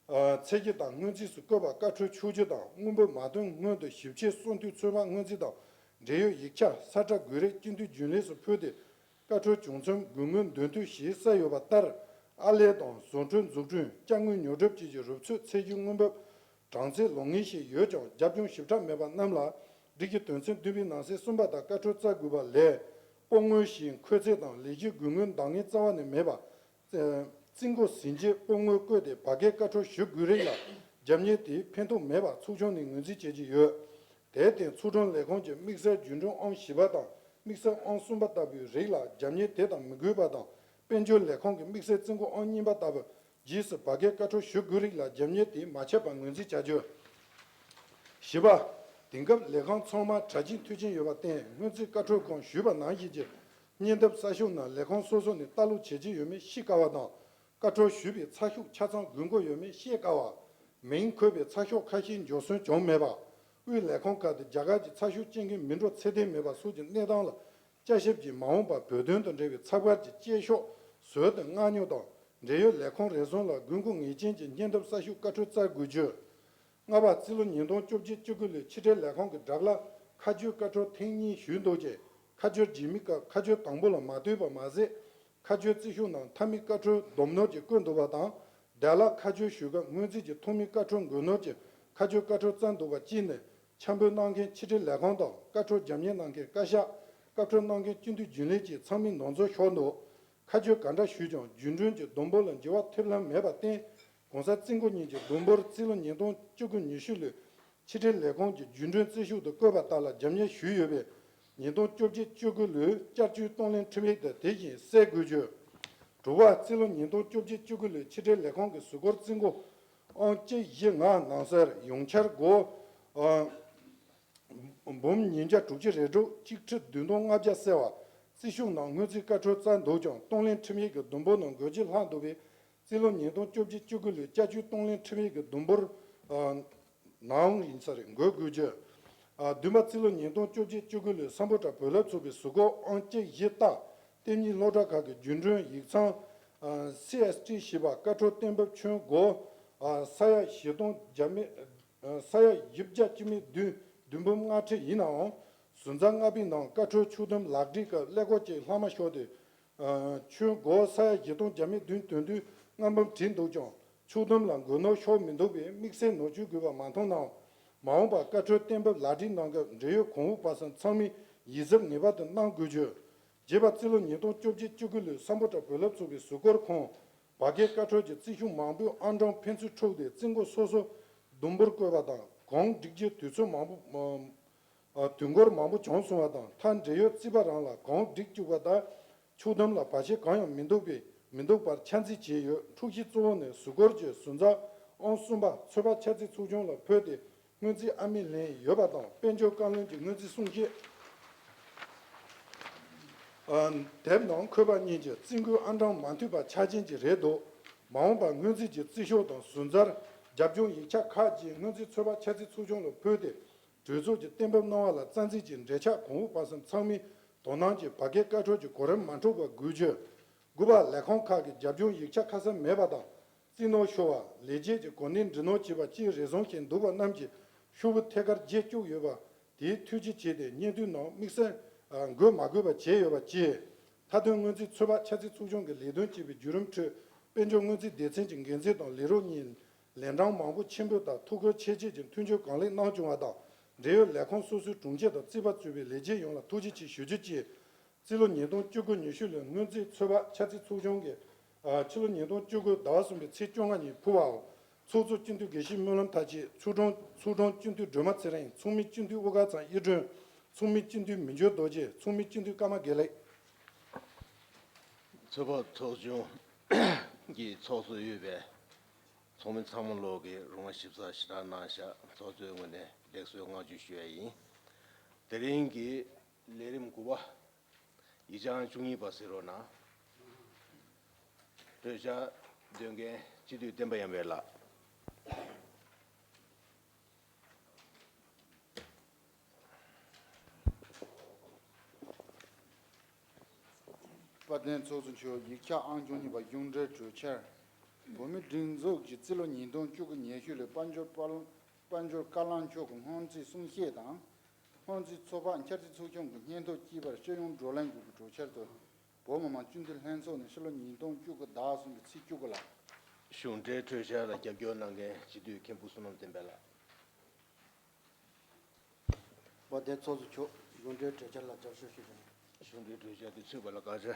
ཨ་ཚད་གཞི་དང་སྔོན་རྩིས་སུ་བཀོད་པ་བཀའ་འཁྲོལ་ཆོག་རྒྱུ་དང་། དངུལ་འབོར་མ་བཏོན་སྔོན་དུ་ཞིབ་ཕྱིའི་གསོལ་སྟོན་ཚོད་དཔག་སྔོན་རྩིས་དང་འབྲེལ་ཡོད་ཡིག་ཆ་ས་ཁྲ་དགོས་རིགས་སྤྱི་འཐུས་རྒྱུན་ལས་སུ་ཕུལ་ཏེ། བཀའ་འཁྲོལ་བྱུང་ཚུན་དགོས་དངུལ་འདོན་ཐུབ་ཞེས་གསལ་ཡོད་པ་ལྟར། ཨར་ལས་དང་བཟོ་འཕྲུལ་འཛུགས་སྐྲུན། དཔྱ་དངུལ་ཉོ་སྒྲུབ་བཅས་ཀྱི་རུབ་ཚོད་ཚད་གཞི་དངུལ་འབབ་གྲངས་ཚད་ལོ་ངེས་ཤིག་ཡོད་ཀྱང་། རྒྱབ་ལྗོངས་ཞིབ་ཕྲ་མེད་པ་རྣམས་ལ་སྒྲིག་གཞི་དོན་ཚན་བདུན་པའི་ནང་གསེས་གསུམ་པ་ལྟར་བཀའ་འཁྲོལ་བསྩལ་དགོས་པ་ལས། སྤོམ་དངུལ་ཞིག་འཁོད་ཚད་དང་ལས་གཞིའི་དགོས་དངུལ་འདང་ངེས་རྩ་བ་ནས་མེད་པ། རྩིས་འགོ་ཟིན་རྗེས་སྤོམ་དངུལ་བཀོད་དེ་བར་བརྒལ་བཀའ་འཁྲོལ་ཞུ་དགོས་རིགས་ལ་ རྒྱབ་གཉེར་དེས་ཕན་ཐོགས་མེད་པ་ཚོགས་ཆུང་ནས་ངོས་འཛིན་བྱེད་ཀྱི་ཡོད། དེར་བརྟེན་ཚོགས་དྲུང་ལས་ཁུངས་ཀྱིས་དམིགས་བསལ་རྒྱུན་གྲོན་ཨང་བཞི་པ་དང་དམིགས་བསལ་ཨང་གསུམ་པ་ལྟ་བུའི་རིགས་ལ་རྒྱབ་གཉེར་དེ་དང་མི་དགོས་པ་དང་དཔལ་འབྱོར་ལས་ཁུངས་ཀྱི་དམིགས་བསལ་རྩིས་འགོ་ཨང་གཉིས་པ་ལྟ་བུ། རྗེས་སུ་བར་བརྒལ་བཀའ་འཁྲོལ་ཞུ་དགོས་རིགས་ལ་རྒྱབ་གཉེར་དེ་མ་ཆད་པར་ངོས་འཛིན་བྱ་རྒྱུ། བཞི་པ། དེང་སྐབས་ལས་ཁང་ཚང་མར་དྲ་རྒྱའི་མཐུན་རྐྱེན་ཡོད་པར་བརྟེན་སྔོན་རྩིས་བཀའ་འཁྲོལ་གོང་ཞུས་པ་ནང་བཞིན་གྱི་སྙན་ཐོ་གསར་ཤོག་ནང་ལས་ཁང་སོ་སོ་ནས་ལྟ་ཀློག་བྱེད་ཀྱི་ཡོད་མེད་ཤེས་དཀའ་བ་དང་། བཀའ་འཁྲོལ་ཞུས་པའི་ཚ་ཤོག་ཆ་ཚང་འགོད་དགོས་ཡོད་མེད་ཤེས་དཀའ་བ། མིང་འཁོད་པའི་ཚ་ཤོག་ཁ་ཤས་འབྱོར་སོན་བྱུང་མེད་པ། དབུས་ལས་ཁང་ཁག་ཏུ་རྒྱ་གར་གྱི་ཚ་ཤོག་སྐྱེལ་མཁན་མི་འགྲོ་ཚད་ལྡན་མེད་པ་སོགས་ཀྱི་གནས་སྟངས་ལ། བསྐྱར་ཞིབ་ཀྱིས་མ་འོངས་པར་བོད་དོན་དང་འབྲེལ་བའི་ཚབ་བཀར་གྱི་བཅད་ཤོག་ཟུར་དུ་མངགས་ཉོ་དང་འབྲེལ་ཡོད་ལས་ཁུངས་རེ་ཟུང་ལ་དགོས་མཁོ་ངེས་ཅན་གྱི་སྙན་ཐོ་གསར་ཤོག་བཀའ་འཁྲོལ་བསྩལ་དགོས་རྒྱུ། ལྔ་པ། རྩིས་ལོ་ཉིས་སྟོང་བཅོ་བརྒྱད་བཅུ་དགུ་ལོའི་ཕྱི་དྲིལ་ལས་ཁང་གི་སྦྲག་གླ་ཁ་སྦྱོར་བཀའ་འཁྲོལ་ཐེངས་གཉིས་ཞུས་འདུག་ཅེས་ཁ་སྦྱོར་རྗེས་མའི་སྐབས་ཁ་སྦྱོར་དང་པོ་ལ་མ་ལྟོས་པ་མ་ཟད། ཁ་སྦྱོར་རྩིས་ཤོག་ནང་མཐའ་མའི་བཀའ་འཁྲོལ་བསྡོམས་ནོར་གྱིས་བཀོད་འདུག་པ་དང་། དེ་ལ་ཁ་སྦྱོར་ཞུ་སྐབས་སྔོན་རྩིས་ཀྱི་ཐོག་མའི་བཀའ་འཁྲོལ་འགོད་ནོར་གྱི་ཁ་སྦྱོར་བཀའ་འཁྲོལ་བསྩལ་འདུག་པ་བཅས་ནི། འཆར་འབུལ་གནང་མཁན་ཕྱི་དྲིལ་ལས་ཁང་དང་བཀའ་འཁྲོལ་རྒྱབ་གཉེར་གནང་མཁན་བཀའ་ཤག་བཀའ་འཁྲོལ་གནང་མཁན་སྤྱི་འཐུས་རྒྱུན་ལས་བཅས་ཚང་མའི་ནང་འཛུལ་ཤོར་འདུག་ཁ་སྦྱོར་ག་འདྲ་ཞུས་ཀྱང་རྒྱུན་གྲོན་གྱི་བསྡོམས་འབོར་ལ་འགྱུར་བ་ཐེབས་ལམ་མེད་པར་བརྟེན། གོང་གསལ་རྩིས་འགོ་གཉིས་ཀྱི་བསྡོམས་འབོར་རྩིས་ལོ་ཉིས་སྟོང་བཅུ་དགུ་ཉི་ཤུ་ལོའི་ཕྱི་དྲིལ་ལས་ཁུངས་ཀྱི་རྒྱུན་གྲོན་རྩིས་ཤོག་ཏུ་བཀོད་པ་ལྟར་ལ་རྒྱབ་གཉེར་ཞུས་ཡོད་པས། ཉིས་སྟོང་བཅོ་བརྒྱད་བཅུ་དགུ་ལོའི་བསྐྱར་བཅོས་གཏོང་ལེན་ཁྲིམས་ཡིག་དེ་དེ་བཞིན་གསལ་དགོས་རྒྱུ། དྲུག་པ། རྩིས་ལོ་ཉིས་སྟོང་བཅོ་བརྒྱད་བཅུ་དགུ་ལོའི་ཕྱི་དྲིལ་ལས་ཁུངས་ཀྱི་ཟུར་སྐོར་རྩིས་འགོ་ཨང་གཅིག་བཞི་ལྔ་ནང་གསལ་ཡོངས་འཆར་སྒོ་ཨ་འབུམ་ཉིས་བརྒྱ་དྲུག་ཅུ་རེ་དྲུག་གཅིག་ཁྲི་བདུན་སྟོང་ལྔ་བརྒྱ་གསལ་བ། རྩིས་ཤོག་ནང་སྔོན་རྩིས་བཀའ་འཁྲོལ་བསྩལ་འདུག་ཀྱང་གཏོང་ལེན་ཁྲིམས་ཡིག་གི་བསྡོམས་འབོར་ནང་འགོད་རྗེས་ལྷག་འདུག་པས། རྩིས་ལོ་ཉིས་སྟོང་བཅོ་བརྒྱད་བཅུ་དགུ་ལོའི་བསྐྱར་བཅོས་གཏོང་ལེན་ཁྲིམས་ཡིག་གི་བསྡོམས་འབོར་ཨ་ནའང་ཡིན་ས་རེད་འགོད་དགོས་རྒྱུ། ཨ་བདུན་པ། རྩིས་ལོ་ཉིས་སྟོང་བཅོ་བརྒྱད་བཅུ་དགུ་ལོའི་སམ་བྷོ་ཊ་བོད་སློབ་ཚོགས་པའི་ཟུར་སྐོར་ཨང་གཅིག་བཞི་ལྟར་ལྟེ་གཉིས་སློབ་གྲྭ་ཁག་གི་རྒྱུན་གྲོན་ཡིག་ཚང་ཨ་སི་ཨེས་ཊི་ཞེས་པ་བཀའ་འཁྲོལ་གཏན་འབེབས་ཁྱོན་སྒོར་ཨ་ས་ཡ་བཞི་སྟོང་བརྒྱ་མེད་ཨ་ས་ཡ་བཞི་བརྒྱ་བཅུ་མེད་བདུན་བདུན་འབུམ་ལྔ་ཁྲི་ཡིན་ནའང་། ཟུར་འཛར་ལྔ་པའི་ནང་བཀའ་འཁྲོལ་ཕྱོགས་བསྡོམས་ལག་བྲིས་སྐབས་ཀླད་ཀོར་གཅིག་ལྷག་མ་ཤོར་ཏེ། ཁྱོན་སྒོར་ས་ཡ་བཞི་སྟོང་བརྒྱ་མེད་བདུན་དོན་བདུན་ལྔ་འབུམ་བྲིས་འདུག་ཀྱང་ཕྱོགས་བསྡོམས་ལ་འགོད་ནོར་ཤོར་མི་འདུག་པས་དམིགས་བསལ་ནོར་བཅོས་དགོས་པ་མ་མཐོང་ནའང་། མ་འོངས་པར་བཀའ་འཁྲོལ་གཏན་འབེབས་ལག་བྲིས་གནང་སྐབས་འབྲེལ་ཡོད་གོང་འོག་པ་སངས་ཚང་མས་ཡིད་གཟབ་ངེས་པར་དུ་གནང་དགོས་རྒྱུ། བརྒྱད་པ། རྩིས་ལོ་ཉིས་སྟོང་བཅོ་བརྒྱད་བཅུ་དགུ་ལོའི་སམ་བྷོ་ཊ་བོད་སློབ་ཚོགས་པའི་ཟུར་སྐོར་ཁང་། བར་བརྒལ་བཀའ་འཁྲོལ་གྱི་རྩིས་ཤོག་མང་པོའི་ཨང་གྲངས་ཕན་ཚུན་འཁྲུགས་ཏེ་རྩིས་འགོ་སོ་སོ་བསྡོམས་འབོར་བཀོད་པ་དང་གང་སྒྲིག་རྒྱུའི་དུས་ཚོད་མང་པོ། དུས་འགོར་མང་པོ་བྱུང་སོང་བ་དང་མཐར་འབྲེལ་ཡོད་རྩིས་པ་རང་ལ་གང་སྒྲིག་བཅུག་པ་དང་ཕྱོགས་བསྡོམས་ལ་བར་ཆད་གང་ཡང་མི་འདུག་པས་མི་འདུག་པར་ཆ་འཛིན་བྱས་ཡོད། འཁྲུག་གཞི་གཙོ་བོ་ནི་ཟུར་སྐོར་གྱི་ཟུར་འཛར་ཨང་གསུམ་པ་ཚོད་དཔག་འཆར་རྩིས་ཚོགས་ཆུང་ལ་ཕུལ་ཏེ་སྔོན་རྩིས་ཨ་མི་ལེན་ཡོད་པ་དང་དཔལ་འབྱོར་བཀའ་བློན་གྱི་སྔོན་རྩིས་གསུང་བཤད་དེབ་ནང་འཁོད་པ་གཉིས་ཀྱི་རྩིས་འགོའི་ཨང་གྲངས་མ་མཐུན་པ་ཆགས་ཀྱིན་གྱི་རེད་འདུག་མ་འོངས་པར་སྔོན་རྩིས་ཀྱི་རྩིས་ཤོག་དང་ཟུར་འཛར་རྒྱབ་ལྗོངས་ཡིག་ཆ་ཁག་ཅིག་སྔོན་རྩིས་ཚོད་དཔག་འཆར་རྩིས་ཚོགས་ཆུང་ལ་ཕུལ་ཏེ། གྲོས་ཚོགས་ཀྱིས་གཏན་འབེབས་གནང་བ་ལ་རྩ་འཛིན་གྱིས་འབྲེལ་ཆགས་གོང་འོག་པ་སངས་ཚང་མས་དོ་སྣང་གྱིས་བར་བརྒལ་བཀའ་འཁྲོལ་གྱི་གོ་རིམ་མ་འཁྲུགས་པར་དགོས་རྒྱུ། དགུ་པ། ལས་ཁང་ཁག་གིས་རྒྱབ་ལྗོངས་ཡིག་ཆ་ཁ་གསལ་མེད་པ་དང་རྩིས་ནོར་ཤོར་བ། ལས་བྱེད་ཀྱི་གོ་གནས་འབྲི་ནོར་བྱས་པ་བཅས་རེ་ཟུང་ཞིག་འདུག་པ་རྣམས་ཀྱིས་ཤོག་བུ་ཐད་ཀར་བརྗེ་བཅུག་ཡོད་པ་དེའི་ཐུགས་རྗེ་ཆེ་སྟེ་སྙན་ཐོའི་ནང་དམིགས་བསལ་འགོད་མ་དགོས་པ་བྱས་ཡོད་པ་བཅས། མཐའ་དོན་སྔོན་རྩིས་ཚོད་དཔག་འཆར་རྩིས་ཚོགས་ཆུང་གི་ལས་དོན་བྱེད་པའི་བརྒྱུད་རིམ་ཁྲོད་དཔལ་འབྱོར་སྔོན་རྩིས་སྡེ་ཚན་གྱི་འགན་འཛིན་དང་ལས་རོགས་གཉིས། ལན་གྲངས་མང་པོ་ཕྱིན་པ་དང་ཐུགས་ཁུར་ཆེ་བསྐྱེད་ཀྱིས་མཐུན་འགྱུར་གང་ལེགས་གནང་བྱུང་བ་དང་འབྲེལ་ཡོད་ལས་ཁུངས་སོ་སོའི་དྲུང་ཆེ་དང་རྩིས་པ་གཙོས་པའི་ལས་བྱེད་ཡོངས་ལ་ཐུགས་རྗེ་ཆེ་ཞུ་རྒྱུ་བཅས། རྩིས་ལོ་ཉིས་སྟོང་བཅུ་དགུ་ཉི་ཤུ་ལོའི་སྔོན་རྩིས་ཚོད་དཔག་འཆར་རྩིས་ཚོགས་ཆུང་གིས་ཕྱི་ལོ་ཉིས་སྟོང་བཅུ་དགུ་ཟླ་བ་གསུམ་པའི་ཚེས་བཅོ་ལྔ་ཉིན་ཕུལ་བའོ། ཚོགས་གཙོ་སྤྱི་འཐུས་དགེ་བཤེས་སྨོན་ལམ་མཐར་ཕྱིན། ཚོགས་དྲུང་ཚོགས་དྲུང་སྤྱི་འཐུས་སྒྲོལ་མ་ཚེ་རིང་། ཚོགས་མི་སྤྱི་འཐུས་དབུ་དཀར་ཚང་གཡུ་སྒྲོན། ཚོགས་མི་སྤྱི་འཐུས་མི་འགྱུར་རྡོ་རྗེ། ཚོགས་མི་སྤྱི་འཐུས་ཀརྨ་དགེ་ལེགས། ཚོད་དཔག་ཚོགས་ཆུང་གི་ཚོགས་གཙོ་ཡོད་པའི། ཚོགས་མི་ཚང་མ་ལོག་གི་རོགས་པ་ཞིབ་ཚགས་ཞེ་དྲག་གནང་ཤག་ཚོགས་གཙོའི་ངོས་ནས་ལེགས་གསོལ་བསྔགས་བརྗོད་ཞུ་ཡ་ཡིན། དེ་རིང་གི་ལས་རིམ་དགུ་པ། ཡིག་ཆ་ཨང་བཅུ་གཉིས་པ་གཟིགས་རོགས་གནང་། གྲོས་འཆར་འདོན་མཁན་སྤྱི་འཐུས་བསྟན་པ་ཡར་འཕེལ་ལགས། དཔལ་ལྡན་ཚོགས་གཙོ་མཆོག་ཡིག་ཆ་ཨང་བཅུ་གཉིས་པ་གཞུང་འབྲེལ་གྲོས་འཆར། བོད་མིའི་སྒྲིག་འཛུགས་ཀྱི་རྩིས་ལོ་ཉིས་སྟོང་བཅུ་དགུ་ཉི་ཤུ་ལོའི་དཔལ་འབྱོར་དཔལ་དཔལ་འབྱོར་བཀའ་བློན་མཆོག་གི་སྔོན་རྩིས་གསུང་བཤད་དང་། སྔོན་རྩིས་ཚོད་དཔག་འཆར་རྩིས་ཚོགས་ཆུང་གི་སྙན་ཐོ་བཅས་པར་སྤྱི་ཡོངས་བགྲོ་གླེང་དགོས་པའི་གྲོས་འཆར་དུ། བོད་མི་མང་སྤྱི་འཐུས་ལྷན་ཚོགས་ནས་ཕྱི་ལོ་ཉིས་སྟོང་བཅུ་དགུ་ཟླ་གསུམ་པའི་ཚེས་བཅུ་དགུ་ལ། གཞུང་འབྲེལ་གྲོས་འཆར་ལ་རྒྱབ་སྐྱོར་གནང་མཁན་སྤྱི་འཐུས་མཁན་པོ་བསོད་ནམས་བསྟན་འཕེལ་ལགས། དཔལ་ལྡན་ཚོགས་གཙོ་མཆོག་གཞུང་འབྲེལ་གྲོས་འཆར་ལ་རྒྱབ་སྐྱོར་ཞུ་རྒྱུ་ཡིན། གཞུང་འབྲེལ་གྲོས་འཆར་དེ་ཚུད་པ་ལ་བཀག་ཆ།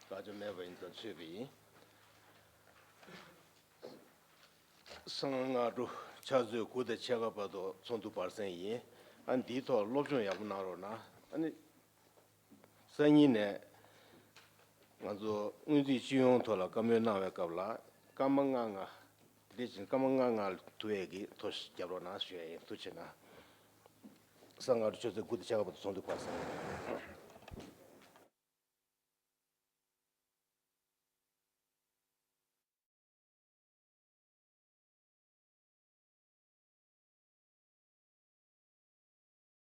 བཀག་ཆ་མེད་པ་ཡིན་ཙང་ཚུད་པ་ཡིན། གསང་སྔགས་འབྲུ་ཕྱག་ཚོད་དགུ་དང་ཕྱེད་ཀ་བར་དུ་ཚོགས་འདུ་བར་གསེང་ཡིན། ཨ་འདིའི་ཐོག་སློབ་སྦྱོང་ཡག་པོ་གནང་རོགས་གནང་། ཨ་ནི་སང་ཉིན་ནས་ང་ཚོ་སྔོན་རྩིས་སྤྱི་ཡོངས་ཐོག་ལ་བཀའ་མོལ་གནང་བའི་སྐབས་ལ་སྐར་མ་ལྔ་ལྔ། དེ་འདྲ་བྱས་ནས་སྐར་མ་ལྔ་ལྔ་ལ་ཐུག་ཡས་ཀྱི་ཐོ་རྒྱབ་རོགས་གནང་ཞུ་ཡས་ཡིན། ཐུགས་རྗེ་གནང་། གསང་སྔགས་འབྲུ་ཕྱག་ཚོད་དགུ་དང་ཕྱེད་ཀ་བར་དུ་ཚོགས་འདུ་བར་གསེང་།